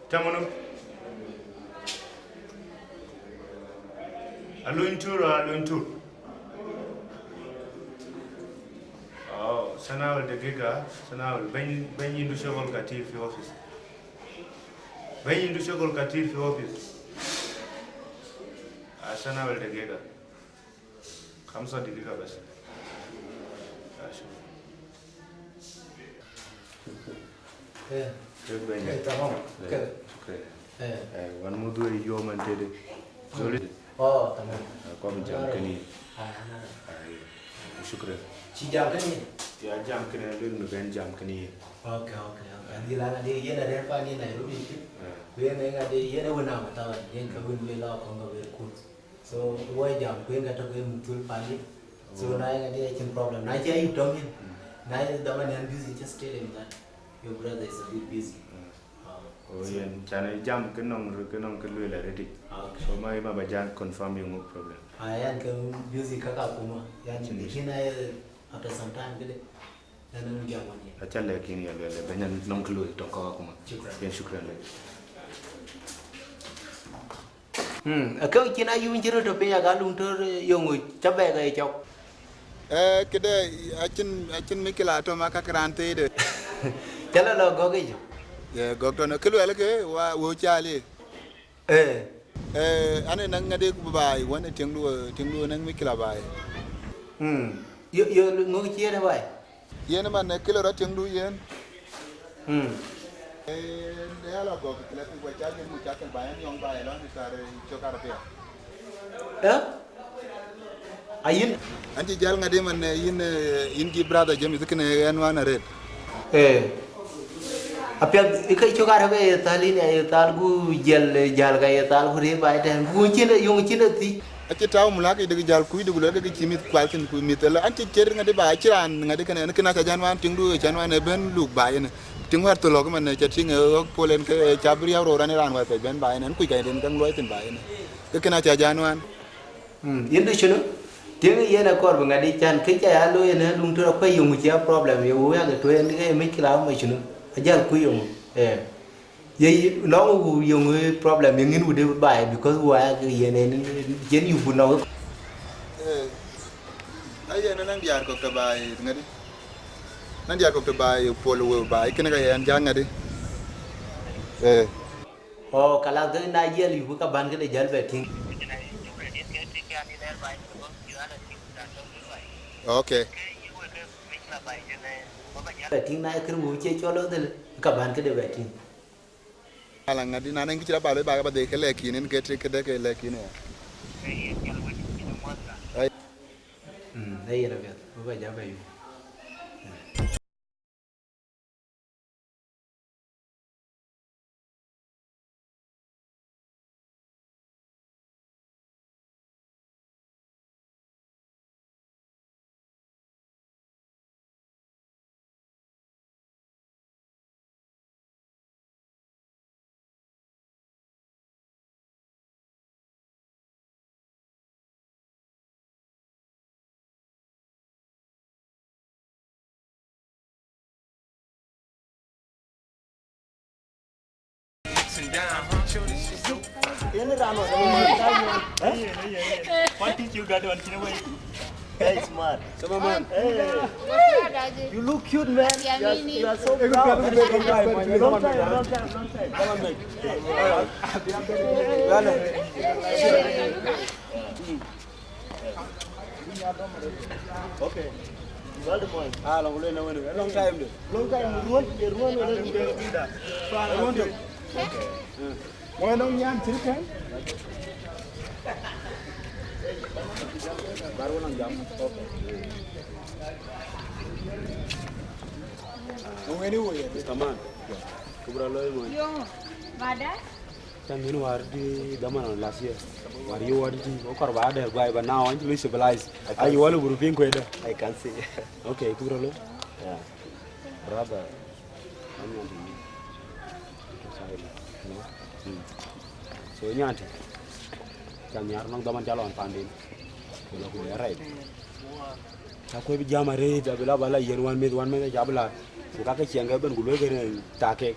Tamono. Alun tur, alun tur. Oh, sanawel dagiga, sanawel. Bany, bany indu shogol katir fi office. Bany indu shogol katir fi office. Ah, sanawel dagiga. Kamsa dagiga bas. Ah, shukran. Eh. Shukran. Eh, tamam. Eh, shukran. Eh. Eh, wan mudu e yom an tede. Zoli. Oh, tamam. Eh, kom jam kani. Ah, na. Ai, shukran. Ci jam kani? Ya jam kani, lun ben jam kani. Okay, okay, okay. An gila na de yena re pa ni Nairobi ki. Eh. Ku yena nga de yena wena matawa, yen ka win we la ko nga we kun. So, why jam kwen ka to ke mutul pandi. So, oh, na yena de chin problem. Na cha you talking. Mm. Na yena da man busy, just tell him that your brother is a bit busy. Mm. Oh, yen, chan e jam ke nong, ke nong ke luel already. Okay. So, ma, ma ba jal confirm yung problem. Ah, yan ke busy kaka kuma. Yan, chin issue. Kina, eh, after some time, kede. Yan, yan jam wan yan. Acha lekin ya luel, ben yan nong ke luel tong kaka kuma. Shukran. Yan, shukran lek. Hmm, ke chin ayum chiro to piny aga lung to yongu chabega e chok. Eh, kede, achin, achin mikila to ma ka kran tede. Chala lo gogi jo. Ye gog to no, ke luel ke, wa, wo chali. Eh. Eh, ane nang ngade ku bai, wane tieng du, tieng du nang mikila bai. Hmm. Yo, yo, ngo chiere bai? Yen man ne kilo ra tieng du yen. Hmm. Eh, ne ala gog kila ku wa chali mu chakal bai, an yong bai, lo ni tar, eh, chokar pia. Eh? Ayin? An ci jal ŋadi man, eh, yin, eh, yin gi brother James kene en wan red. Eh. Apiɛth ika cök arëk ë ye thal yin, ye thal gu jɛl, eh, jal ka ye thal ku rëër ba ëtɛ̈ɛ̈n. Ku cïn, yöŋ cïn ë thic. Aci tau mulak ï dek jal kuc dek lɔ ke ci mïth kual thïn ku mïth ëlë. An ci cer ŋadi ba, aci raan ŋadi kene, en kena ca jan wan tiŋ du, can wan ë ben luk ba yen. Tiŋ wär tholok man, eh, ca tiŋ, eh, ɣɔk pol en ke, eh, ca bï riau rou ran ë raan wär pɛc ben ba yen. En kuc ka yen den käŋ luɔi thïn ba yen. Ke kena ca jan wan. Mm, yen du cïn, tiëŋ yen akɔɔr bï ŋadi can, kë ca ya looi yen ë luŋ tör akuɛc yöŋ cï a problem, ye wëu yakë tuɔ̈c yen ke ye mickila ama cïn, ajal kuc yöŋ. Eh. Ye nɔŋ wëu yöŋ problem, ye ŋïn wudë baai, because wëu ayakë yen en, yen yup ku nɔŋ. Eh, ayen anäŋ diäär kɔ̈k tɔ baai ŋadi. Anäŋ diäär kɔ̈k tɔ baai pol wëu baai, kënë ka yen jak ŋadi. Eh. Oh, kalas, ke na jiɛl yup ka bän këde jäl bɛ tïŋ. Okay. Bɛ tïŋ na ye kër wëu cie cɔl ë dhël, ka bän këde bɛ tïŋ. Ala ŋadi na nɛŋ kï cï rɔ ba loi ba, ba dhil ke lɛ̈k yïn, en ke, ke dɛ ke lɛ̈k yïn aya. Ai. Mm, ee yen apiɛth, wek bɛ ja bɛ yup. What did you got on? Hey, smart. Come on, man. Hey. You look cute, man. Yeah, you are, me neither. You are so brown. Long time, long time, long time. Come on, mate. Hey. Well, okay. Well, the boy. Ah, long, long, long, long time, dude. Long time. Ruon, ruon, ruon, ruon. Ruon, dude. Okay. Mm. Wala nɔŋ nyan cït kɛn? Bar wala jam. Okay. Nɔŋ weni wo ye. Mister Man. Kubra loy mo. Yo, mada? Can you war di daman last year? War you war di? O kor ba der guy, but now I'm really civilized. Are you all over pink weather? I can see. Okay, kubra loy. Yeah. Brother. Anyanti. Sorry. No. Mm. So nyanti. Can yar nong daman jalon pandin. Kula kula, right. Ca kuëc bï jam arëët, abï la ba la yen wan meth, wan meth aca bï la. Ku kakë ciɛŋ ke ben ku luel kënë tak kek.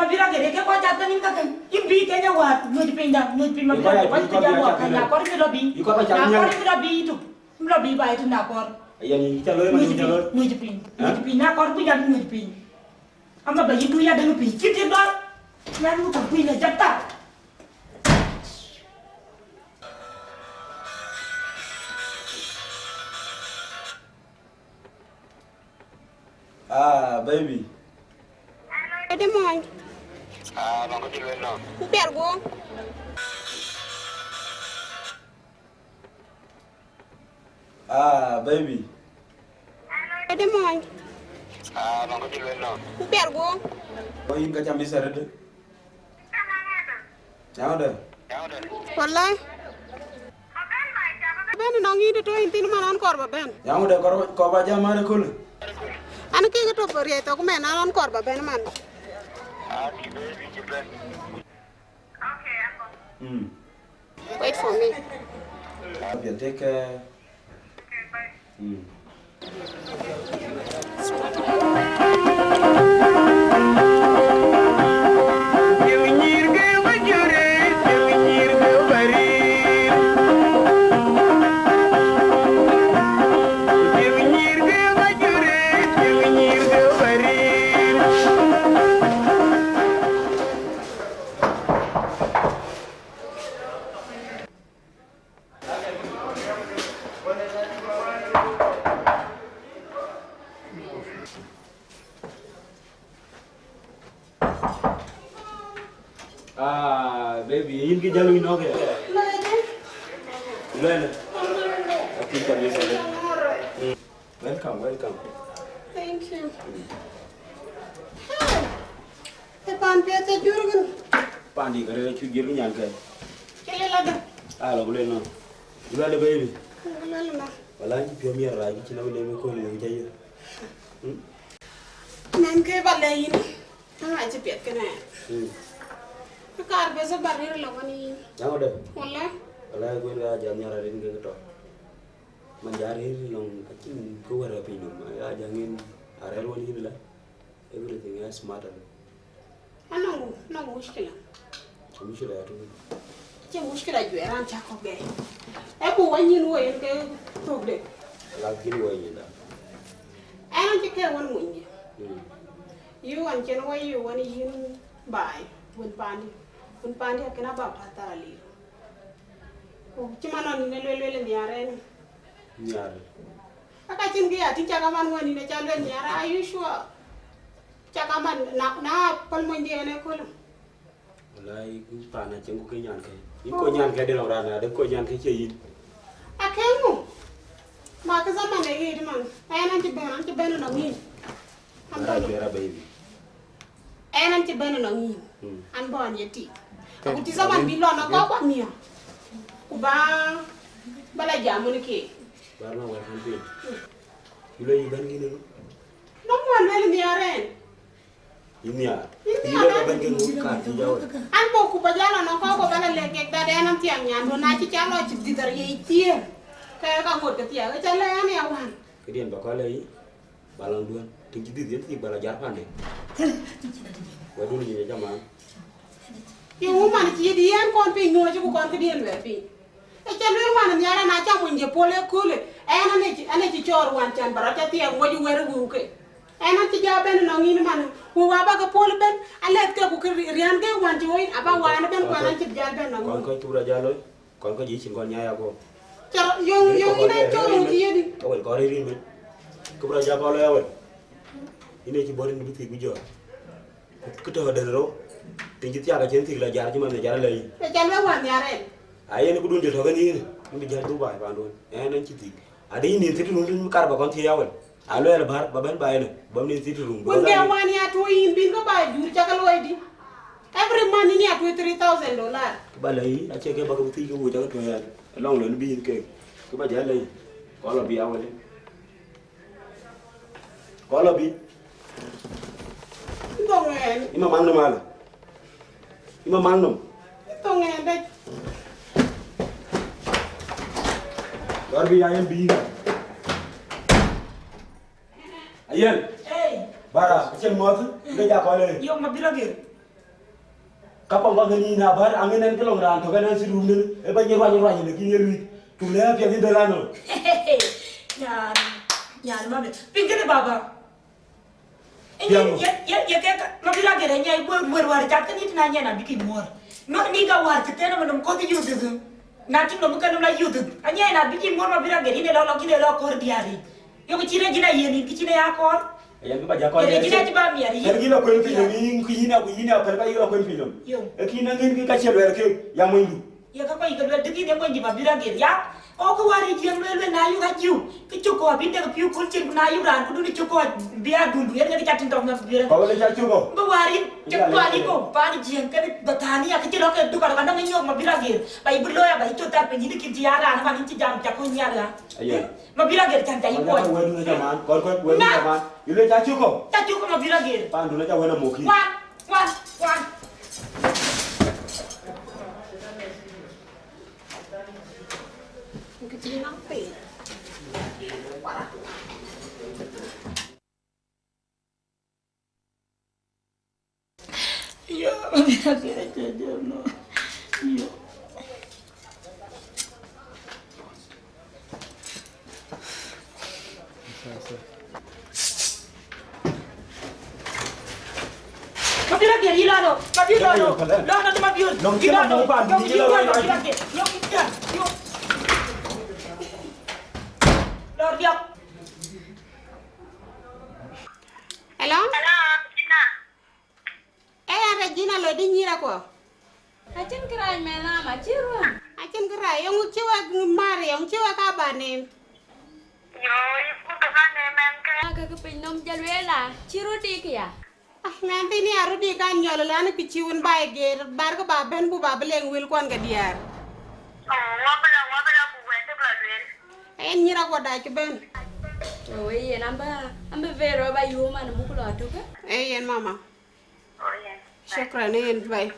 Abï rɔt gɛ̈t, ke kɔc cath ke nïn kakë. Yïn bï Kenya wäär, nyuc piny da, nyuc piny mabiöŋ, kɔc bï jam wäär, ka na kɔr bï lɔ bï. Na kɔr bï rɔt bï yï tök. Bï lɔ bï ba yï tök na kɔr. Ayen yï ca looi, ma nyuc piny, nyuc piny. Nyuc piny, na kɔr bï jam nyuc piny. Ama ba yï du ya dëŋ piny, cït yï dɔl. Nyan nu ka kuïn ë jat tak. Ah, baby. Ade mony. Ah, nɔŋ kë cï lueel nɔn. Ku piɛl guɔ̈m. Ah, baby. Ade mony. Ah, nɔŋ kë cï lueel nɔn. Ku piɛl guɔ̈m. Wɔ yïn ka cam ë sɛrëdë. Nyaude. Wallahi. Bɛ̈n nɔŋ yïn tëtö yïn thïn man an kɔɔr ba bɛ̈n. Nyaude kɔɔr, kɔɔr ba jam mare kul. An kek tö riɛc thok mɛn an, an kɔɔr ba bɛ̈n man. Mm. Wait for me. Apiɛth, take care. Mm. Ah, baby, yïn kï jal wïc nɔ̈k ya? Luɛl. Akï jal wïc nɔ̈k ya. Mm. Welcome, welcome. Thank you. Ë pan piɛth ca jur gën. Pan dï kërë cu jur gën nyan kë. Cï lël adë. Ah, lɔ bï lël nɔn. Luɛl, baby. Luɛl nɔn. Wala cï piɔ̈u miɛt rac, cïn awën dɛm ë kööl yök ca yök. Hmm? Nɛn kë ba lɛ̈k yïn. Ŋa cï piɛth kënë? Hmm. Kë kaar bes ë ba rëër lɔ wën yïn. Yaŋ wëdë? Wala? Wala ë guën ka jam nhiar arëët kek tɔ. Man ja rëër lɔŋ acïn kë wär ë piny nɔm. Ya ja ŋen arɛl wën yïn la. Everything is matter. Anɔŋ, anɔŋ mushkila. Mushkila ya tui. Acie mushkila juɛɛr an cä kɔ̈k gɛɛi. Ë ku wä nyin woi en ke thökde. Lakin woi nyinda. Ɛn an cï kɛ̈ɛ̈k wën monyde. Mm. Yï ɣɔn cïn wä yï wën yïn baai, wën pandi. Wën pandi akën aba päth thar alir. Ku cï man nɔn yïn ë luel luel nhiaar ɛn. Nhiaar. Aka cïn kë ya tïŋ cak aman wën yïn aca luel nhiaar, are you sure? Cak aman na, na päl monydiɛn ëköölë. Walai, ku paan acïn ku ke nyan ke. Yïn kony nyan ke de lɔ raan ade kony nyan ke cie yïn. Akëŋ mu. Ma kë zaman ë ɣet man. Ɛn an cï bɛ̈n, an cï bɛ̈n ënɔŋ yïn. An bɛ̈n. Bara bera baby. Ɛn an cï bɛ̈n ënɔŋ yïn. Mm. An bɔ̈ an ye tik. Aku ti zaman bï lɔ nɔŋ kɔ̈k kuan nhiaar. Ku ba, ba la jam wën keek. Bar na wɛ̈t kan piny. Ku le yï bɛ̈n kïn ënɔŋ. Nɔŋ wën luel nhiaar ɛn. Yïn nhiaar. Yïn nhiaar. Yïn bɛ̈n kïn ŋut kaar cï jawë. An bɔ̈ ku ba jal ënɔŋ kɔ̈k ku ba la lɛ̈k kek that ɛn an thiaŋ nyan duɔ̈n na cï ca lɔ cï dhith ariëc thiëër. Ke ka ŋot ke thiaak. Ke ca lɛ̈k an ya wän. Këdiɛn ba kɔc lɛ̈k yï. Ba lɔŋ duɔ̈n, tiŋ cï dhith yen thiik ba la jar pande. Wɛ̈tdun nyin ë jaman. Yöŋ man cï yï diɛɛn kɔn piny nuɔɔc ku kɔn këdiɛn luɛɛl piny. Ë ca lueel man nhiaar an, aca mony je pol ëköölë, ɛn an ëcï, an ëcï cɔɔr wan can ba rɔt ca thiɛɛk muɔc wɛ̈r ë wëu ke. Ɛn an cï ja bɛ̈n ënɔŋ yïn man, wëu aba ke pol ëbɛ̈n, alɛ̈th ke ku kë riän ke wan cï woi, aba waan ëbɛ̈n kuan an cï jal bɛ̈n ënɔŋ yïn. Kɔn kɔc cï bï rɔt jal looi. Kɔn kɔc yic cïn kɔn nyaai akɔ̈u. Cä yöŋ, yöŋ yïn ë cɔl ŋö cï yedï? Awel kɔn rïïr rin mën. Kë bï rɔt jal kɔn lɔ ya awel. Yïn ë cï bɔ̈ rin bï thiik bï jɔt. Kë tɔ̈ dɛ̈n rou. Piny cï thiaak acïn thiik la jar cï man ë jar alɛ̈i. Ë cä luɛk wän nhiaar ɛn. A yen këdun jɔt tɔ̈ ke nïïn. Yïn bï jal Dubai panduɔ̈n. Ɛn ɛn cï thiik. Adï yïn nin thiik tënun rin kar ba kɔn thiëëc awel. Alɔ ɛl bär ba bɛ̈n ba yen bɔ̈ nin thït rum. Wën ke wan ya tuɔ̈ yïn bïn ke ba jur cä ke luɔi dï. Every month yïn ya tuɔ̈ three thousand dollar. Kë ba lɛ̈i acie ke ba ke thïc ke wuc cä ke tuɔ̈ yɛn. Lɔŋ lon bï yïn kek. Kë ba jal lɛ̈i. Kɔn lɔ bï awel. Kɔn lɔ bï. Ndɔŋ ɛn. Ima maŋ nɔm alë. Ima maŋ nɔm. Ndɔŋ ɛn dec. Lɔr bï ya yen bï yïn. Ayen. Hey. Bara, acïn mɔ̈th, ke ja kɔn lë. Yok ma bï rɔ gër. Ka kɔŋ ka kën yïn abär, aŋën ɛn ke lɔŋ raan tök ɛn ɛn cï rum dënë, ë ba nyin ruany ruany në kïn ye luic. Ku lɛ̈k piɛth yïn de lan nɔ. Nyan, nyan mami. Piŋ kënë baba. Piɛŋ. Ye, ye, ye ke ka, ma bï la gere nyai, wër, wër, wär, cat ke nït na nyai na bï kï muɔ̈r. No, ni ka wär cï thënë ma nom kɔ̈th yudhith. Na tïŋ nom ke nom la yudhith. Anyai na bï kï muɔ̈r ma bï la gere, yïn ë lɔ, lɔ, yïn ë lɔ kɔ̈r diäär yic. Yok cïn ë jïn a yen, yïn kï cïn ë ya kɔ̈r. Ayen bï ba ja kɔc. Ë jïn a cï ba miɛt yic. Ë kï lɔ kuën piny nom, yïn kï yïn a, ku yïn a pɛ̈l ka yï lɔ kuën piny nom. Yo. Ë kï na ŋën kï ka cï luɛɛl ke, ya monydu. Ye ka kɔc ke luel dï kïn ë mony dï ma bï rɔt ger ya. Ɣok kë wäär yic yen lueel, lueel na yök acïu, kë cï kɔ̈ɔ̈c bï dek piu köl cin, ku na yök raan këdun cï kɔ̈ɔ̈c bï adundu, yen ke cä tïŋ tɔŋ ma bï rɔt. Kɔc wën cä cuk ɔ. Bï wäär yic, cï kuan yic kɔ̈u, paan jiëŋ, kënë bä thaani ya, kë cï rɔt ke duk arɔk, anɔŋ ë nyɔk ma bï rɔt ger, ba yï bï looi aba yï cök thar piny, yïn kïn cï ya raan, man yïn cï jam cä kuny nhial ɣa. Aye. Ma bï rɔt ger cän cä yï kuɔny. Wɛ̈tdu në jaman, kɔc kɔc, wɛ̈tdu në jaman. Yï le cä cuk ɔ. Cä cuk ma bï rɔt ger. Paandu në cä wën amuk yïn. Kuan, kuan, kuan. Yo, mira que era yo, yo, no. Yo. Mabiro geri lano, mabiro lano. Lano, mabiro. Lano, mabiro. Lano, mabiro. Lano, mabiro. Lano, mabiro. Hello? Hello, Regina. Eh, Regina, lɔ dï nyïïr akuɔ. Acïn kërac mɛn ama cï ruɔ̈n. Acïn kërac, yöŋ cï wek mar, yöŋ cï wek aba neem. Yo, yï ku ke ba neem mɛn ke. Ake ke piny nom jɔl lueel a, cï röt dik ya. Ah, mɛn thïn ya röt dik kan nyɔl, lan kë cï wun ba ye geer, bar ke ba bɛ̈n bu ba bï leŋ wël kuɔn ke diäär. Oh, ŋö bï lɔ, ŋö bï lɔ ku wɛ̈t tök lɔ lueel. En nyïïr akuɔ dac cï bɛ̈n. Oh, yen amba, amba Vero ba yum an buk lɔ tök. Eh, yen mama. Oh, yen. Shukran, yen, bye.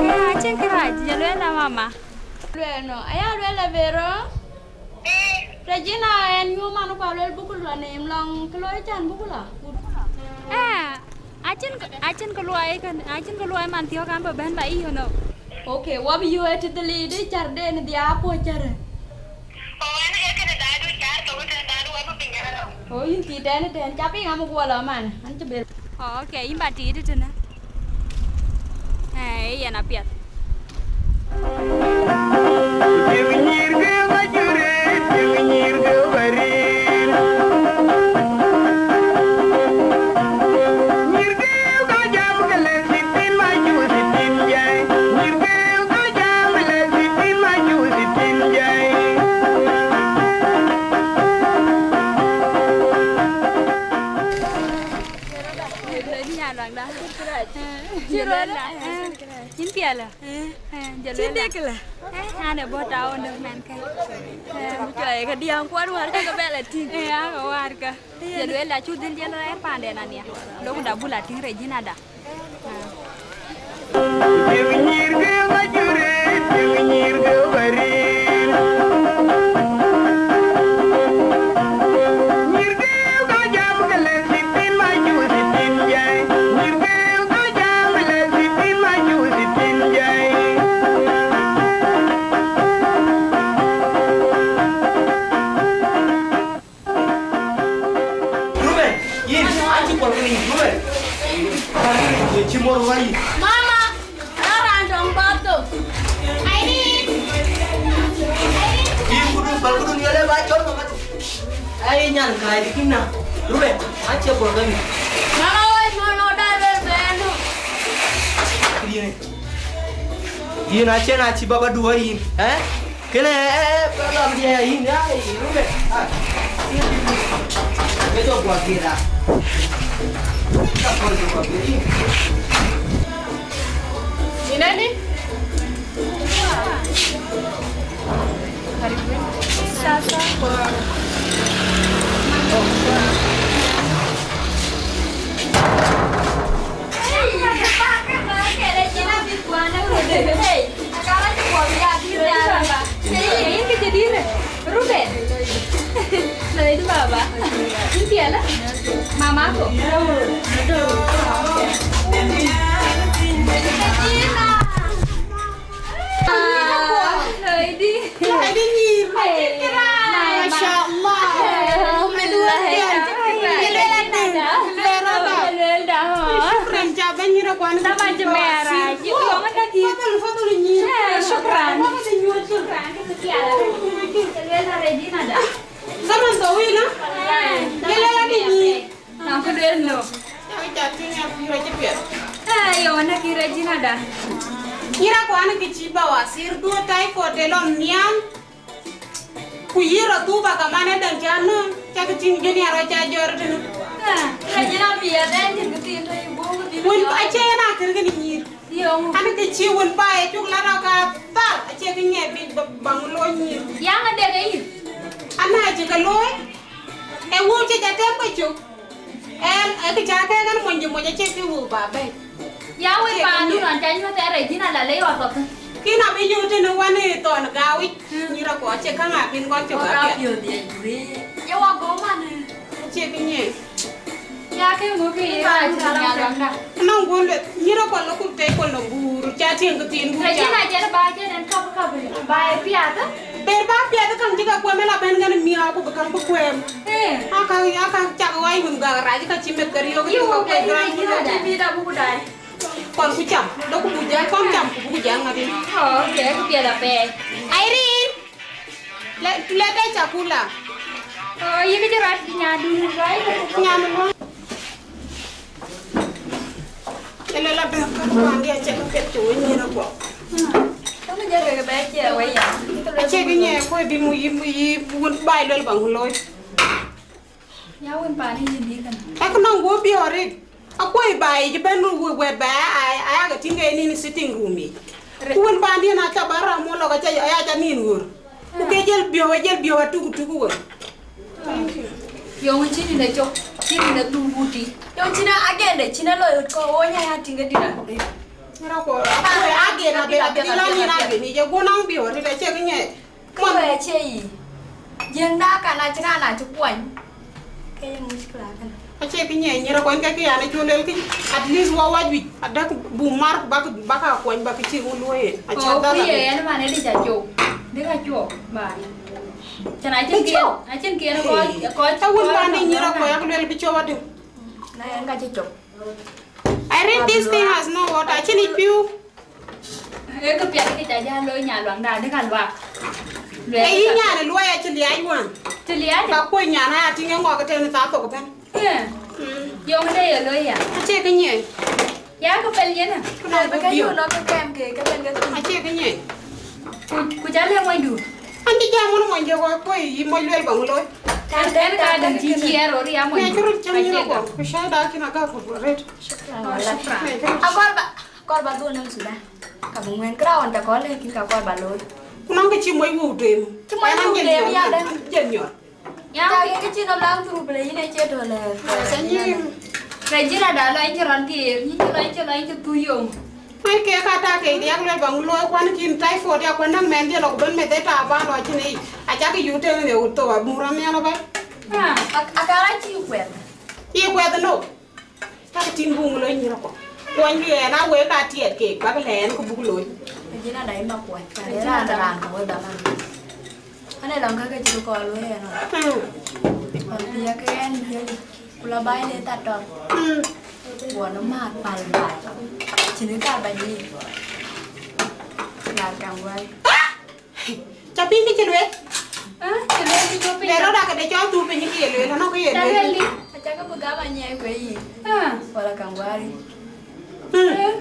Ya, acïn kërac, jɔl lueel a mama. Lueel no, aya lueel a Vero. Regina, en yum an kua lueel buk lɔ neem lɔŋ kë looi can buk lɔ. Eh, acïn, acïn kë luɔi kën, acïn kë luɔi man thiɔ̈k an bä bɛ̈n ba yï yönök. Okay, wä bï yöö ë tëdhili dï cär den dhia puɔ̈c cärë. Oh, en ee kënë daadu cär ke wëtën daadu wä bï piny jälë lɔ. Oh, yïn thii tɛn tɛn, ca piŋ am guɔ lɔ man, an cï ber. Oh, okay, yïn ba tiit tënë. Eh, yen apiɛth. Cï rɔt la. Yïn piɛlë. Eh, eh, jɔl cï lueel dek la. Eh, an ë bɔ̈ tau ëndë mɛn kë. Eh, më cɔɔi ke diäŋ kuɔn wär ka ke bɛ la tïŋ. Eh, ya ke wär ka. Jɔl lueel da cu dhil jɛn rɛɛr paanden ania. Lok da bula tïŋ Regina da. Ah. Ruben, yïn, an cï pɔl ke yïn, Ruben. Ye cï mor wä yïn. Mama, raan dɔŋ bä thok. Irene. Irene. Yïn kudu, pal kudu ni le ba cɔl mama tu. Ai nyan kai di kinna. Ruben, an cï pɔl ke yïn. Mama, wai, mama, da be be no. Yïn. Yïn acïn acï baba duɔ̈ɔ̈r yïn, eh? Kënë, eh, eh, baba diɛ̈ yïn, ya, eh, Ruben, ah. Ke jɔ guɔ gir, ah. Ka kɔn jɔ guɔ gir yïn. Yïn ani? Karibu. Sasa kwa. Hey, yïn kë cï dït, Ruben. Loi baba. Ca bɛ̈ny nyïïn akuan. Taban cï mɛɛr rac. Yöŋ ënë kï. Fadhal, fadhal nyïïn. Eh, shukran. Fadhal nyïïn. Shukran. Kë thiaala. Kë lueel na Regina da. Zaman tawil, ha? Eh, yelel adï nyïïn. Na kë lueel no. Ca, ca tïŋ ya pïïr acï piɛth. Eh, yöŋ ënë kï Regina da. Nyïïn akuan kë cï bawasir duö typhoid ë lɔ nhial. Ku yï rɔt dhuk bä kaman ë däŋ cä nööm, cä kë tïŋ junior rɔt cä jɔt tënë. Ah, Regina bï ya dɛn cïn kë thiin tɔ yï buk dhil. Wën acie yen akër kën nyïïr. Yöŋ. An kë cï wën ba ye cuk la rɔt ka thar, acie kë ŋiɛc bï ba-, baŋ looi nyïïr. Yaŋ adek ayï. An na cï ke looi, ë wëu cï ja tɛm ke cök. Ɛn, ë kë cä kɛ̈ɛ̈k ɛn mony jë moc acie kë wëu ba bɛ̈ɛ̈i. Ya wek paandu nɔn ca nyuɔ̈th ë Regina la le yɔt kɔ̈th. Kïn abï yöt tënë wän ë thɔn gääu yic. Hmm. Nyïïr akɔɔr acie käŋ a kën kɔc cök. Wak apiɛth. Apiöth ye juri. Ye wak gɔ̈u man. Acie kë nyiɛɛn. Ya ke ŋö kë ye ka cï nya lɔŋda. Nɔŋ guöl nyïïr akɔɔr lɔ kup tei kɔn lɔ buur ca tiɛŋ kë thiin buur ca. Regina jɛn ba jɛn ɛn kap kap ba ye piath. Ber ba piath käŋ cï ke kuɛm ë la bɛ̈n kɛn miääu ku bï käŋ bï kuɛm. Eh. Aka, aka cak wai wun gak rac ka cï meth ke riɔ̈k. Yï wun ke yï ke yï ke bï da buku dai. Kɔn ku cam, do ku buk jäl kɔn cam ku buku jäl ŋadï. Oh, okay, ku piɛth apɛi. Irene, le, le dai chakula. Oh, yï ke jë rac nyandu, right? Nyandu. Ënë la bɛ̈n ka kuan dia cɛ ka piɛth cï wëny nyïïn akuɔ. Kaŋ jɛ rek bɛ cie wei ya. Acie kë nyiɛɛn kuɔ̈i bï mu yï, mu yï wun baai luel baŋ looi. Ya wën paani yïn dï kën. Ek nɔŋ guɔ biɔɔr rit. Akuɔ̈i baai yic bɛ̈n wëët bɛ a, a, a yakë tïŋ ke nïn sitting room yic. Ku wën paandiɛn aca bä ram muɔl lɔ ka ca, ya ca nïn ɣöör. Ku ke jël biɔ̈u, jël biɔ̈u atuk tuk wën. Thank you. Yöŋ cïn yïn ë cök, cïn yïn ë dhuk wutic. Yöŋ cïn agenda, cïn ë loi ɣöt kɔ̈u, wo nya ya tïŋ ke dït akuɔ̈i. Ŋɛ̈r akuɔ̈i, akuɔ̈i agenda, bï la nïn agenda, ye guɔ naŋ biɔ̈u rit acie kë nyiɛɛn. Kë wɛɛr cie yic. Jiëŋda kan acï raan acï kuɔny. Ke ye muckila kënë. Acie kë nyiɛɛn nyïïr akuɔny ke kë yan ë cuk luel kï. At least wɔ wac wïc adäk buk mar bak, bak akuɔny bak cï ŋö luɔi yen. Acie dhal ku ye yen man ë dï ca cok. Dï ka cok ba. Cän acïn kë yen, acïn kë yen kɔc, kɔc. Ee wun ban dï nyïïr akuɔny ak luel bï cop adï. Na yen ka cï cop. I read this thing as no water. Acïn ic piu. Ee kë piɛth kë ca jal looi nya luaŋda dï ka luak. Ee yï nyan ë luɔi acï liac wään. Cï liac. Ka kuöc nyan aya tïŋ ë ŋɔk ëtënë thaa thok ëbɛ̈n. Ee. Mm. Yöŋ de ye looi ya. Acie kë nyiɛɛn. Ya kë pel yen. Ku nɔŋ bï ke yök nɔŋ ke kɛm ke, ke ben ke thïn. Acie kë nyiɛɛn. Ku, ku ca le monydu. An cï jam wun mony de kɔc kuöc yï moc luel baŋ looi. Kan den ka den cï ciɛɛr rot ya mony. Ŋiɛc röt cäŋ nyïïr akuɔny. Ku shahada kïn aka ku ret. Shukran. Akɔr ba, akɔr ba dhuk nɔm Sudan. Ka bï ŋuɛ̈n kë raun ca kɔl lɛ̈k kïn ka kɔr ba looi. Ku nɔŋ kë cï moc wëu tueŋ. Cï moc wëu tueŋ ya dɛ̈. Jɛn nyɔɔr. Ya. Ca ke kë cï nɔm laŋ thuru bï le yïn ë cie tɔ̈ lɛ. Regina da lɔ yïn cï rɔn tiir, yïn cï lɔ, yïn cï lɔ, yïn cï thu yom. Ŋuɛ̈n ke ka ta ke diäk luel baŋ looi kuan kïn typhoid ya kuan näk mɛn dhiël ɔk bën meth ë ta ba lɔ cïn yic. Acakï yuk tëŋ në wut thou abun rɔm nhial ëbɛ̈n. Ah. Ak, akar acï kuɛth. Cï kuɛth no. Cak tïŋ buŋ lɔ nyïïr akuɔny. Kuɔny kë ɣɛn a wek ka tiɛɛt keek bäk lɛɛn ku buk looi. Regina da yïn ba kuɔny. Regina da raan ka wek ba man. Ane lɔŋ ka ke cï kɔɔr wek ɣɛn ɔ. Mm. Kɔn thiëëk ɣɛn yöli. Ku lɔ baai le tha tɔŋ. Mm. Guɔ nɔm maat pal baai. Cïn kë kar ba nyic. Lar kaŋ guai. Ca piŋ kë cï lueel? Ah, cï lueel kë cï piŋ. Le rɔt akëde cɔl thur piny kë ye lueel, anɔŋ kë ye lueel. Ca lueel dï? Aca ke bï gam anyiɛɛi kueer yic. Ah. Wala kaŋ guari. Hmm. Eh.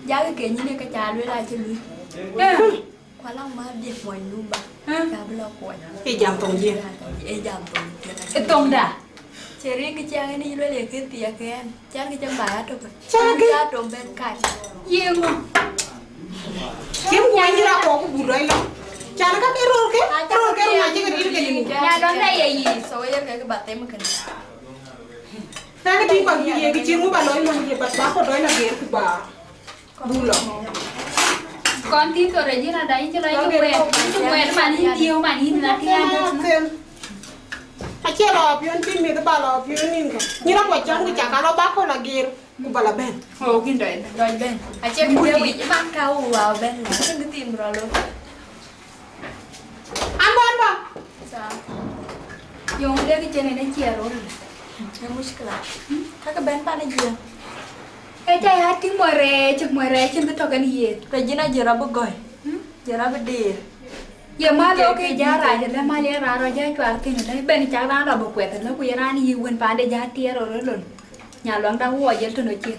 Jakï ke nyin ke ca lueel acï lueel. Eh. Ku alaŋ ma dhiëth mony nu ba. Eh. Ca bï lɔ kuɔny. Ee jam thoŋ jiël. Ee jam thoŋ jiël. Ee thoŋda. Cï rin kë ciɛɛŋ ënë yï luel ye kën thiëëk ëën. Cän kë cï baai atök. Cän kë. Cä tök bɛ̈n kac. Yeŋö? Cïn kuɔny nyïïr akuɔk ku buk dɔc lɔ. Cän ka ke röör ke, röör ke röör acï ke rïïr ke yïn. Nya dɔn da ye yï. So yer ke kë ba them kënë. Ka ke tïŋ kɔc bï ye kë cïn ŋö ba lɔc mony ye ba, ba kɔc dɔc lɔ geer ku ba. Buk lɔ. Kɔn thïn thok Regina da, yïn cï lɔ yïn cï kuɛɛt, yïn cï kuɛɛt man yïn dhiëëu man yïn na thiëëc. Acie lɔ piɔ̈n cï mïth ba lɔ piɔ̈n nïn kë. Nyïïr akuɔc cam ku cak alɔ ba kɔl ageer ku ba lɔ bɛ̈n. Oh, kïn dɔc bɛ̈n. Dɔc bɛ̈n. Acie kë thiëëc wïc man ka wëu wa bɛ̈n la. Acïn kë thiin bï rɔ looi. An bɔn bä. Sa. Yöŋ de kë cïn en ë ciɛɛr röt. Ee muckila. Ka ke bɛ̈n pan ë jiëë. Ke Aca ya tïŋ muɔrɛɛc, muɔrɛɛc cïn kë tɔ̈ kën yen. Regina, jël rɔt bï gɔ̈i. Hmm? Jël rɔt bï deer. Ye mal, ke, ke ja rac, le mal ye raan rɔt ja cuar thïn, le ben cak raan rɔt bï kuɛth, le ku ye raan yï wën paande ja tiɛɛr rɔt rɔt lon. Nya luaŋda wuɔ jël tëno cin.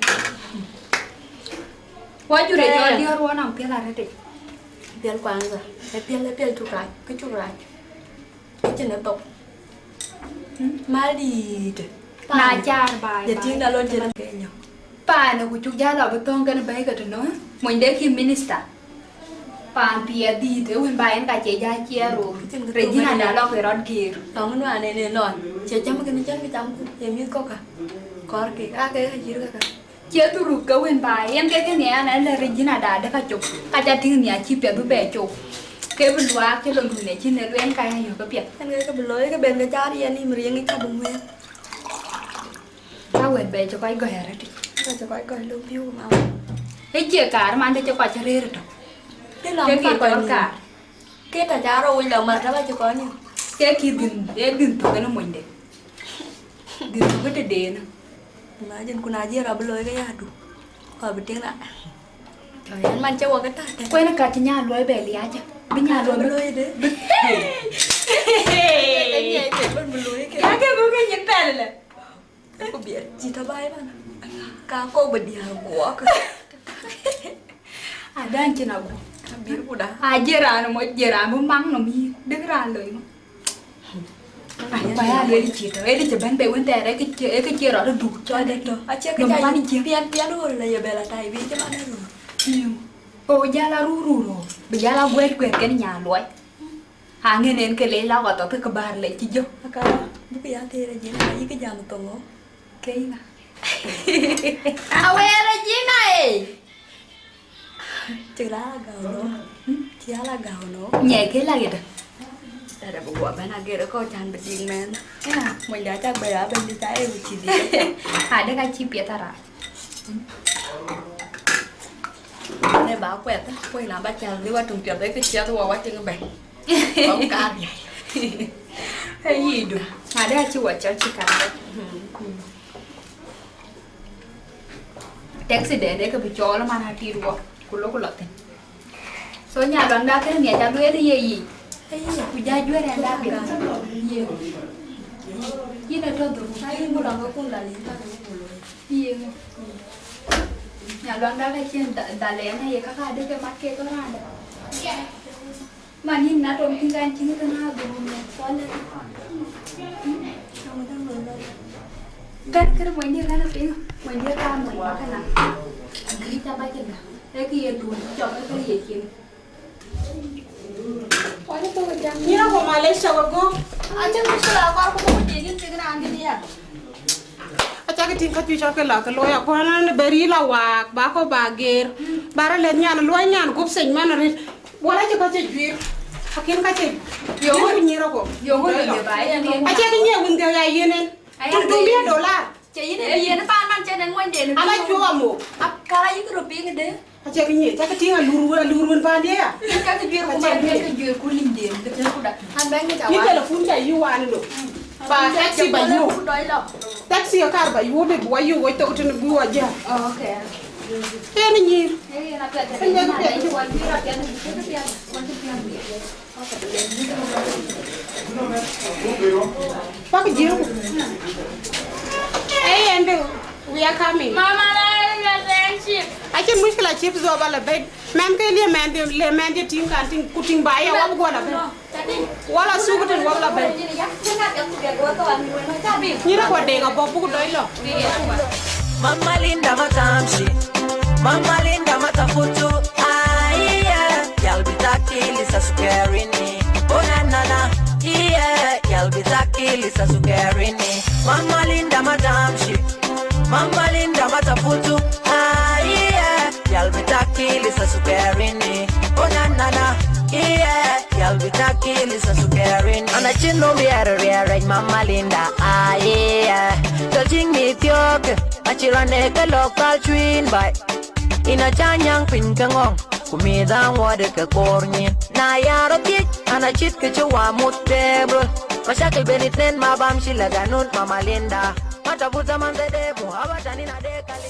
Wɔ jur ë jɔl diɔ̈ɔ̈r wɔ nɔm piɛl arëtic. Piɛl kwanza, ë piɛl, ë piɛl cuk rac, kë cuk rac. Kë cïn ë thok. Hmm? Mal dïït. Na car ba, ye ba, tïŋ da lon cïn ke nyɔk. Paan ku cuk ja lɔ bï thöŋ kën bɛ̈i ke tënö, mony de kï minister. Paan piɛth dïït, ë wën ba en ka cie ja ciɛɛr ror. Kë cïn kë thok. Regina da lɔ ke rɔt geer. Tɔŋ nuan en ë lɔn. Cie cam kën cän kë cam ku, ye mïth kɔ̈k ka. Kɔɔr kek, aa ke ka cït kaka. Cie dhuruk ke wën ba, yen ke kë nhiaar an, le Regina da de ka cop. Ka ca tïŋ nhiaar cï piɛth bï bɛ cop. Ke bï luaak cï lon dun ë cïn ë lueel ka ya yök ke piɛth. Yen ke ke bï looi ke ben ke car yen nim riëŋ ë cï bï ŋuëën. Ka wën bɛ cï kɔc gɔ̈i arëtic. Ka cï kɔc gɔ̈i lom biu mama. Ë cie kaar man de cï kɔc rëër tök. Ke lɔ ke ke kɔc kaar. Ke ta ca rou wec lɔ mar ta ba cï kɔn nim. Ke kï dhïn, ë dhïn thök ënë monyde. Dhïn thök ë tëden. Imagine, ku na jiëër abï looi ke ya du. Kɔ bï tiŋ na. Cɔ yɛn man cï wɔ ke tak tɛ̈. Kuɛn ka cï nya luɔi bɛ liac. Bï nya luɔi bï looi de. Bï. Ke nyiɛc ke bï looi ke. Ya ke bï ke nyin pɛl lɛ. Ku biɛt cï tɔ bai man. Ka kok bï diaal guɔk. Adan cïn aguɔ. Abïr ku da. A je raan mo je raan bï maŋ nɔm yï. Dek raan loi ŋö. Ai, ba ya luel cï tɔ, ëdï cï bɛ̈n bei wën thɛɛr, ë kë cie, ë kë cie rɔt ë dhuk cɔl ëdï tɔ. Acï kë ca pan yïn piɛn, piɛn ɣöl la ye bɛ la tai bï cï man ë röör. Iyo. Ko bï jal a rur rur ɣöö, bï jal a guɛ̈t guɛ̈t kën nya luɔi. Aŋën en ke le la kɔth thɔ̈k kë bäär le cï jɔ. Aka, buk ya thëër ë jiël, ayï kë jam thoŋ ɣöö. Ke yïn a. Awɛɛr ë jiŋ a ee. Cïk la la gäu no. Hmm? Cï ya la gäu no. Nyɛ ke la yedë. Dada bï guɔ bɛ̈n ager ë kɔc can bï diŋ mɛn. Ëna, mony da cak bɛ ya bɛ̈n dï ca ee wïc cï diŋ. Adek acï piɛth ara. Ne ba kuɛth, kuɔny na ba cäl bï wa tuŋ piɛth ë kë ciɛth wa wa tiŋ bɛ̈n. Kɔm kaar yai. Ee yidu. Adek acï wa cɔl cï kaar. Hmm. Taxi den ë ke bï cɔɔl man atit wɔ, ku lok ku lɔ thïn. So nya luaŋda kënë miac alueel ye yic. Ku ja juëër ɛn dak ye. Yïn ë tɔ dhuruk. Yïn ŋö? Nya luaŋda ka cïn dha-, dhal ɛn aye kaka adek ke mat kek randa. Man yïn na tɔŋ tïŋ kan cïn kë na dhuruk në kɔn. Kan kër mony dië kan piny, mony dië ka mony ba kana. Agri ta ba jël. Ë kë ye duɔ̈n cɔk ë kë ye cin. Nyina ko Malaysia ko go. Acha mishkila kɔr ku ko degin ke gran dini ya. Acha ke tin ka tu cha ke la ke loya ko nan beri la wak ba ko ba ger. Bara le nyan lo nyan gup sen man rit. Wala cï ka cï juiir, akin ka cï. Yo, yen ku nyïïr rɔ̈k. Yo, ŋö le ba ya ni? Acie kë nyiëë wun ke ya yen en. Aya. Tum tum bia dollar. Cï yïn ë yen pan man cïn en wënden. Ala cuɔɔm wo. Ap kara yïk röt piŋ de. Acie kë nyiëë, cakë tïŋ alur wën, alur wën pan dia. Cakë juiir ku man, cakë juiir ku lim den, ke tëë ku da. An bɛ̈n ke ca. Yï wan. Telephone ca yï wan no. Ba taxi ba yup. Taxi ë kar ba yup, bï wa yup wec thok tën bï wa jäl. Oh, okay. Yen nyïïr. Yen apiɛth. Yen apiɛth. Pak jiu. Hey, and we are coming. Mama, I friendship. Acie mushkila chips zo bala bed. Man ke le man de, le man de ting kan ting kuting ba ya wa gona bed. Wala sugu den wala bed. Nyira kwa dega bobu doi lo. Mama Linda matamshi. Mama Linda matafutu. Aiya. Yal bitaki lisa sukerini. Oh na na na. Iye. Yal bitaki lisa sukerini. Mama Linda matamshi. Mama Linda matafutu. Aiya. Yal bitaki lisa sukerini. Oh na na na. Iye. Yal bitaki lisa sukerini. Ana chino biere riere Mama Linda. Aiya. Tolching mi tioke. Achirane ke lokal chuin bai. Ina chanyang piny ke ngong. Ku mi dang wade ke kor nyin. Na yaro thiec, ana chit ke che wa mut tebro. Mashakil benit nen ma bam shila ganun Mama Linda. Mata buta man de debo, abata ni na de kali.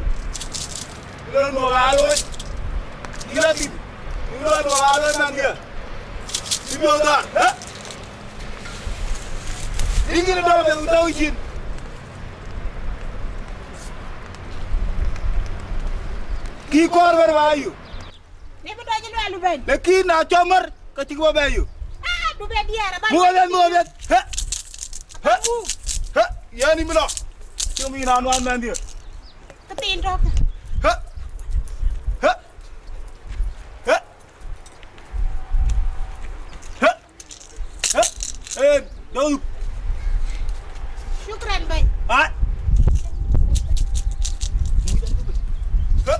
Lon. Lon mo alo. Ila di. Lon mo alo man dia. Di mo da. Ha? Di ngir do be do jin. Ki kor ber wa yu. Ni bi dɔc luɛl ben. Lakin na cɔmɔr ka cïk bä bɛ yu. Ah, du be diɛɛr ba. Mu ben, mu ben. He. He. He. Yani mi lɔ. Cï mi na nuan man dia. Ka tin tɔk. He. He. He. He. He. He. Dawud. Shukran, bay. Ai. He.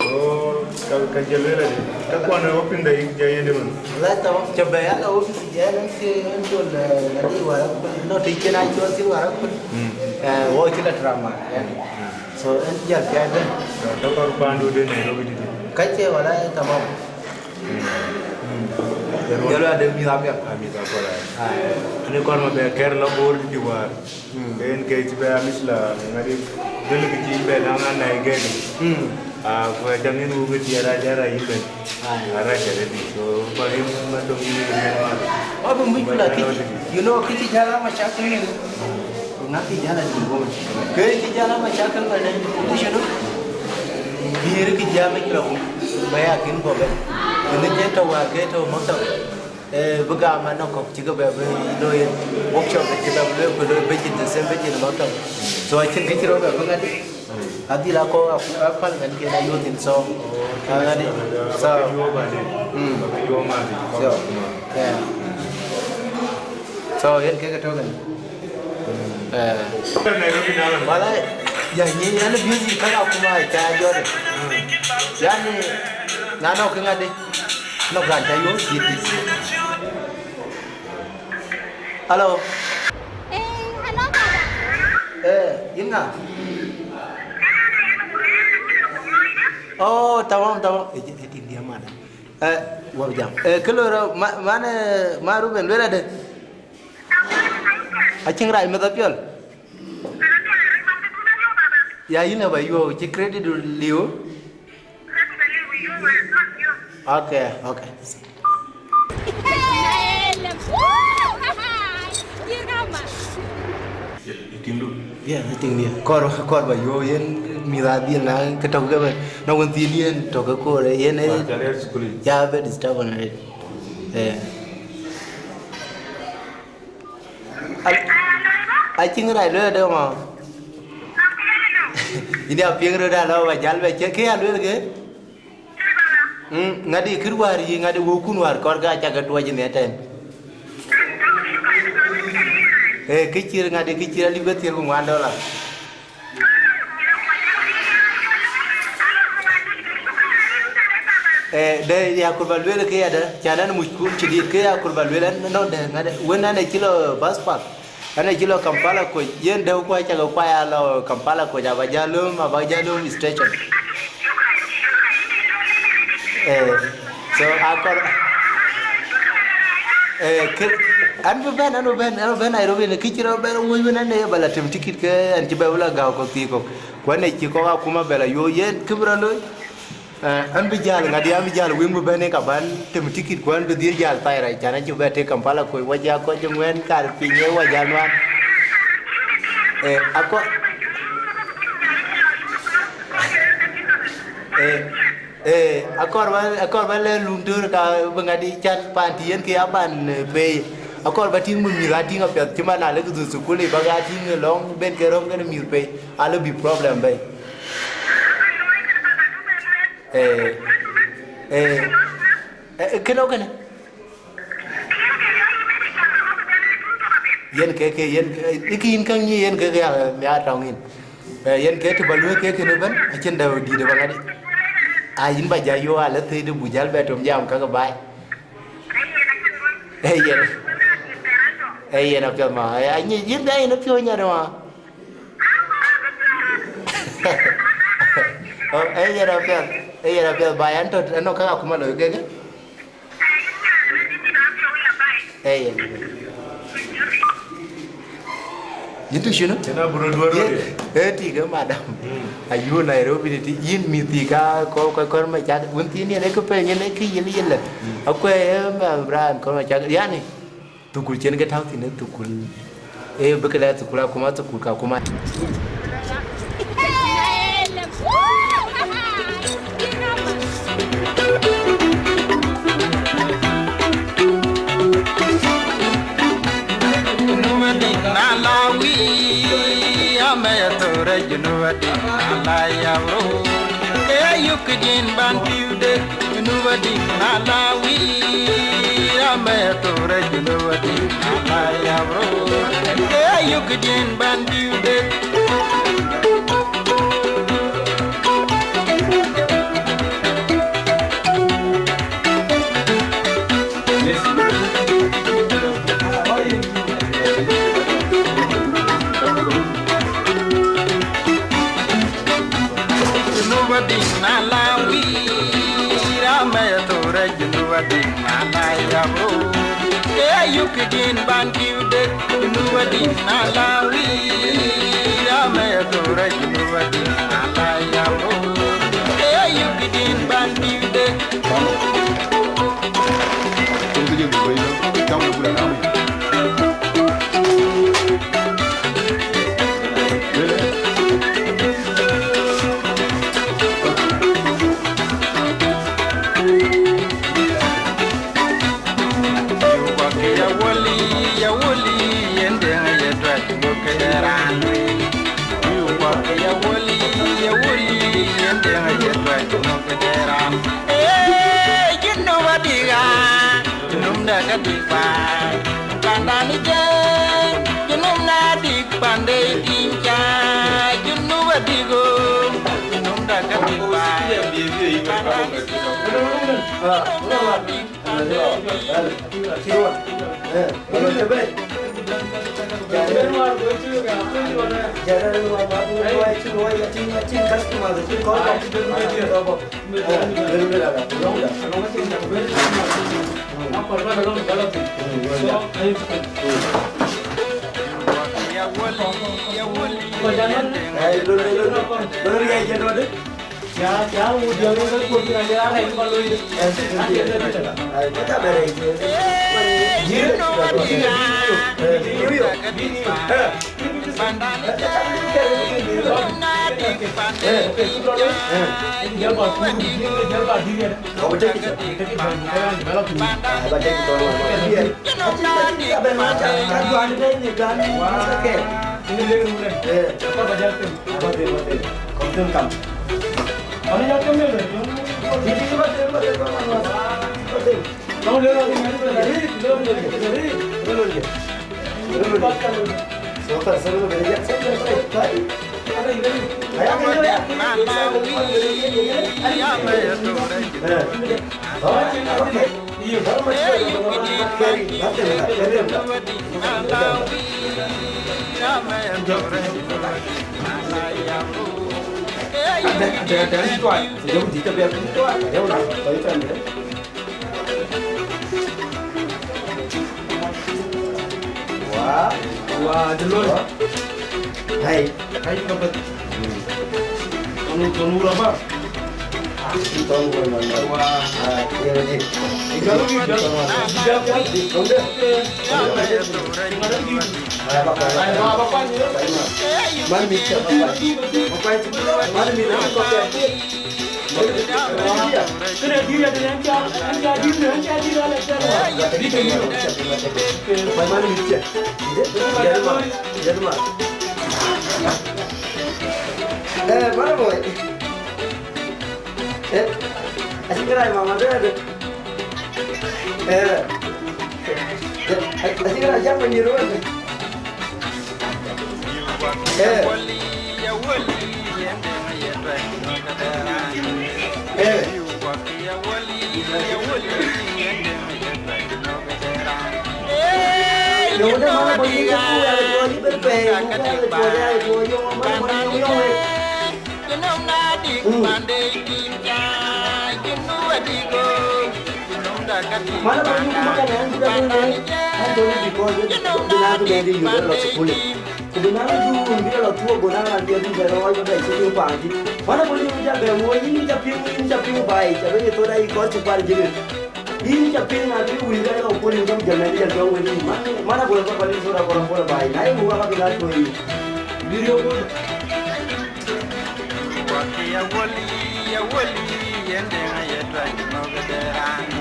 So, ka, ka jël wël adï? Ka kuan ë wok piny da yïk jai yende man. Wala tamam, ca bɛ ya la wok piny jai nan ke en col, eh, na di wara kul. No, ti ken a col ti wara kul. Mm. Eh, wo ci la drama, yani. Mm. So, en jal jai ben. So, to kor pandu de Nairobi di. Ka ce wala tamam. Mm. Mm. Jalo ade mi da bia. Ami da kola. Ah. Ani kor ma bɛ ker la bor di war. Mm. Ke en ke cï bɛ a mïthla ŋadï, dhël kë cï bɛ naŋ anai gɛ̈ɛ̈r. Mm. Ah, ku acä ŋïn wuk ë tiɛɛr a jär a yïn bɛ̈n. Ai. Arac arëdï. So, kɔc ë ma döŋ yïn ë riɛl ma. Wa bï mïthla kï, you know, kï cï jal a macakil ŋic. Ŋa kï jal a dï wok. Ke cï jal a macakil ŋic, ku cï nu. Bï rï kï jam ë cï rɔt. Ba ya kïn bɔ̈ bɛ̈n. Ënë jë tɔ̈ wäär ke tɔ̈ maktab. Eh, bï gam anɔŋ kɔ̈k cï ke bɛ bï looi workshop, cï bɛ bï looi, ku looi budget, the same budget maktab. So acïn kë cï rɔt bɛ bï ŋadï. Adhil akɔ̈k a, a parliament ken a youth in so. Oh, ŋadï. So, mm. So, yeah. So yen kek tök en. Eh. Wala, ya nyi, yani busy kaka kuma cha jore. Yani, na no kë ŋadï. No kan cha yo city. Hello. Eh, hello, baba. Eh, yïn ŋa? Oh, tamam, tamam. Eh, eh, India mana. Eh, wa jam. Eh, kë loi rɔt, ma, man, eh, ma Ruben, luel adë. Acïn rac meth apiɔl. Ya yïn aba yuɔ̈ɔ̈k, cï credit liu. Okay, okay. Tiŋdu. Yeah, tiŋdu. Kɔr, kɔr ba yuɔ̈ɔ̈k yen mïth adhil na ke tɔ̈ ke bɛ. Na wën thiin yen tɔ̈ ke koor, yen ë. Wa jal ë school. Ya bɛ disturb na ret. Eh. Al-, acïn rac lueel adë ma. Yïn ya piŋ röt alɔ ba jal bɛ cï kë ya lueel ke. Mm, ŋadï kër wäär yï, ŋadï wëukun wäär kɔr ke acak ke tuɔc ënë ëtɛ̈n. Eh, kë cïr ŋadï, kë cïr alip ke thiëër ku ŋuan dollar. Eh, de ya kur ba luel ke ya de, chan an muc kun ci dit ke ya kur ba luel an non de ŋade, wen an e cï lɔ bus park, an e cï lɔ Kampala koc, yen de ku acak ku ya lɔ Kampala koc, aba ja löm, aba ja löm station. Eh, so akɔr, eh, ke, an bï bɛ̈n, an bï bɛ̈n, an bï bɛ̈n Nairobi, ne kë cï rɔt bɛ̈n wööc wën, an e ba la tem tikit ke an cï bɛ wula gäu kɔ̈k thii kɔ̈k. Ku an e cï kɔ̈k akuma bɛ la yuɔ̈ɔ̈k yen kë bï rɔt looi. Eh, an bï jäl ŋadï, an bï jäl wëŋ bï bɛ̈n ë ka ban tem tikit ku an bï dhil jäl thai rac, can an cï bɛ tek Kampala koi wa ja kɔc ë ŋuɛ̈n kar piny ë wa ja nuan. Eh, akɔr, eh, Eh, akɔr ba, akɔr ba lɛ̈k lum töör ka bï ŋadï can pan tï yen ke aban, eh, pei. Akɔr ba tïŋ bï mïth a tïŋ apiɛth cï man a lëk dhuk thukul, ba ka tïŋ lɔ̈ŋ ben ke röm kenë mïth pei, a lë bï problem bei. Eh, eh, eh, kënë kënë. Yen ke, ke, yen ke, ë kïn käŋ nyi yen ke, ke ya, ya tɔŋ yïn. Eh, yen ke të ba luëk ke kënë ëbën, acïn dɛ̈ dït ë ba ŋadï. A yïn ba ja yo a lë thëëi dï bu jäl bɛ tom jam kakë baai. Eh, yen. Eh, yen apiɛth ma. Eh, anyi, yïn bɛ yen apiɔ̈u nyadë ma. Oh, eh, yen apiɛth. Eh, yen apiɛth baai, an tɔ̈, an nɔŋ kakë akuma loi kekë. Ëë, yen. Yïn tï cïn? Cïn abï röt duɔ̈r röt. Ee, tik ë madam. Ayuɔ̈l Nairobi tï, yïn mïth thii ka kɔ̈k, kɔc kɔ̈k Machakër, wën thiin yen ee kë pɛ̈ny, yen ee kë yïn yïn lë. Akuɛ̈i ë ma Brian kɔ̈k Machakër, yani, thukul cïn ke tääu thïn, ee thukul, ee bï ke lɛ̈k thukul akuma, thukul ka akuma. Junubadït, na la wïïr, amɛ ya thɔ̈ɔ̈r ë Junubadït, na la ya röör, ke ya yök kë jin ban pïu dek. Junubadït, na la wïïr, amɛ ya thɔ̈ɔ̈r ë Junubadït, na la ya röör, ke ya yök kë jin ban pïu dek. Junubadït, na la wïïr, amɛ ya thɔ̈ɔ̈r ë Junubadït, na la ya röör, ke ya yök kë jin ban pïu dek. Junubadït, na la wïïr, amɛ ya thɔ̈ɔ̈r ë Junubadït, na la ya röör, ke ya yök kë jin ban pïu dek. Yï kuak ya wöli, ya wöli, yen dëŋ ye tuɛt, duɔ̈kkë de raan wei. Yï kuak ya wöli, ya wöli, yen dëŋ ye tuɛt, duɔ̈kkë de raan. Ee, Junubadït ɣa, Junub dɛ ka dïk baai. Pandan ë jɛ, Junub na dïk pande dïn ca, Junubadït ɣo, Junub dɛ ka dïk baai. Pandan ë jɛ, Junub na dïk. Wah, wah, deloi. Hai. Hai, kapat. Tonu, tonu apa? Tonu, tonu. Wah. Ah, iya, iya. Kalau gitu, kalau gitu. Kalau gitu. Kalau gitu. Eh, mana boy? Eh, asik kena mama tu ada. Eh, asik kena siapa ni, Ruben? Eh. Eh. Yo, udah mana boy ni, aku ada dua ni berpeng, aku ada dua ni, ada dua yang mana boy ni, yang mana? Mana boy ni, aku makan yang sudah punya. Kan dulu di boy, di nanti dia di Euro lah sepuluh. Ku na du bï lɔ thuɔɔk, go na raan piɛth bï bɛ lɔ ɣɔc bï bɛ cï piŋ paan dït. Mana bɔ̈ yïn ca bɛ ŋuɔ̈c, yïn ca piŋ, yïn ca piŋ baai, ca bɛ ye thot ayï kɔc cï kuar jiël. Yïn ca piŋ na bï wïïr ka lɔ kuɔ̈l yïn jam jam ë jam jam wën yïn. Man, mana bɔ̈ ka bä lï thot akɔr akɔr baai. Na ye muk aba bï la tuɔ̈c yïn. Bï riɔ̈k wun.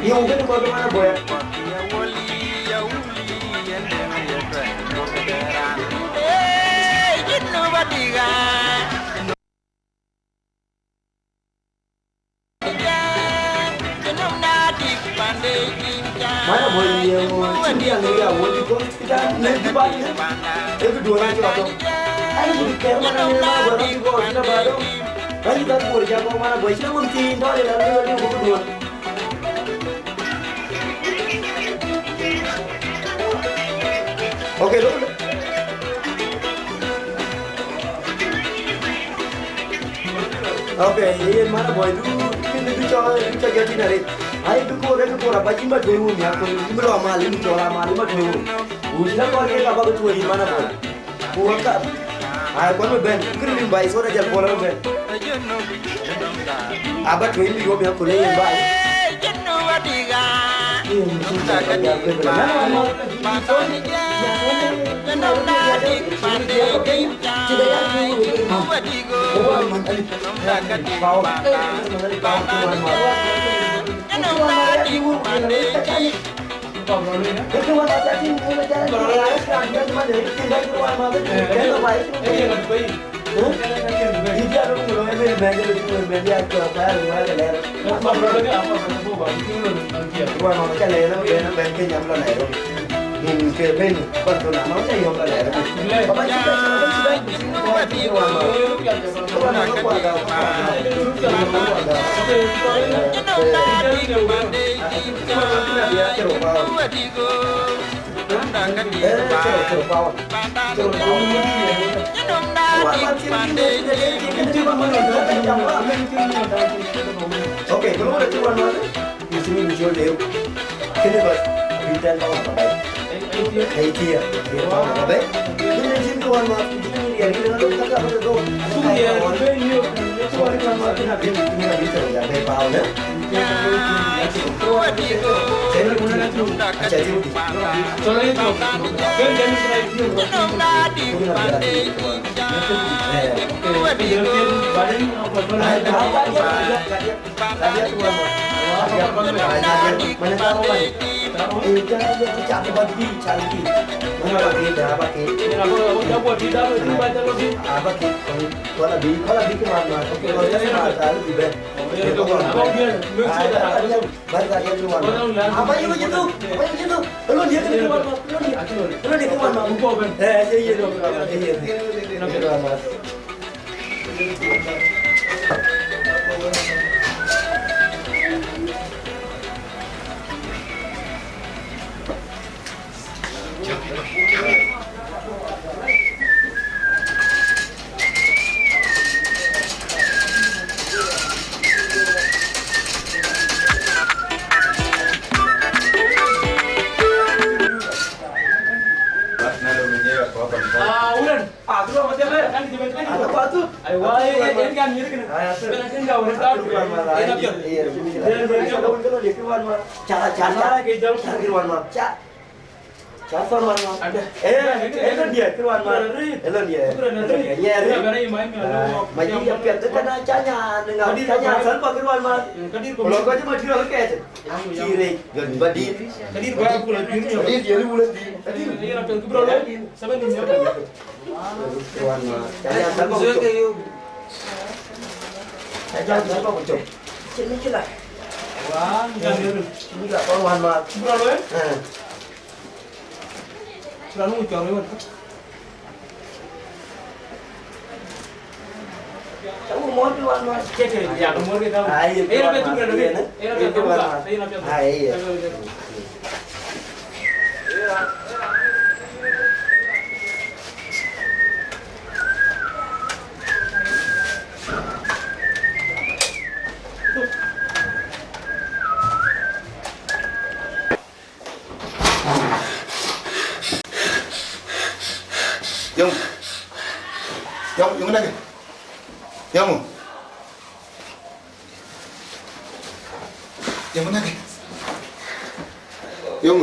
Yïn wun kënë kɔc ke mana bɔ̈ ya. Mana bɔ̈ ye ŋö cïn diɛŋ ë ya wun bï kɔc cï dan në bï ba yïn. Ee kë duɔ̈n acï rɔt tɔ̈. Ai, wun kɛ̈r mana në ma bɔ̈ rɔt bï bɔ̈ cïn aba dɔ̈. Rɔt cï dhal bɔ̈ jam kɔ̈k mana bɔ̈ cïn wun thiin tɔ̈ ye la lëu adï ku kë duɔ̈n. Okay, look. Okay, yen mana bɔ̈ du, du, du cɔ, du cɔ jɔt yïn arëët. Ai, du koor, du koor, aba yïn ba tueŋ wun ya, ku yïn bï lɔ mal, yïn cɔl amal, yïn ba tueŋ wun. Ku cïn akɔɔr kek aba ke tueŋ yïn mana bɔ̈. Ku wek ka, ai, kɔn bï bɛ̈n, kërë lim ba yï thot ajal puɔl abï bɛ̈n. Aba tueŋ bï yuɔ̈p ya ku le yen ba. Okay, kë lɔ cï wan wan, yïn cï min col lëu. Kënë bas, abï ten pound ka bɛ̈i. Eighty, abï ten pound ka bɛ̈i. Kënë cïn kë wan wan, cïn min riɛl, yïn ënɔɔnë ka ka bï ke dhou. Cïn kë wan wan, cïn abï, cïn abï col ja bɛ̈i pound, eh? Aca thiëëu dï. Ca, ca, ca, ca, ca thɔn wan ma. Eh, eh, lon diɛt, kë wan ma. Eh, lon diɛt, lon diɛt. Nyɛɛr. Ah, ma yï ya piɛth, kana ca nyan, ŋa, ca nyan thɔn pa kë wan ma. Ku lɔ kɔc ma tïr ɔlë kɛɛt. Ci rec, gën ba dït. Dït, dït, dït, dït. Kë wan ma. Ca nyan thɔn pa ku cop. Ca nyan thɔn pa ku cop. Cïn mi cï la. Wa, mi cï la, kɔn wan ma. Eh. Yom. Yöŋ näkë. Yöŋ. Yöŋ näkë. Yöŋ.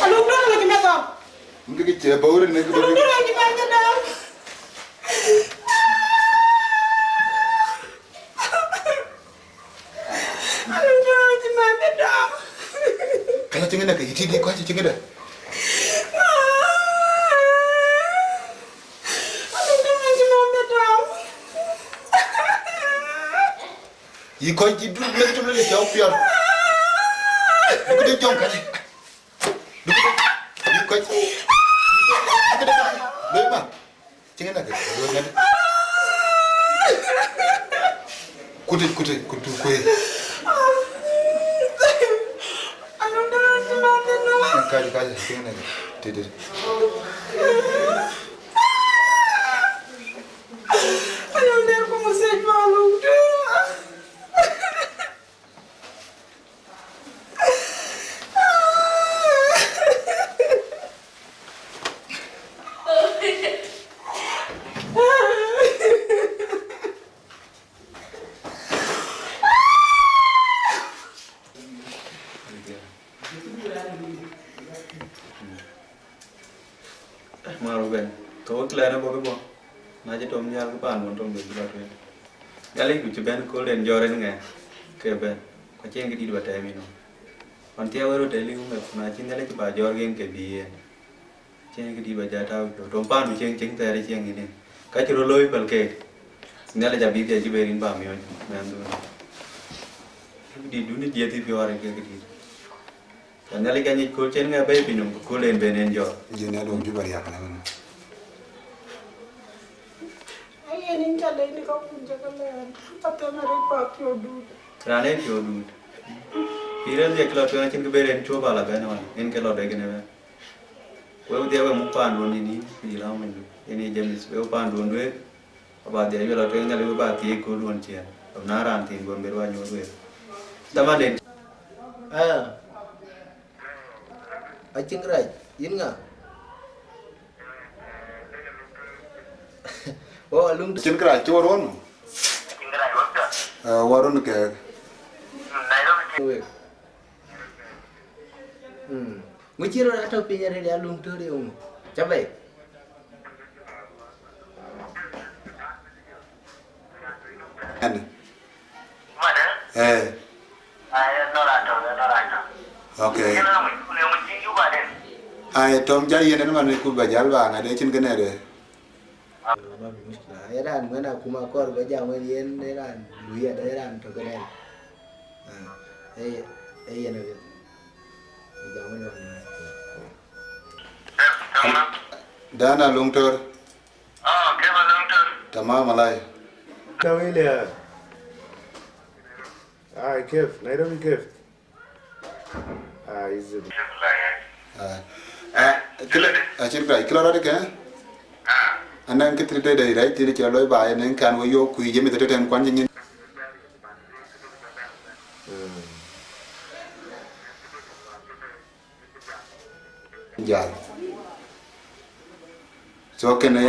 Aluk dɔ̈ɔ̈r ŋic meth thɔ̈k. Mï kë cï bɔ̈ rin në kë bɔ̈. Aluk dɔ̈ɔ̈r ŋic meth thɔ̈k. Aluk dɔ̈ɔ̈r ŋic meth thɔ̈k. Kala cï ŋic näkë, yï tït yï kɔc cï ŋic dë. Aluk dɔ̈ɔ̈r ŋic meth thɔ̈k. Yï kɔc cï duk lek tɔ̈ lek cɔk piɔ̈r. Duk de jɔŋ kane. Duk de, yï kɔc. Duk de, duk de, duk de, ma. Cï ŋic näkë, duk ŋic. Kutic, kutic, kutu kuëë. Kac, kac, cï ŋic näkë. Tït, tït. Aluk dɔ̈ɔ̈r ku message ma aluk dɔ̈ɔ̈r. Maru bɛ̈n, ke wek lɛ̈ɛ̈r ë bɔ̈ ke bɔ̈, na cï tom nhial ke paan wën tom de cï lɔ tueŋ. Nhialic ku cï bɛ̈n kööl en jɔ̈ɔ̈r en ŋɛk ke bɛ̈n, ku acïn këdït bä tɛɛm yïn ɣɔn. Ɣɔn thiɛɛu ë röt ë liu meth, ku na cï Nhialic cï bä jɔ̈ɔ̈r gen ke bï yen. Cïn këdït bä jɔ tääu piɔ̈u, tom paandu cieŋ cieŋ thɛɛr ë cieŋ yïn en. Ka cï röt looi päl keek, Nhialic abï dhiɛc cï ben rin bä miɔɔc mɛnhdu. Këdït dun ë jiëth ë piɔ̈ɔ̈r en ke këdït. Ka Nhialic ka nyic kööl cïn ŋɛk bɛ̈ɛ̈i piny nɔm, ku kööl en ben en jɔ̈ɔ̈r. Jin adu juba riak na. Ayen in ca lɛc ni ka kun ca ka lɛɛr, ka them arëët bä piɔ̈u duut. Raan ee piɔ̈u duut. Pïïr en dhiɛc kë lɔ tueŋ acïn kë ber en cuö bä la bɛ̈n ɣɔn, en ke lɔ dek en ëbɛ̈n. Wek dhiɛc we muk paanduön yïn yïn, ku yï la monydu. Yen ye James, wek paanduön duëër, abä dhiɛc we lɔ tueŋ Nhialic we bä thiëëc kööl duön ciëën. Dom na raan thiin guöm ber wa nyuöth wek. Thamanden. Aya. Acïn kërac, yïn ŋa? Wo alum. Acïn kërac, cï wo ruɔn. Acïn kërac, wek tɔ. Eh, wo ruɔn kek. Mm, Nairobi kek. Wek. Mm. Ŋö cï rɔt atɔ piny arëët ya lum töör yöŋ. Ca bɛ̈i. Ɛn. Mane? Eh. Ai, nɔr atɔ, nɔr atɔ. Okay. Kena mwi, kule mwi tin Juba den. Ai, tom jal yen ɛn man ku ba jal ba ŋa de cin kene de. Ë raan ŋuɛ̈n akuma kɔɔr bä jam wën yen ë raan luui adë ë raan tök ënɛn. Ee yen ë jam wën wan. Dana Luŋ Tör. Oh, kef a Luŋ Tör. Tamam alai. Tawili ya. Ai, kef, Nairobi kef. Ah, easy. Ah, ah, kilo, acïn kë, kilo rɔt ke? Anɛn kë thïn tëde rɛc thïn cï lɔ looi ba yen kan we yök kuic jemi thëtëtën kuan cï nyin. Jal. So kënë,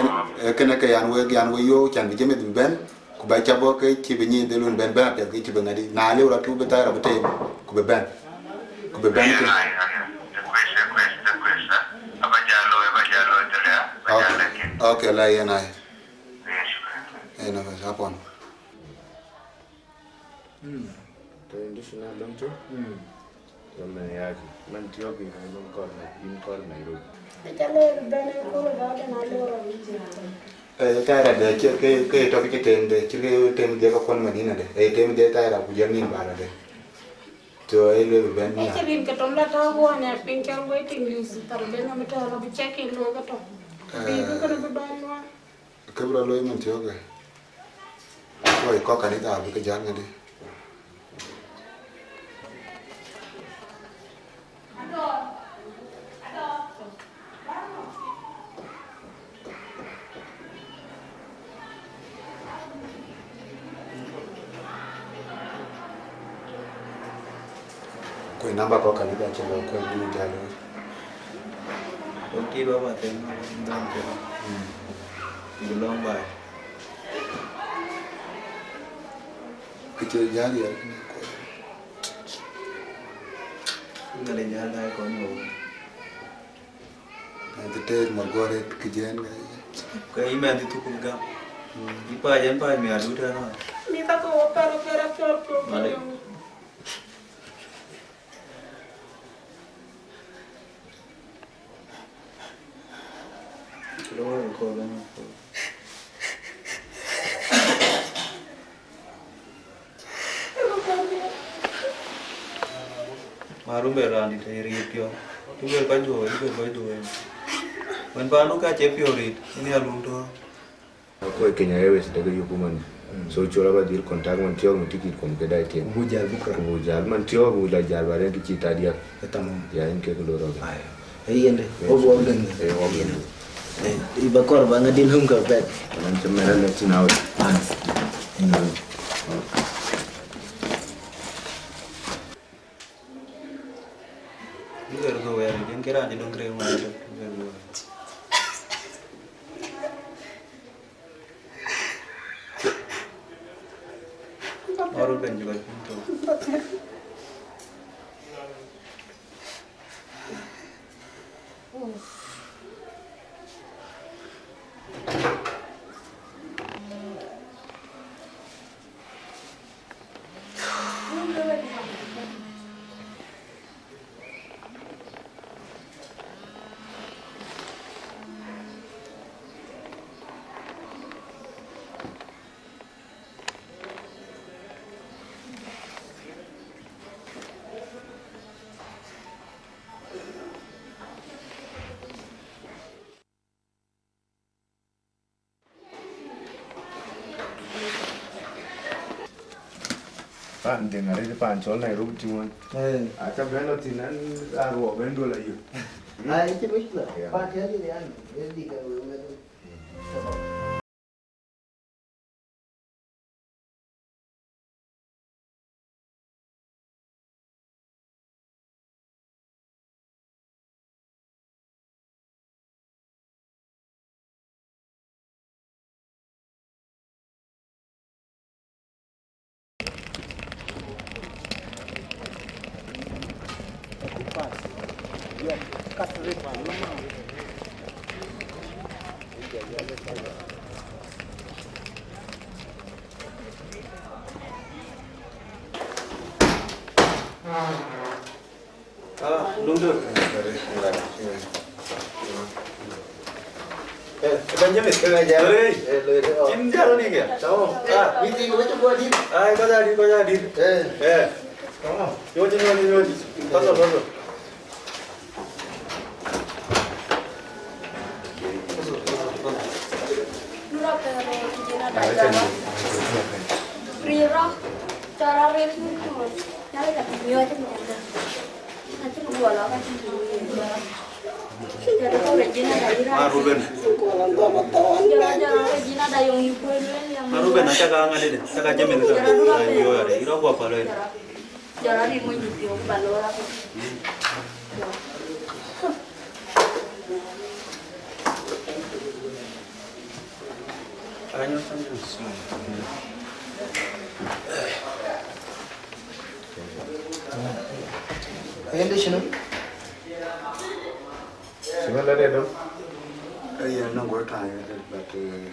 eh, kënë ke yan wek, yan wek yöök can bï jëmith bï bɛ̈n, ku ba cä bɔ̈ ke cï bï nyin dhil wën bɛ̈n bɛ̈n apiɛth ke cï bï ŋadï. Na lëu rɔt tu bï thäi rɔt bï teem, ku bï bɛ̈n, ku bï bɛ̈n kë. Okay, la yen ai. Yen ai, apɔn. Mm. Traditional dɔm tï. Mm. Dɔm na yaki. Man tiɔki na dɔm kɔr na, in kɔr Nairobi. Aca lɔ bɛn ë kööl ba bɛn a lɔ. Eh, tayra de, ke, ke, ke tɔki cï tem de, cï ke tem de ka kuɔn Madina de. Eh, tem de tayra ku jɔ nin bara de. To, eh, lɔ bɛn na. Aca rin ke tom la ta wɔ ne piny cɔl waiting list, tar ben na mi tɔ̈ la bi check in lɔ ka tɔ̈. Eh. Bi du kana bi ban wa. Kë bï rɔt looi mën thiɔ̈kë, kɔc kɔ̈k kanitha abï ke jäl ŋadï. Kuc namba kɔ̈k kanitha cï lɔ kuec bï jäl looi. Wek tit wa ba them na wek dam ke. Mm. Ku long bai. Ke cï jäl yɛr. Ŋa de jäl dai kɔn yo. Ŋa de tɛɛr ma gɔret ke jɛn. Ke yï mɛn di thukul gam. Mm. Yï pa jɛn pa mi adu tɛn wa. Mi ba ko wa paro pera pera pera. Male. Marum be raan dit ë riit piɔ̈u. Tïŋ wer kɔc duööi, tïŋ wer kɔc duööi. Wën paandu ka cie piɔ̈u riit, ë nhial wun tɔ̈. Akoi Kenya Airways de ke yök man. Mm. So col aba dhil contact man tiɔ̈k, man ticket kuɔm ke dai tiɛ̈n. Ku bu jäl bukra. Ku bu jäl man tiɔ̈k, ku la jäl ba den ke cï ta diäk. E tamam. Ya, en ke ke lor aba. Aya. E yende, yes, o bu gɛn. E, o bu gɛn. E, iba kɔr ba ŋa din hum ka bɛt. Nan cï mɛn la tin awet. Bas. Mm. Duker go wer, jen ke raan cï döŋ rem wan cök, duker go wer. Ɔrɔ ben cï kɔc piny thok. Pan Deŋ arëët pan cɔl Nairobi tïŋ ɣɔn. Eh. Aca bɛ̈n lɔ thïn, an, aruɔk bɛ̈n duɔl ayö. Ai, cï mïc la. Yeah. Pan tiɛ̈n dï rian, ë dï ka wëu wëu. Ah, dum dum. Eh, Benjamin. Hey. Eh, lo, lo. Tim jaro ni ke? Tamam. Ah, meeting ko cï gua dit. Ai, ko jadi, ko jadi. Eh. Eh. Tamam. Yo, yo, yo, yo. Pasal, pasal. Ma Ruben. Ma Ruben, aca ka ŋa dede, aca ka James ka. Ayo, yare, ira gua palo. Jɔl arït mony dït piɔ̈u ku ba loor apɛi. Anyo sometimes. Yen de cïno? Cïmën la de döŋ? Eh, yeah, no, go time, but, uh,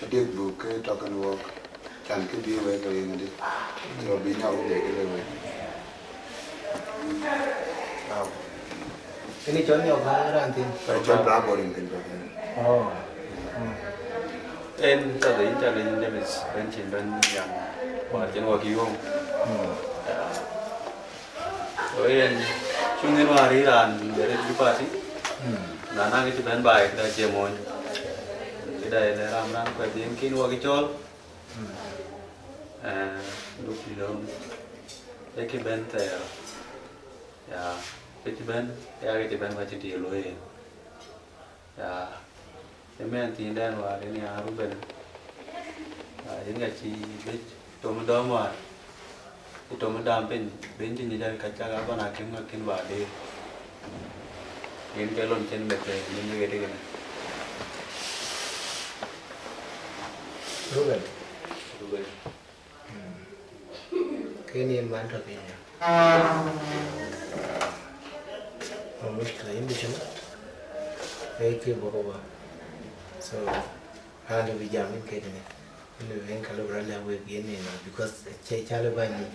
Adiɛk buk ke tɔ̈ kën wɔk, can kë bï wek ke yen adï. So bï nyɔk bï ke le wek. Kënë cɔl nyɔk bä raan thïn. Cɔl bla boring kën bä. Oh. Mm. En tɔ̈ de yin, tɔ̈ de yin James, bɛ̈n cin bɛ̈n yam. War cin wɔ ki yom. Mm. Yeah. So yen, cuŋ en wäär yï raan de Red Blue Party, mm, na naŋ kë cï bɛ̈n baai, këda cie mony. Këda yen ë ram raan kuɛth yen kën wɔ kë cɔl. Mm. Eh, duk lööm. Ee kë bɛ̈n thɛɛr. Ya, kë cï bɛ̈n, ya kë cï bɛ̈n ka cï tiëël wëë yen. Ya, ëmɛn thiindɛn wäär yen ya Ruben. Ya, yen ka cï bec tom dɔm wäär. Cï tom dam piny, ben cï nyic ka cak abana kën ŋa kën ba deer. Yen ke lon cïn bɛ thëëk, yen ke ɣet ëkënë. Ruben. Ruben. Kën yen man tɔ̈ piny ya. Ŋö mushkila yïn bï cïn? Ee kë bɔ̈ bɔ̈. So, raan dë bï jam yïn kë kënë. Yïn lëu yen ka lëu bï rɔt lɛ̈k wek yen yen, because cï cä lëu bäny yic.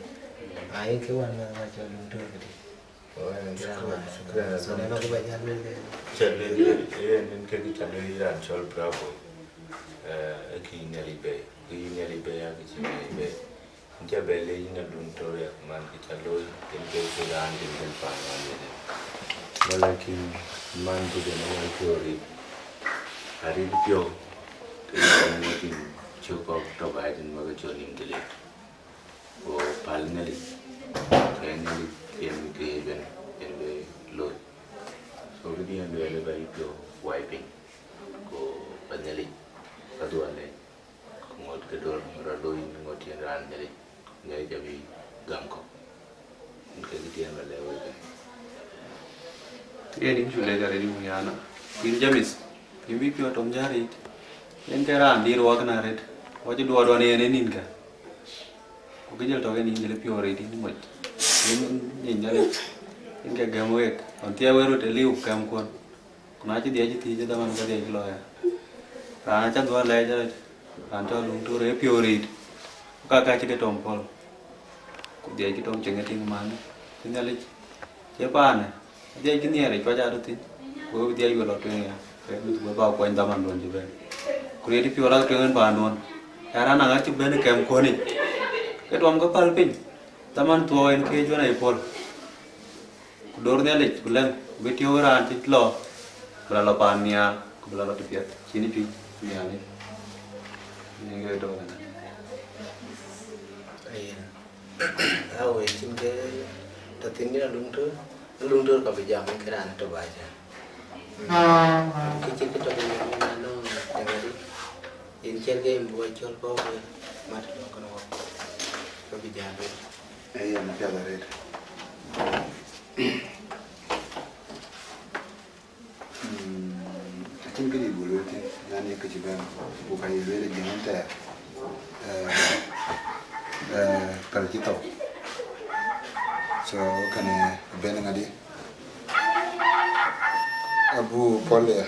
Aa, yen kë wän ŋa cɔl luŋ tör këdï. Ɣɛn, shukran, shukran. So, nɛn akë bä jal luel ke. Cä luel, yen, yen kë cä luel raan cɔl Bravo. Eh, ë kë yïn Nhialic bɛ̈i, kë yïn Nhialic bɛ̈i, aa kë cï Nhialic bɛ̈i. Yïn cä bɛ leec yïn aluŋ tör ya, ku man kë cä looi, yen ke kë raan dït gën paan wan ënë. Walakin man kë jɔ nɔm an piɔ̈u rit. Arït piɔ̈u, të nɔm ŋuɔ̈t yïn cök kɔ̈k tɔ̈ baai tën bä ke cɔl nïm dhilic. Ku päl Nhialic, ke Nhialic yen kë yen bï looi. So, kë bï yen lueel ë bä yï piɔ̈u wai piny, ku bä Nhialic, bä dhuɔn lɛc, ku ŋot kë duɔ̈r rɔt looi, ŋot yen raan Nhialic, Nhialic abï gam kɔ̈k. Yen ke kë tiɛɛn bä lɛ̈k wek ënë. Yen yïn cu lɛc arëët, yïn Wiana, yïn James, yïn bï piɔ̈u tɔ̈ jäl arëët. Yen ke raan dït wak na arëët, wacï duɔɔr duɔ̈n yen ë nïnkä. Ku kë jël tɔ̈ ke nïn jël piɔ̈u rëët yïn moc. Yïn nyin Nhialic, yïn ke gɛm week. Ɣɔn thiɛɛk wek röt ë liu kɛmkuɔn. Ku na cï dhiac cï thiëc ë dhaman ke dhiac cï lɔ ya. Raan acä dhuɔ̈n lɛɛc arëët, raan cɔl luŋ tör ë piɔ̈u rëët. Ku ka ka cï ke tɔm pɔ̈l. Ku dhiac cï tɔm ceŋ ë tïŋ man. Cï Nhialic, cie paanë. Dhiac cï nhiɛɛr ë cuac aa röt thïn, ku we bï dhiac we lɔ tueŋ ya, ke bï we bä kuany dhamanduɔn cï bɛ̈n. Ku riɛt piɔ̈u lak tueŋ en paanduɔn, ya raan aŋäth cï bɛ̈n ë kɛm kuɔ̈nic, ke tuɔm ke päl piny, dhaman thuɔɔu en këc wën aye puɔ̈l. Ku dor Nhialic, ku lɛ̈ŋ, ku bï tiɔ̈u raan cï lɔ, bï la lɔ paan nhial, ku bï la lɔ tëpiɛth, cïn ë piŋ Nhialic. Yen ke tɔ̈u kënë. Ayen. Awe, cïn ke tɔ̈ thïn, yïn aluŋ tör, aluŋ tör ka bï jam ke raan tɔ̈ baai cä. Kë cïn kë tɔ̈ ke yïn na nɔŋ tɛŋ adï, yïn ciɛ̈t ke yïn bï wɔ cɔl kɔ̈k ke mat tɔ̈ kën wɔ, ka bï jam. Ee, yen apiɛth arëët. Mm, acïn kë dït buk lueel thïn, yani kë cï bɛ̈n, ku ka ye lueel ë jëŋ ëntɛɛr, eh, eh, päl cï thou. So, kënë bɛ̈n ŋadï? Abuk pɔ̈l ya.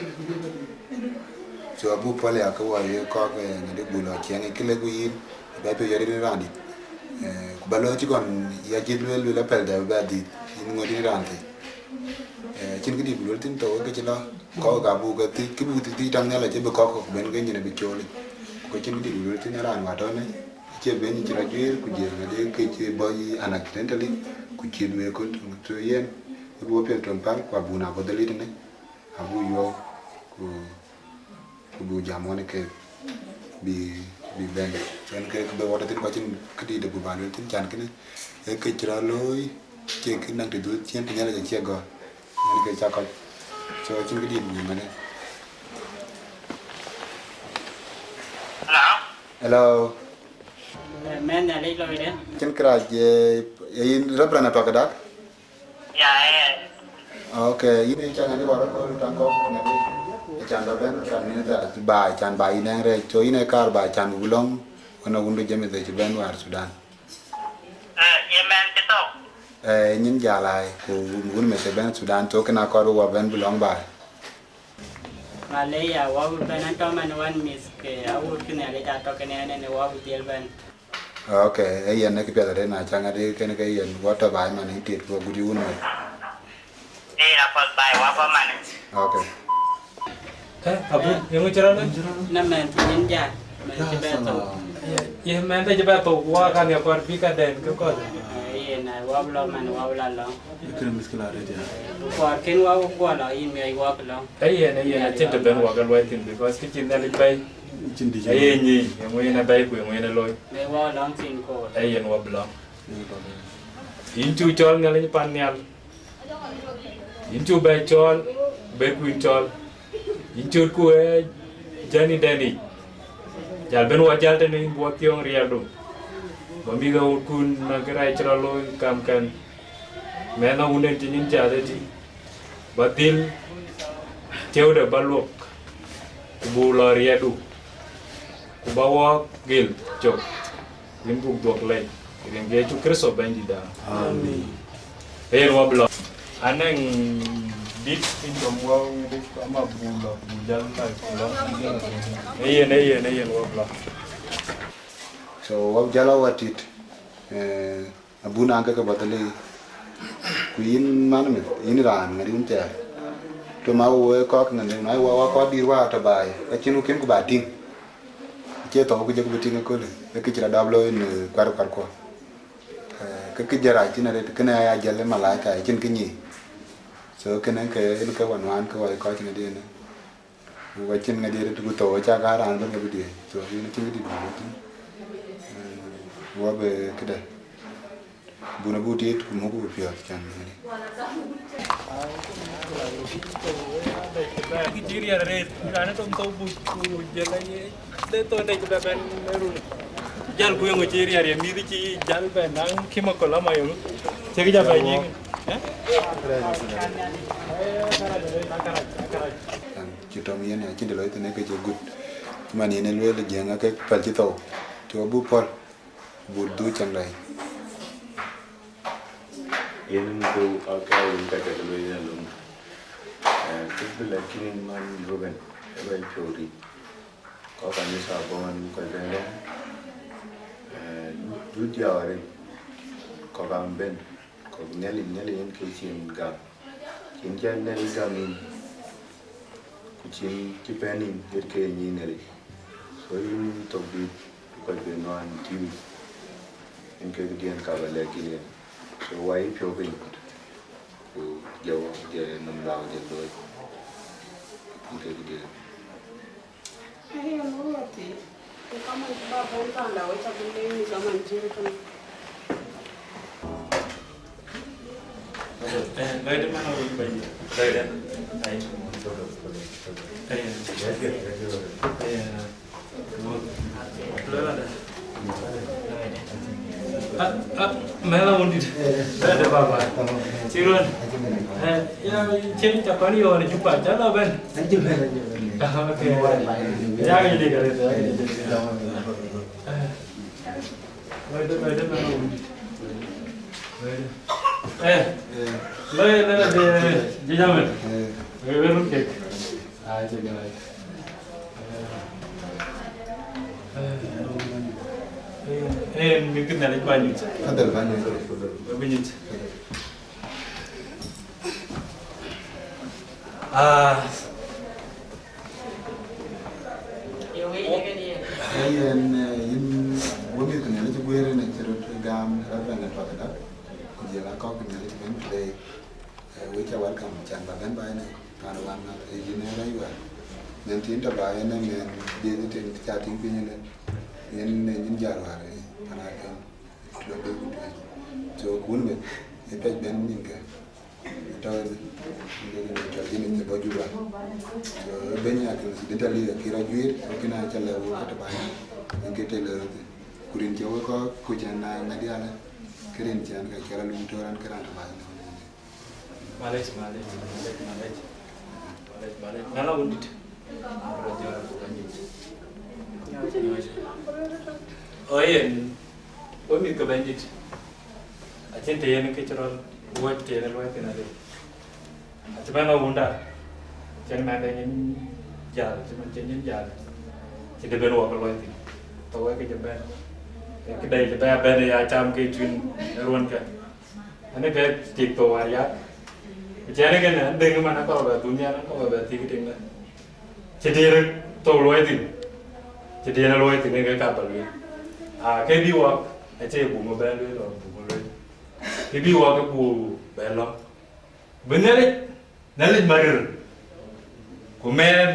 So, abuk pɔ̈l ya ke wɔ ye kɔ̈k, eh, ŋadï buk lɔ ciɛɛŋ, kë lëk ku yïn, bɛ piɔ̈u yɔ̈t yïn raan dït. Eh, ku bä lɔ cï kɔn ya jël lueel, lueel apɛl dɛ bɛ dhïth, yïn ŋuɔ̈t yïn raan thïn. Eh, cïn kë dït bï lueel thïn, thou ke cï lɔ, kɔ̈k ka buk ke thiëc, kë buk thiëc thiëc taŋ nhial acï bï kɔ̈k kɔ̈k bɛ̈n ke nyin abï cool. Ku ke cïn kë dït bï lueel thïn, raan wä tɔ̈u nɛ̈, acie bɛ̈ny cï rɔt juëër, ku jiël ŋadï ke cï bɔ̈ yï unaccidentally, ku cït wek kɔn tɔ̈. So yen, ë bï wɔ piɛth tɔ̈ päl, ku abun abɔ̈ dhël yï tënë, abuk yuɔ̈ɔ̈k, ku ku buk jam wɔn ë keek bï, bï bɛ̈n. So, yen kek bï wɔ tɔ̈ thïn, ku acïn kë dït ë buk bä lueel thïn, can kënë ee kë cï rɔt looi, cie kë naŋ të dhuëëŋ ciëën të Nhialic acie gɔ̈ɔ̈r. Yen kë cä kɔc. So, acïn kë dït buk mɛnë. Hello. Hello. Eh, mɛn Nhialic lɔcde. Cïn kërac, eh, yïn Reverend Atuak Dak? Ya, eh. Okay, yïn ë can ŋadï wär aköl taŋ kɔ̈k ŋadï? Ë can bä bɛ̈n, can minister baai, can bä yïn nɛŋ rɛɛc. So yïn ë kaar bä can bï lɔ̈ŋ wën a wundu James ë cï bɛ̈n wäär Sudan. Eh, ye mɛn cï thou? Eh, nyin jäl ai, ku wun meth ë bɛ̈n Sudan, so kën akɔɔr bï wä bɛ̈n bï lɔ̈ŋ baai. Malaya, wä bï bɛ̈n, ɛn tɔ̈ man wän mïth ke awut kï Nhialic atɔ̈ kën ɛn, ɛn ë wä bï dhiël bɛ̈n. Okay, ee yen ë kë piɛth arëët, na cä ŋadï kën ke yen wä tɔ̈ baai man yïn tiit ku agut yï wun meth. Ee, apath baai, wä bä man. Okay. Eh, abu, yöŋö cï rɔt lec? Na mɛn thïn jal, mɛn cï bɛ thou. Ye, ye mɛn thïn cï bɛ thou, wä kan ye kɔɔr bï ka dɛn ke kɔc. Eh, yen, eh, wä bï lɔ man, wä bï la lɔ. Kërë mïth kë la rëët ya. Kɔɔr kën wä ku kuɔ lɔ, yïn miɔc wä bï lɔ. Ee yen, ee yen, acïn të ben wä ke luɔi thïn, because kë cïn Nhialic bɛ̈i. Cïn dï cïn. Ee yen nyi, yeŋö yen abɛ̈i ku yeŋö yen aloi. Be wä lɔŋ thïn koor. Ee yen wä bï lɔ. Yïn cu cɔl Nhialic pan nhial. Yïn cu bɛ cɔɔl, bɛ kuïn cɔɔl. Yïn cötku ë jɛ̈nï dɛn yic. Jäl ben wä jäl tënë yïn bï wä thiɔ̈ɔ̈ŋ riɛldu. Bä mïth awutkun na kë rɛɛc cï rɔt looi kamkɛn. Mɛnh awunden cï nyin cath ëtï. Ba dhil tiëëude ba luɔk, ku buk lɔ riɛɛtdu, ku ba wɔ gil cök, ku yïn buk dhuɔ̈k lɛc, rin ke Yecu Kërtho Bɛ̈nydïtda. Amen. Ee yen wɔ bï lɔ. Anɛŋ dït piny dom wɔ wïïrë, ama buk lɔ, buk jäl lɔ, ku lɔ. Ee yen, ee yen, ee yen wɔ bï lɔ. So, wɔ bï jäl a wɔ tit, eh, abun an ke ke bɔ̈ thëlë, ku yïn man meth, yïn raan ŋadï wun thɛɛr. Tɔ̈ ma wo kɔ̈k ŋadï, na wo, wo kɔ̈k dït wa tɔ̈ baai, ka cïn ku kën ku ba tïŋ. Acie thou ku jɔku bï tïŋ ëköölë, ee kë cï rɔt dap looi në kuarkuarkuɔ. Eh, ke kë jɔt rac thïn arëët, kënë aya jäl ë malaika, acïn kë nyic. So, kënë ke, yen ke wä nuan ke wɔ kɔc ŋadï ënë. Ku ka cïn ŋadï arëët ku thou, aca ka raan bɛ̈n ke bï diëëc. So, yen acïn kë dït bï looi thïn. Eh, wɔ bï këdë, bun abuk tiit ku muk ku piɔ̈ɔ̈th can ŋadï. Kë cï riɛl arëët, raan ë tom thou buc, ku jël aye, de thou de cï bɛ bɛn ë run. Jäl ku yöŋ cï riɛl ye mïth cï jäl bɛ naŋ chemical ama yöŋ. Cï kë ja bɛ nyiŋ. Eh? Cï tɔ̈ŋ yen, acïn të loi thïn ke cï gut. Cï man yen ë lueel Jiëŋ ake päl cï thou. Cï wɔ buk pɔ̈l. But dhuk cäŋ dai. Yen në thou aka wun ka cak lueel yen alöŋ. Eh, kë bï lɛ̈k yïn man Ruben, ë ba piɔ̈u ric. Kɔc kanitha bɔ̈ man kɔc bɛ̈n lɔ̈ŋ. Eh, dhuk diäär ric. Kɔc am bɛ̈n. Kɔc Nhialic, Nhialic yen ke cïn gam. Cïn cä Nhialic gam yïn. Ku cïn cï pɛ̈n yïn, yen ke nyin Nhialic. So yïn thok dït, ku kɔc bï nuan tïŋ, yen kek diɛn ka ba lɛ̈k yïn yen. So wai piɔ̈u piny, ku jɔ, jɔ nɔm lɔ jɔ looi, yen kek diɛn. Ee, yen wɔ thii, ku ka man cï ba bɛ̈n panda, wek ca bï leec, ka man cï röt kënë. Eh, lɛ̈kdï man awun bɛ̈ny. Lɛ̈kdï. Ai. Eh. Eh. Lɛ̈kdï. Ah, ah, mɛn awun dït. Lɛ̈kdï baba. Cï run. Eh, ya, cïn ca kɔn yɔ̈ɔ̈k në Juba, ca lɔ bɛ̈n. Ah, okay. Ya, ya, ya, ya. Eh. Lɛ̈kdï, lɛ̈kdï, mɛn awun dït. Lɛ̈kdï. Eh, lɛ̈kdï, lɛ̈kdï, jiëc amɛn. Lɛ̈kdï, lɛ̈kdï, kek. Ah, cï gɛn ai. Eh, eh, eh, mïth ke Nhialic bä nyuc. Fadhal bä nyuc. Bä nyuc. Ah. Ee yen, eh, yïn wɔ mïth ke Nhialic cï guëër yen acï röt gam Reverend Atuathda, ku jël akɔ̈k ke Nhialic cï bɛ̈n today. Eh, we ca welcome, can ba bɛ̈n ba ënë, pan wan, eh, yïn ë rɛ̈c wɛ̈ɛ̈r. Mɛn thiin tɔ̈ ba ënë, mɛn dhiëth thïn ca tïŋ piny ënë, yen, eh, nyin jäl wäär, eh, pan akën, tï lɔ dek ku tueŋ. So, kun meth, ë piac bɛ̈n nyin kë. Tɔ̈ ënë, ënë tɔ̈ yen ë bɔ̈ Juba. So, ë bɛ̈ny accidentally akï rɔt juiir, so kënë acä lɛ̈k wek ëtɛ̈ bäny, yen ke tël ë röt thïn. Ku rin cï wek kɔ̈k kuc ënë na ŋäth diaalë, ke rin cï ɣɛn ka cï rɔt luny tɔ̈ raan ke raan tɔ̈ bäny nɔn ënë. Malec, malec, malec, malec. Malec, malec. Mɛn awun dït. Ɣo yen, wek mïth ke Bɛ̈nydït. Acïn të yen kë cï rɔt wuɔ̈c të yen luɔi thïn arëët. Acï bɛ̈n awunda, cïn mɛnhde nyin jäl, cï man cï nyin jäl, cï dë ben wɔ ke luɔi thïn. Thou wek ke cï bɛ̈n. Ee këde cï bɛ bɛ̈n ya cam ke cuin ë ruɔ̈nkë. Ënë ke tik thou wäär yak. Ku cɛn ë kënë, ënë dheŋ man akɔ̈u bɛ dhun nhial, akɔ̈u bɛ thik tiŋ dɛ. Cï dïïr thou luɔi thïn, cï dïïr luɔi thïn, ke ka bä lueel. Aa, ke bï wak, acie buk ŋö bɛ lueel, lɔ buk ŋö lueel. Ke bï wak, ke buk bɛ lɔ. Bï Nhialic, Nhialic marir, ku mɛɛn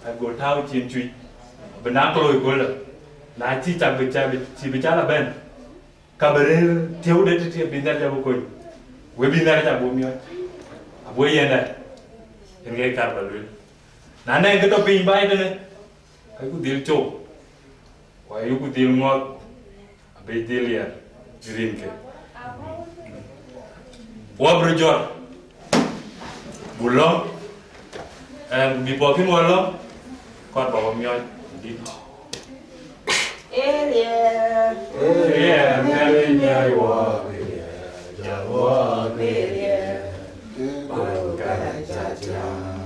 ago tääu cin cuc, bï naŋ ke looi köölë, na cï cak bï ca, bï, cï bï ca lɔ bɛ̈n. Ka bï rëër tiëu de tëthië bï Nhialic abï kony, we bï Nhialic abï miɔɔc, abï yen dɛ, yen ke kar bä lueel. Na nɛŋ kë tɔ piny baai tënë, ka yuku dhil cou, ku ayuku dhil ŋɔ̈th, abï dhil yɛn rinke. Wä bï röt jɔt. Ku lɔ̈ŋ, ɛn, bï puɔth thïn wɔ lɔ̈ŋ, kɔɔr ba wɔ miɔɔc dït. Area. Area, miɔɔc wɔ, area, ja wɔ, area. Ban garaja tiam,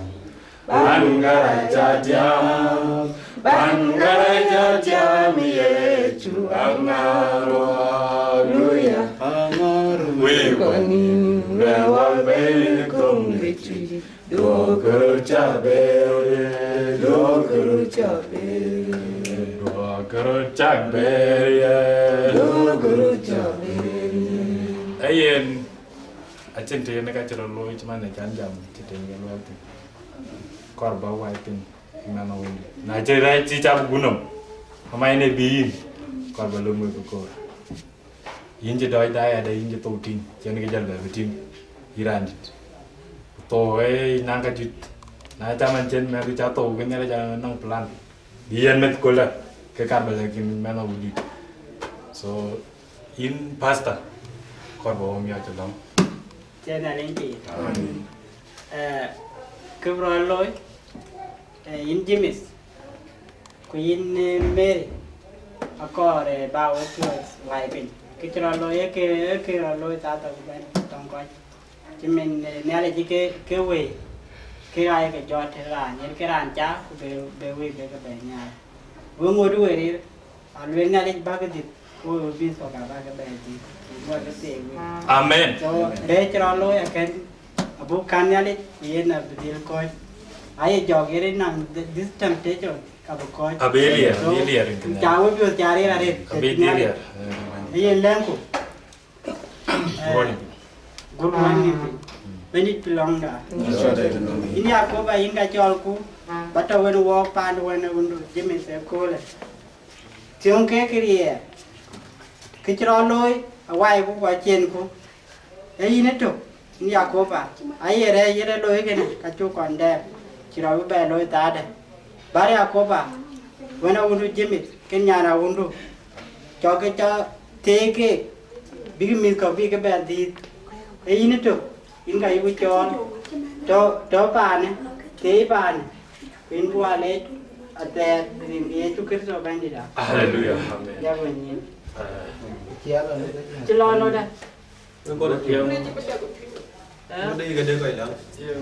ban garaja tiam, ban garaja tiam, Yecu aŋaru, haleluya. Aŋaru, we kɔni, we wal be kong Yecu. Duɔ̈kkë röt cak bɛ̈ɛ̈r, duɔ̈kkë röt cak bɛ̈ɛ̈r, duɔ̈kkë röt cak bɛ̈ɛ̈r, duɔ̈kkë röt cak bɛ̈ɛ̈r. Ee yen, acïn të yen ka cï rɔt looi cï man ë can jam cï të yen lueel thïn. Kɔɔr ba wai piny, mɛn awundi. Na cï rɛɛc cï cak guöp nɔm, ama yen ë bï yïn, kɔɔr ba löm wek ë koor. Yïn cï dɔc daai adë, yïn cï thou tïŋ, cïn kë jäl bɛ bï tïŋ, yïn raan dït. Thou ee naŋ ka dït, na cä man cïn mɛ̈th ca thou, ke Nhialic anɔŋ plan. Bï yen meth köldä, ke kar bä lɛ̈k yïn mɛnh awudït. So, yïn pastor, kɔɔr bä wä miɔɔc ëlɔŋ. Cïn Nhialic pïïr. Amen. Eh, kë bï rɔt looi, eh, yïn James, ku yïn, eh, Mary, akɔɔr, eh, ba wek piɔ̈ɔ̈th wai piny. Kë cï rɔt looi, ee kë, ee kë rɔt looi thaa thok bɛ̈n tɔŋ kɔc. Cï min, eh, Nhialic ke, ke wëi, ke aa ye ke jɔt të raan, yen ke raan ca, ku be, be wëi be ke bɛ nhiaar. Wek ŋot wëi rir, a lueel Nhialic bäk dhith, ku we bï thok abäk bɛ dhith, ku wek ke thek wëi. Amen. So, bɛ cï rɔt looi akën, abuk kän Nhialic, ku yen abï dhil kɔ̈ɔ̈c. Aye jɔk yen naŋ th-, this temptation, ka bï kɔ̈ɔ̈c. Abï liɛr, so, abï liɛr in Nhialic. Ca we piɔ̈ɔ̈th ca rir arëët, abï dhil liɛr. Ee yen lɛ̈ŋku. Good morning. Good morning. Bɛ̈nydït pï lɔ̈ŋda. Yïn Yakoba, yïn ka cɔlku, ba tɔ̈ wën wɔɔk paan wën ë wundu James ëköölë. Thiöŋ ke kë riɛɛr, kë cï rɔt looi, awai ku kɔc ciënku. Ee yïn ëtök, yïn Yakoba, aye rɛɛc yen ë looi kënë, ka cuk kɔn dɛɛm, cï rɔt bï bɛ looi thaadë. Bär Yakoba, wën awundu James, kën nyan awundu, cɔk ke cä theek keek, bïk mïth kɔ̈k bïk ke bɛ dhiith. Ee yïn ëtök, yïn ka yïku cɔɔl, tɔ̈, tɔ̈ paanë, thëëi paanë, ku yïn bï wal leec athɛɛr, rin ke Yecu Kërtho Bɛ̈nydït. Haleluya. Amen. Yak wën nyïn. Cï lɔ nɔ̈dë.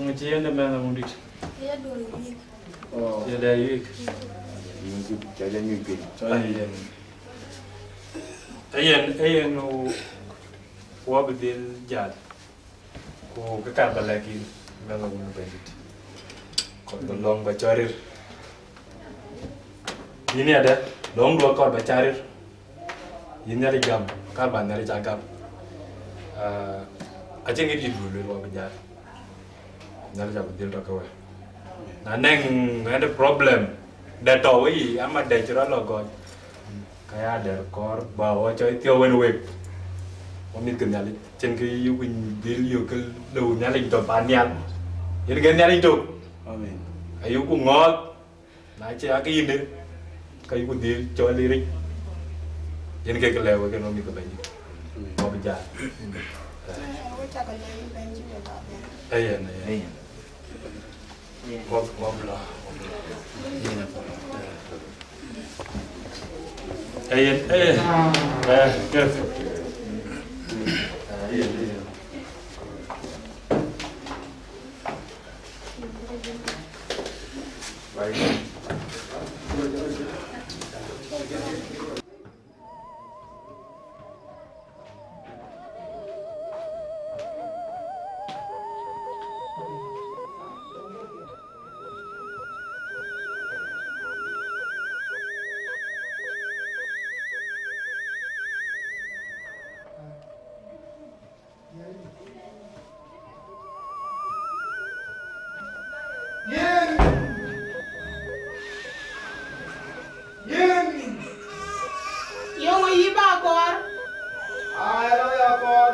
Ŋö cï yen de mɛnh awundït? Ye dɛ wik. Ayen, ayen, ayen, wɔ bï dhil jal. Ku kë kar bä lɛ̈k yïn, mɛnh awun Bɛ̈nydït. Kɔn bä lɔ̈ŋ bä cɔl rir. Yïn yadë, lɔ̈ŋdu akɔɔr bä cɔl rir. Yïn Nhialic gam, kar bä Nhialic a gam. Ah, acïn kë dït bï lueel wɔ bï jal. Nhialic abï dhil tɔ̈ ke we. Na nɛŋ any problem dɛ tɔ̈ we yic, ama dɛ cï rɔt lɔ gɔny, ka ya dɛr kɔɔr bä wɔ cɔl thiɔ̈k wën wek. Wɔ mïth ke Nhialic, cïn kë yï winy dhil yök ke lëu Nhialic tɔ̈ pan nhial. Yen ke Nhialic tök. Amen. Ayuku ŋɔ̈ɔ̈th. Na cï aa ke yïndë, ka yïku dhil cɔl ë rec. Yen kek lɛ̈k wek en wɔ mïth ke Bɛ̈nydït. Amen. Wɔ bï jal. Amen. Ayen, ayen. Amen. Wɔ, wɔ bï lɔ, wɔ bï lɔ. Ayen, ayen. Eh, yes. Ayen, ayen. Yen. Yen. Yöŋö yï ba kɔɔr? Aa, yen aya kɔɔr.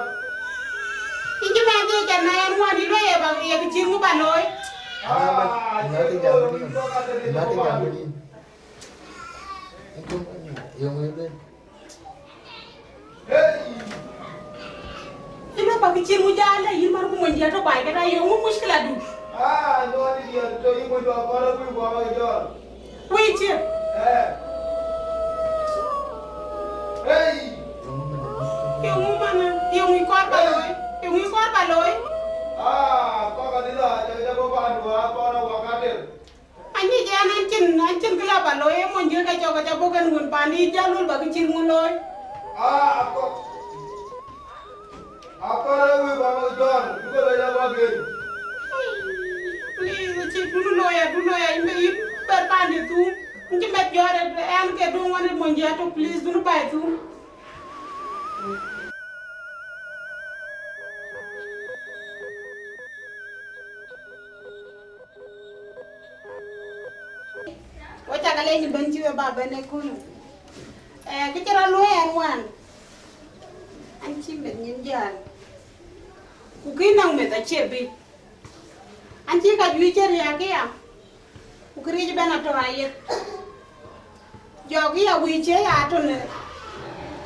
Yïn cï mɛn thiëëc cän na yen wään, yï luɔi ye ba, ye kë cït ŋö ba looi? Ah, ŋäthë jam këdï. Ŋäthë jam këdï. Yöŋö yï lueel? Yïn ë bäk cïn ŋu jal, yïn man ku mony diɛt tɔ̈ baai këda, yöŋ ŋu muckila du? Ah, no, ni diɛt, to yï kuc ba kɔɔr ë kuc guɔ ba jɔl. Wïc cï. Eh. Hey. Yeŋu man, yeŋu kɔɔr ba looi, yeŋu kɔɔr ba looi. Ah, kɔɔr ba dï la, jɔ jɔ bɔ̈ ba duɔ̈ɔ̈r, kɔɔr ba ka del. Anyic ɛn, an cïn, an cïn kë la ba looi, ë mony jël ka cɔk, ka ca bɔ̈ kën wun pan yï jal wun ba kë cït ŋun looi. Ah, akɔɔr. Akɔɔr ë wïc ba jɔl, bï ke lɔ ya ba gel. Please, cï dun loya, dun loya, yïn bɛ, yïn bɛ pande thum. Yïn cï mɛt jɔɔr ë ɛn ke dun wan ë mony jël tök, please, dun bai thum. Wacak alec bɛ̈n cï we ba bɛ̈n ëköölë. Eh, kë cï rɔt luɔ̈i ɛn wään, an cï meth nyin jäl. Ku kï nɔŋ meth acie bï. An cï ka juëc cï riääk ëya, ku këriëëc ëbɛ̈n atɔ̈ ayeth. Jɔkï ya wïc cï ya tɔ̈ në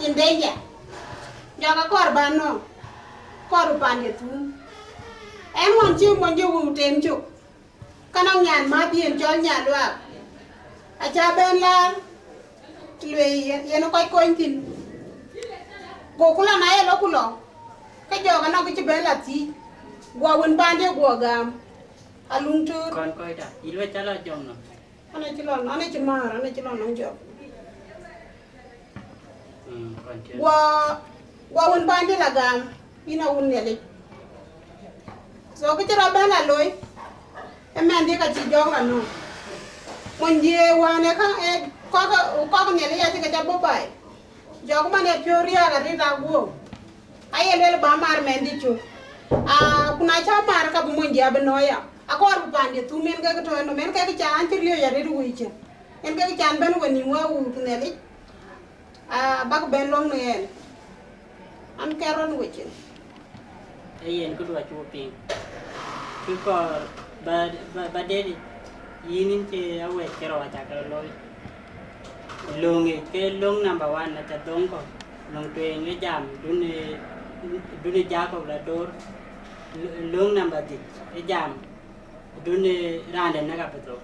in danger. Jɔk akɔɔr bä nɔ̈k, kɔɔr bï pande thum. Ɛn ɣɔn cï mony jɔ wëu tem cök, ka nɔŋ nyan mäthdiɛ̈n cɔl Nyaluaak, acä bɛ̈n laar, të lueel yen, yen ë kɔc kony thïn. Goku lɔ, na ye lɔ ku lɔ, ke jɔk anɔŋ kë cï bɛ̈n la thiic, guɔ wën pande guɔ gam, aluŋ töör. Kɔn kɔc da, yïn wek cä lɔ jɔŋ nɔm. An acï lɔ, an acï määr, an acï lɔ nɔm jɔk. Mm, kɔn tiɛ̈t. Guɔ, guɔ wën pande la gam, yïn a wun Nhialic. So kë cï rɔt bɛ̈n la looi, ë mɛnhdiɛ̈ ka cï jɔk la nɔm. Monydiɛ̈ wään ë ka, ë kɔk, kɔk Nhialic acï ke ca bɔ̈ baai. Jɔk man ë piɔ̈u riääk arëët aguɔ. Aye lueel bä maar mɛnhdiɛ̈ cök. Aa, ku na cä maar ka bï monydiɛ̈ abï nɔ̈k ya. Akɔɔr bï pande thum, en ke kë tɔ̈ ënɔm, en ke kë ca an cï riɔ̈ɔ̈c arëët wïc cë. En ke kë can bɛ̈n we nïm wä wuur ku Nhialic. Aa, bäk bɛ̈n luɔ̈ŋ në ɛn. An kɛ̈r rɔt në wecin. Ee yen këdu acuk piŋ. Kë kɔɔr ba, ba, ba deet yïn, yïn cï awɛ̈c cï rɔt acak rɔt looi. Löŋ yic ke löŋ number one aca dhoŋ kɔ̈k. Löŋ tueŋ ë jam, dun ë, dun ë Jakop la door. L-, löŋ number dhïc ë jam, dun ë raan dɛ̈ näk abï thou.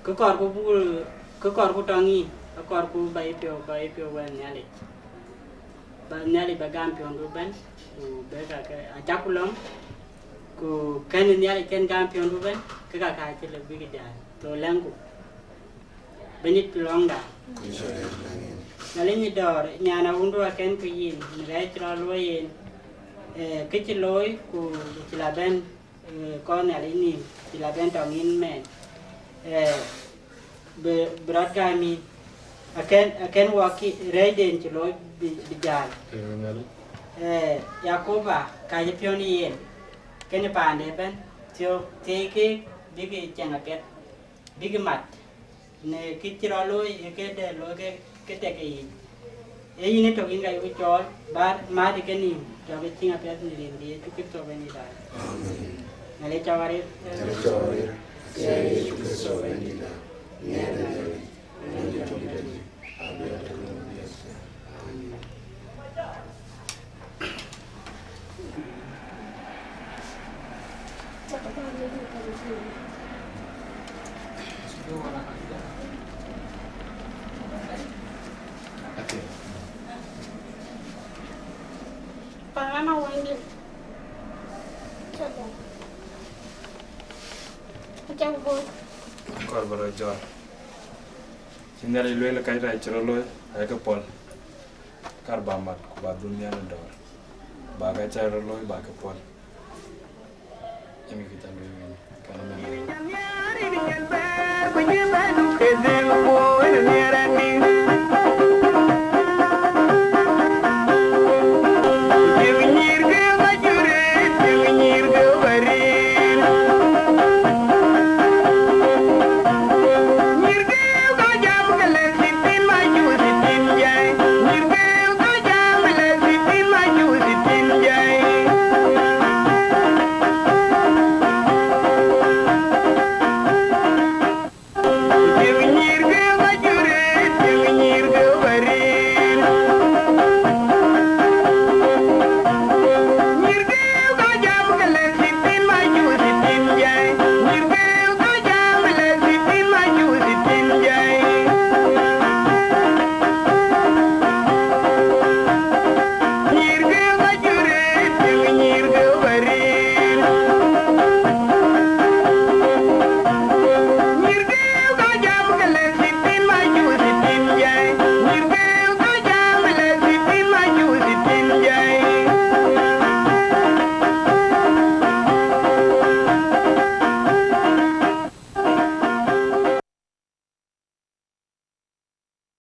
Kë kɔɔrku buk, kë kɔɔrku tɔŋ yïn, akɔɔrku ba yï piɔ̈u, ba yï piɔ̈u wɛ̈n Nhialic. Ba Nhialic ba gam piɔ̈ndu ëbɛ̈n, ku bï ka ke acäk ku lɔ̈ŋ, ku kën Nhialic kën gam piɔ̈ndu ëbɛ̈n, ke ka ka cï lëu bïk jäl. Thou lɛ̈ŋku, bï nit lɔ̈ŋda. Nhialic nyin dɔ̈ɔ̈r, nyan awundu akɛ̈n ku yïn, në rɛ̈ɛ̈c rɔt luɔi yen, eh, kë cï looi, ku cï la bɛ̈n. Eh, kɔn Nhialic nïïm, cï la bɛ̈n tɔŋ yïn mɛn. Eh, bï, bï rɔt gäm yïn. Akën, akën wɔ kï rɛ̈ɛ̈cden cï looi bï, bï jäl. Eh, Yakoba, ka cï piɔ̈n yen. Kënë paande ëbɛ̈n, thiɔ̈k, thiëëc keek, bïk ciɛŋ apiɛth. Bïk mat në kë cï rɔt looi, ë këde looi ke, ke tek ke yic. Ee yïn ëtök yïn ka yuk cɔɔl, bä määt ë kenïïm, jɔkï ciɛŋ apiɛth në rin de Yecu Kërtho Bɛ̈nydït. Amen. Nhialic cɔk arëët. Nhialic cɔk arëët. Cie Yecu Kërtho Bɛ̈nydït. Nhialic, Nhialic, Nhialic cɔk arëët. Paana wande. Acak bol. Kɔɔr bä rɔ jɔɔr. Cï Nhialic lueel, ka rɛɛc cï rɔt looi, ayek pɔ̈l, kar bä mat, ku bä dhun nhial ë dɔ̈ɔ̈r, bä ka cä rɔt looi, bä ke pɔ̈l. Yen kë cä lueel yen, kɛn ëmɛn.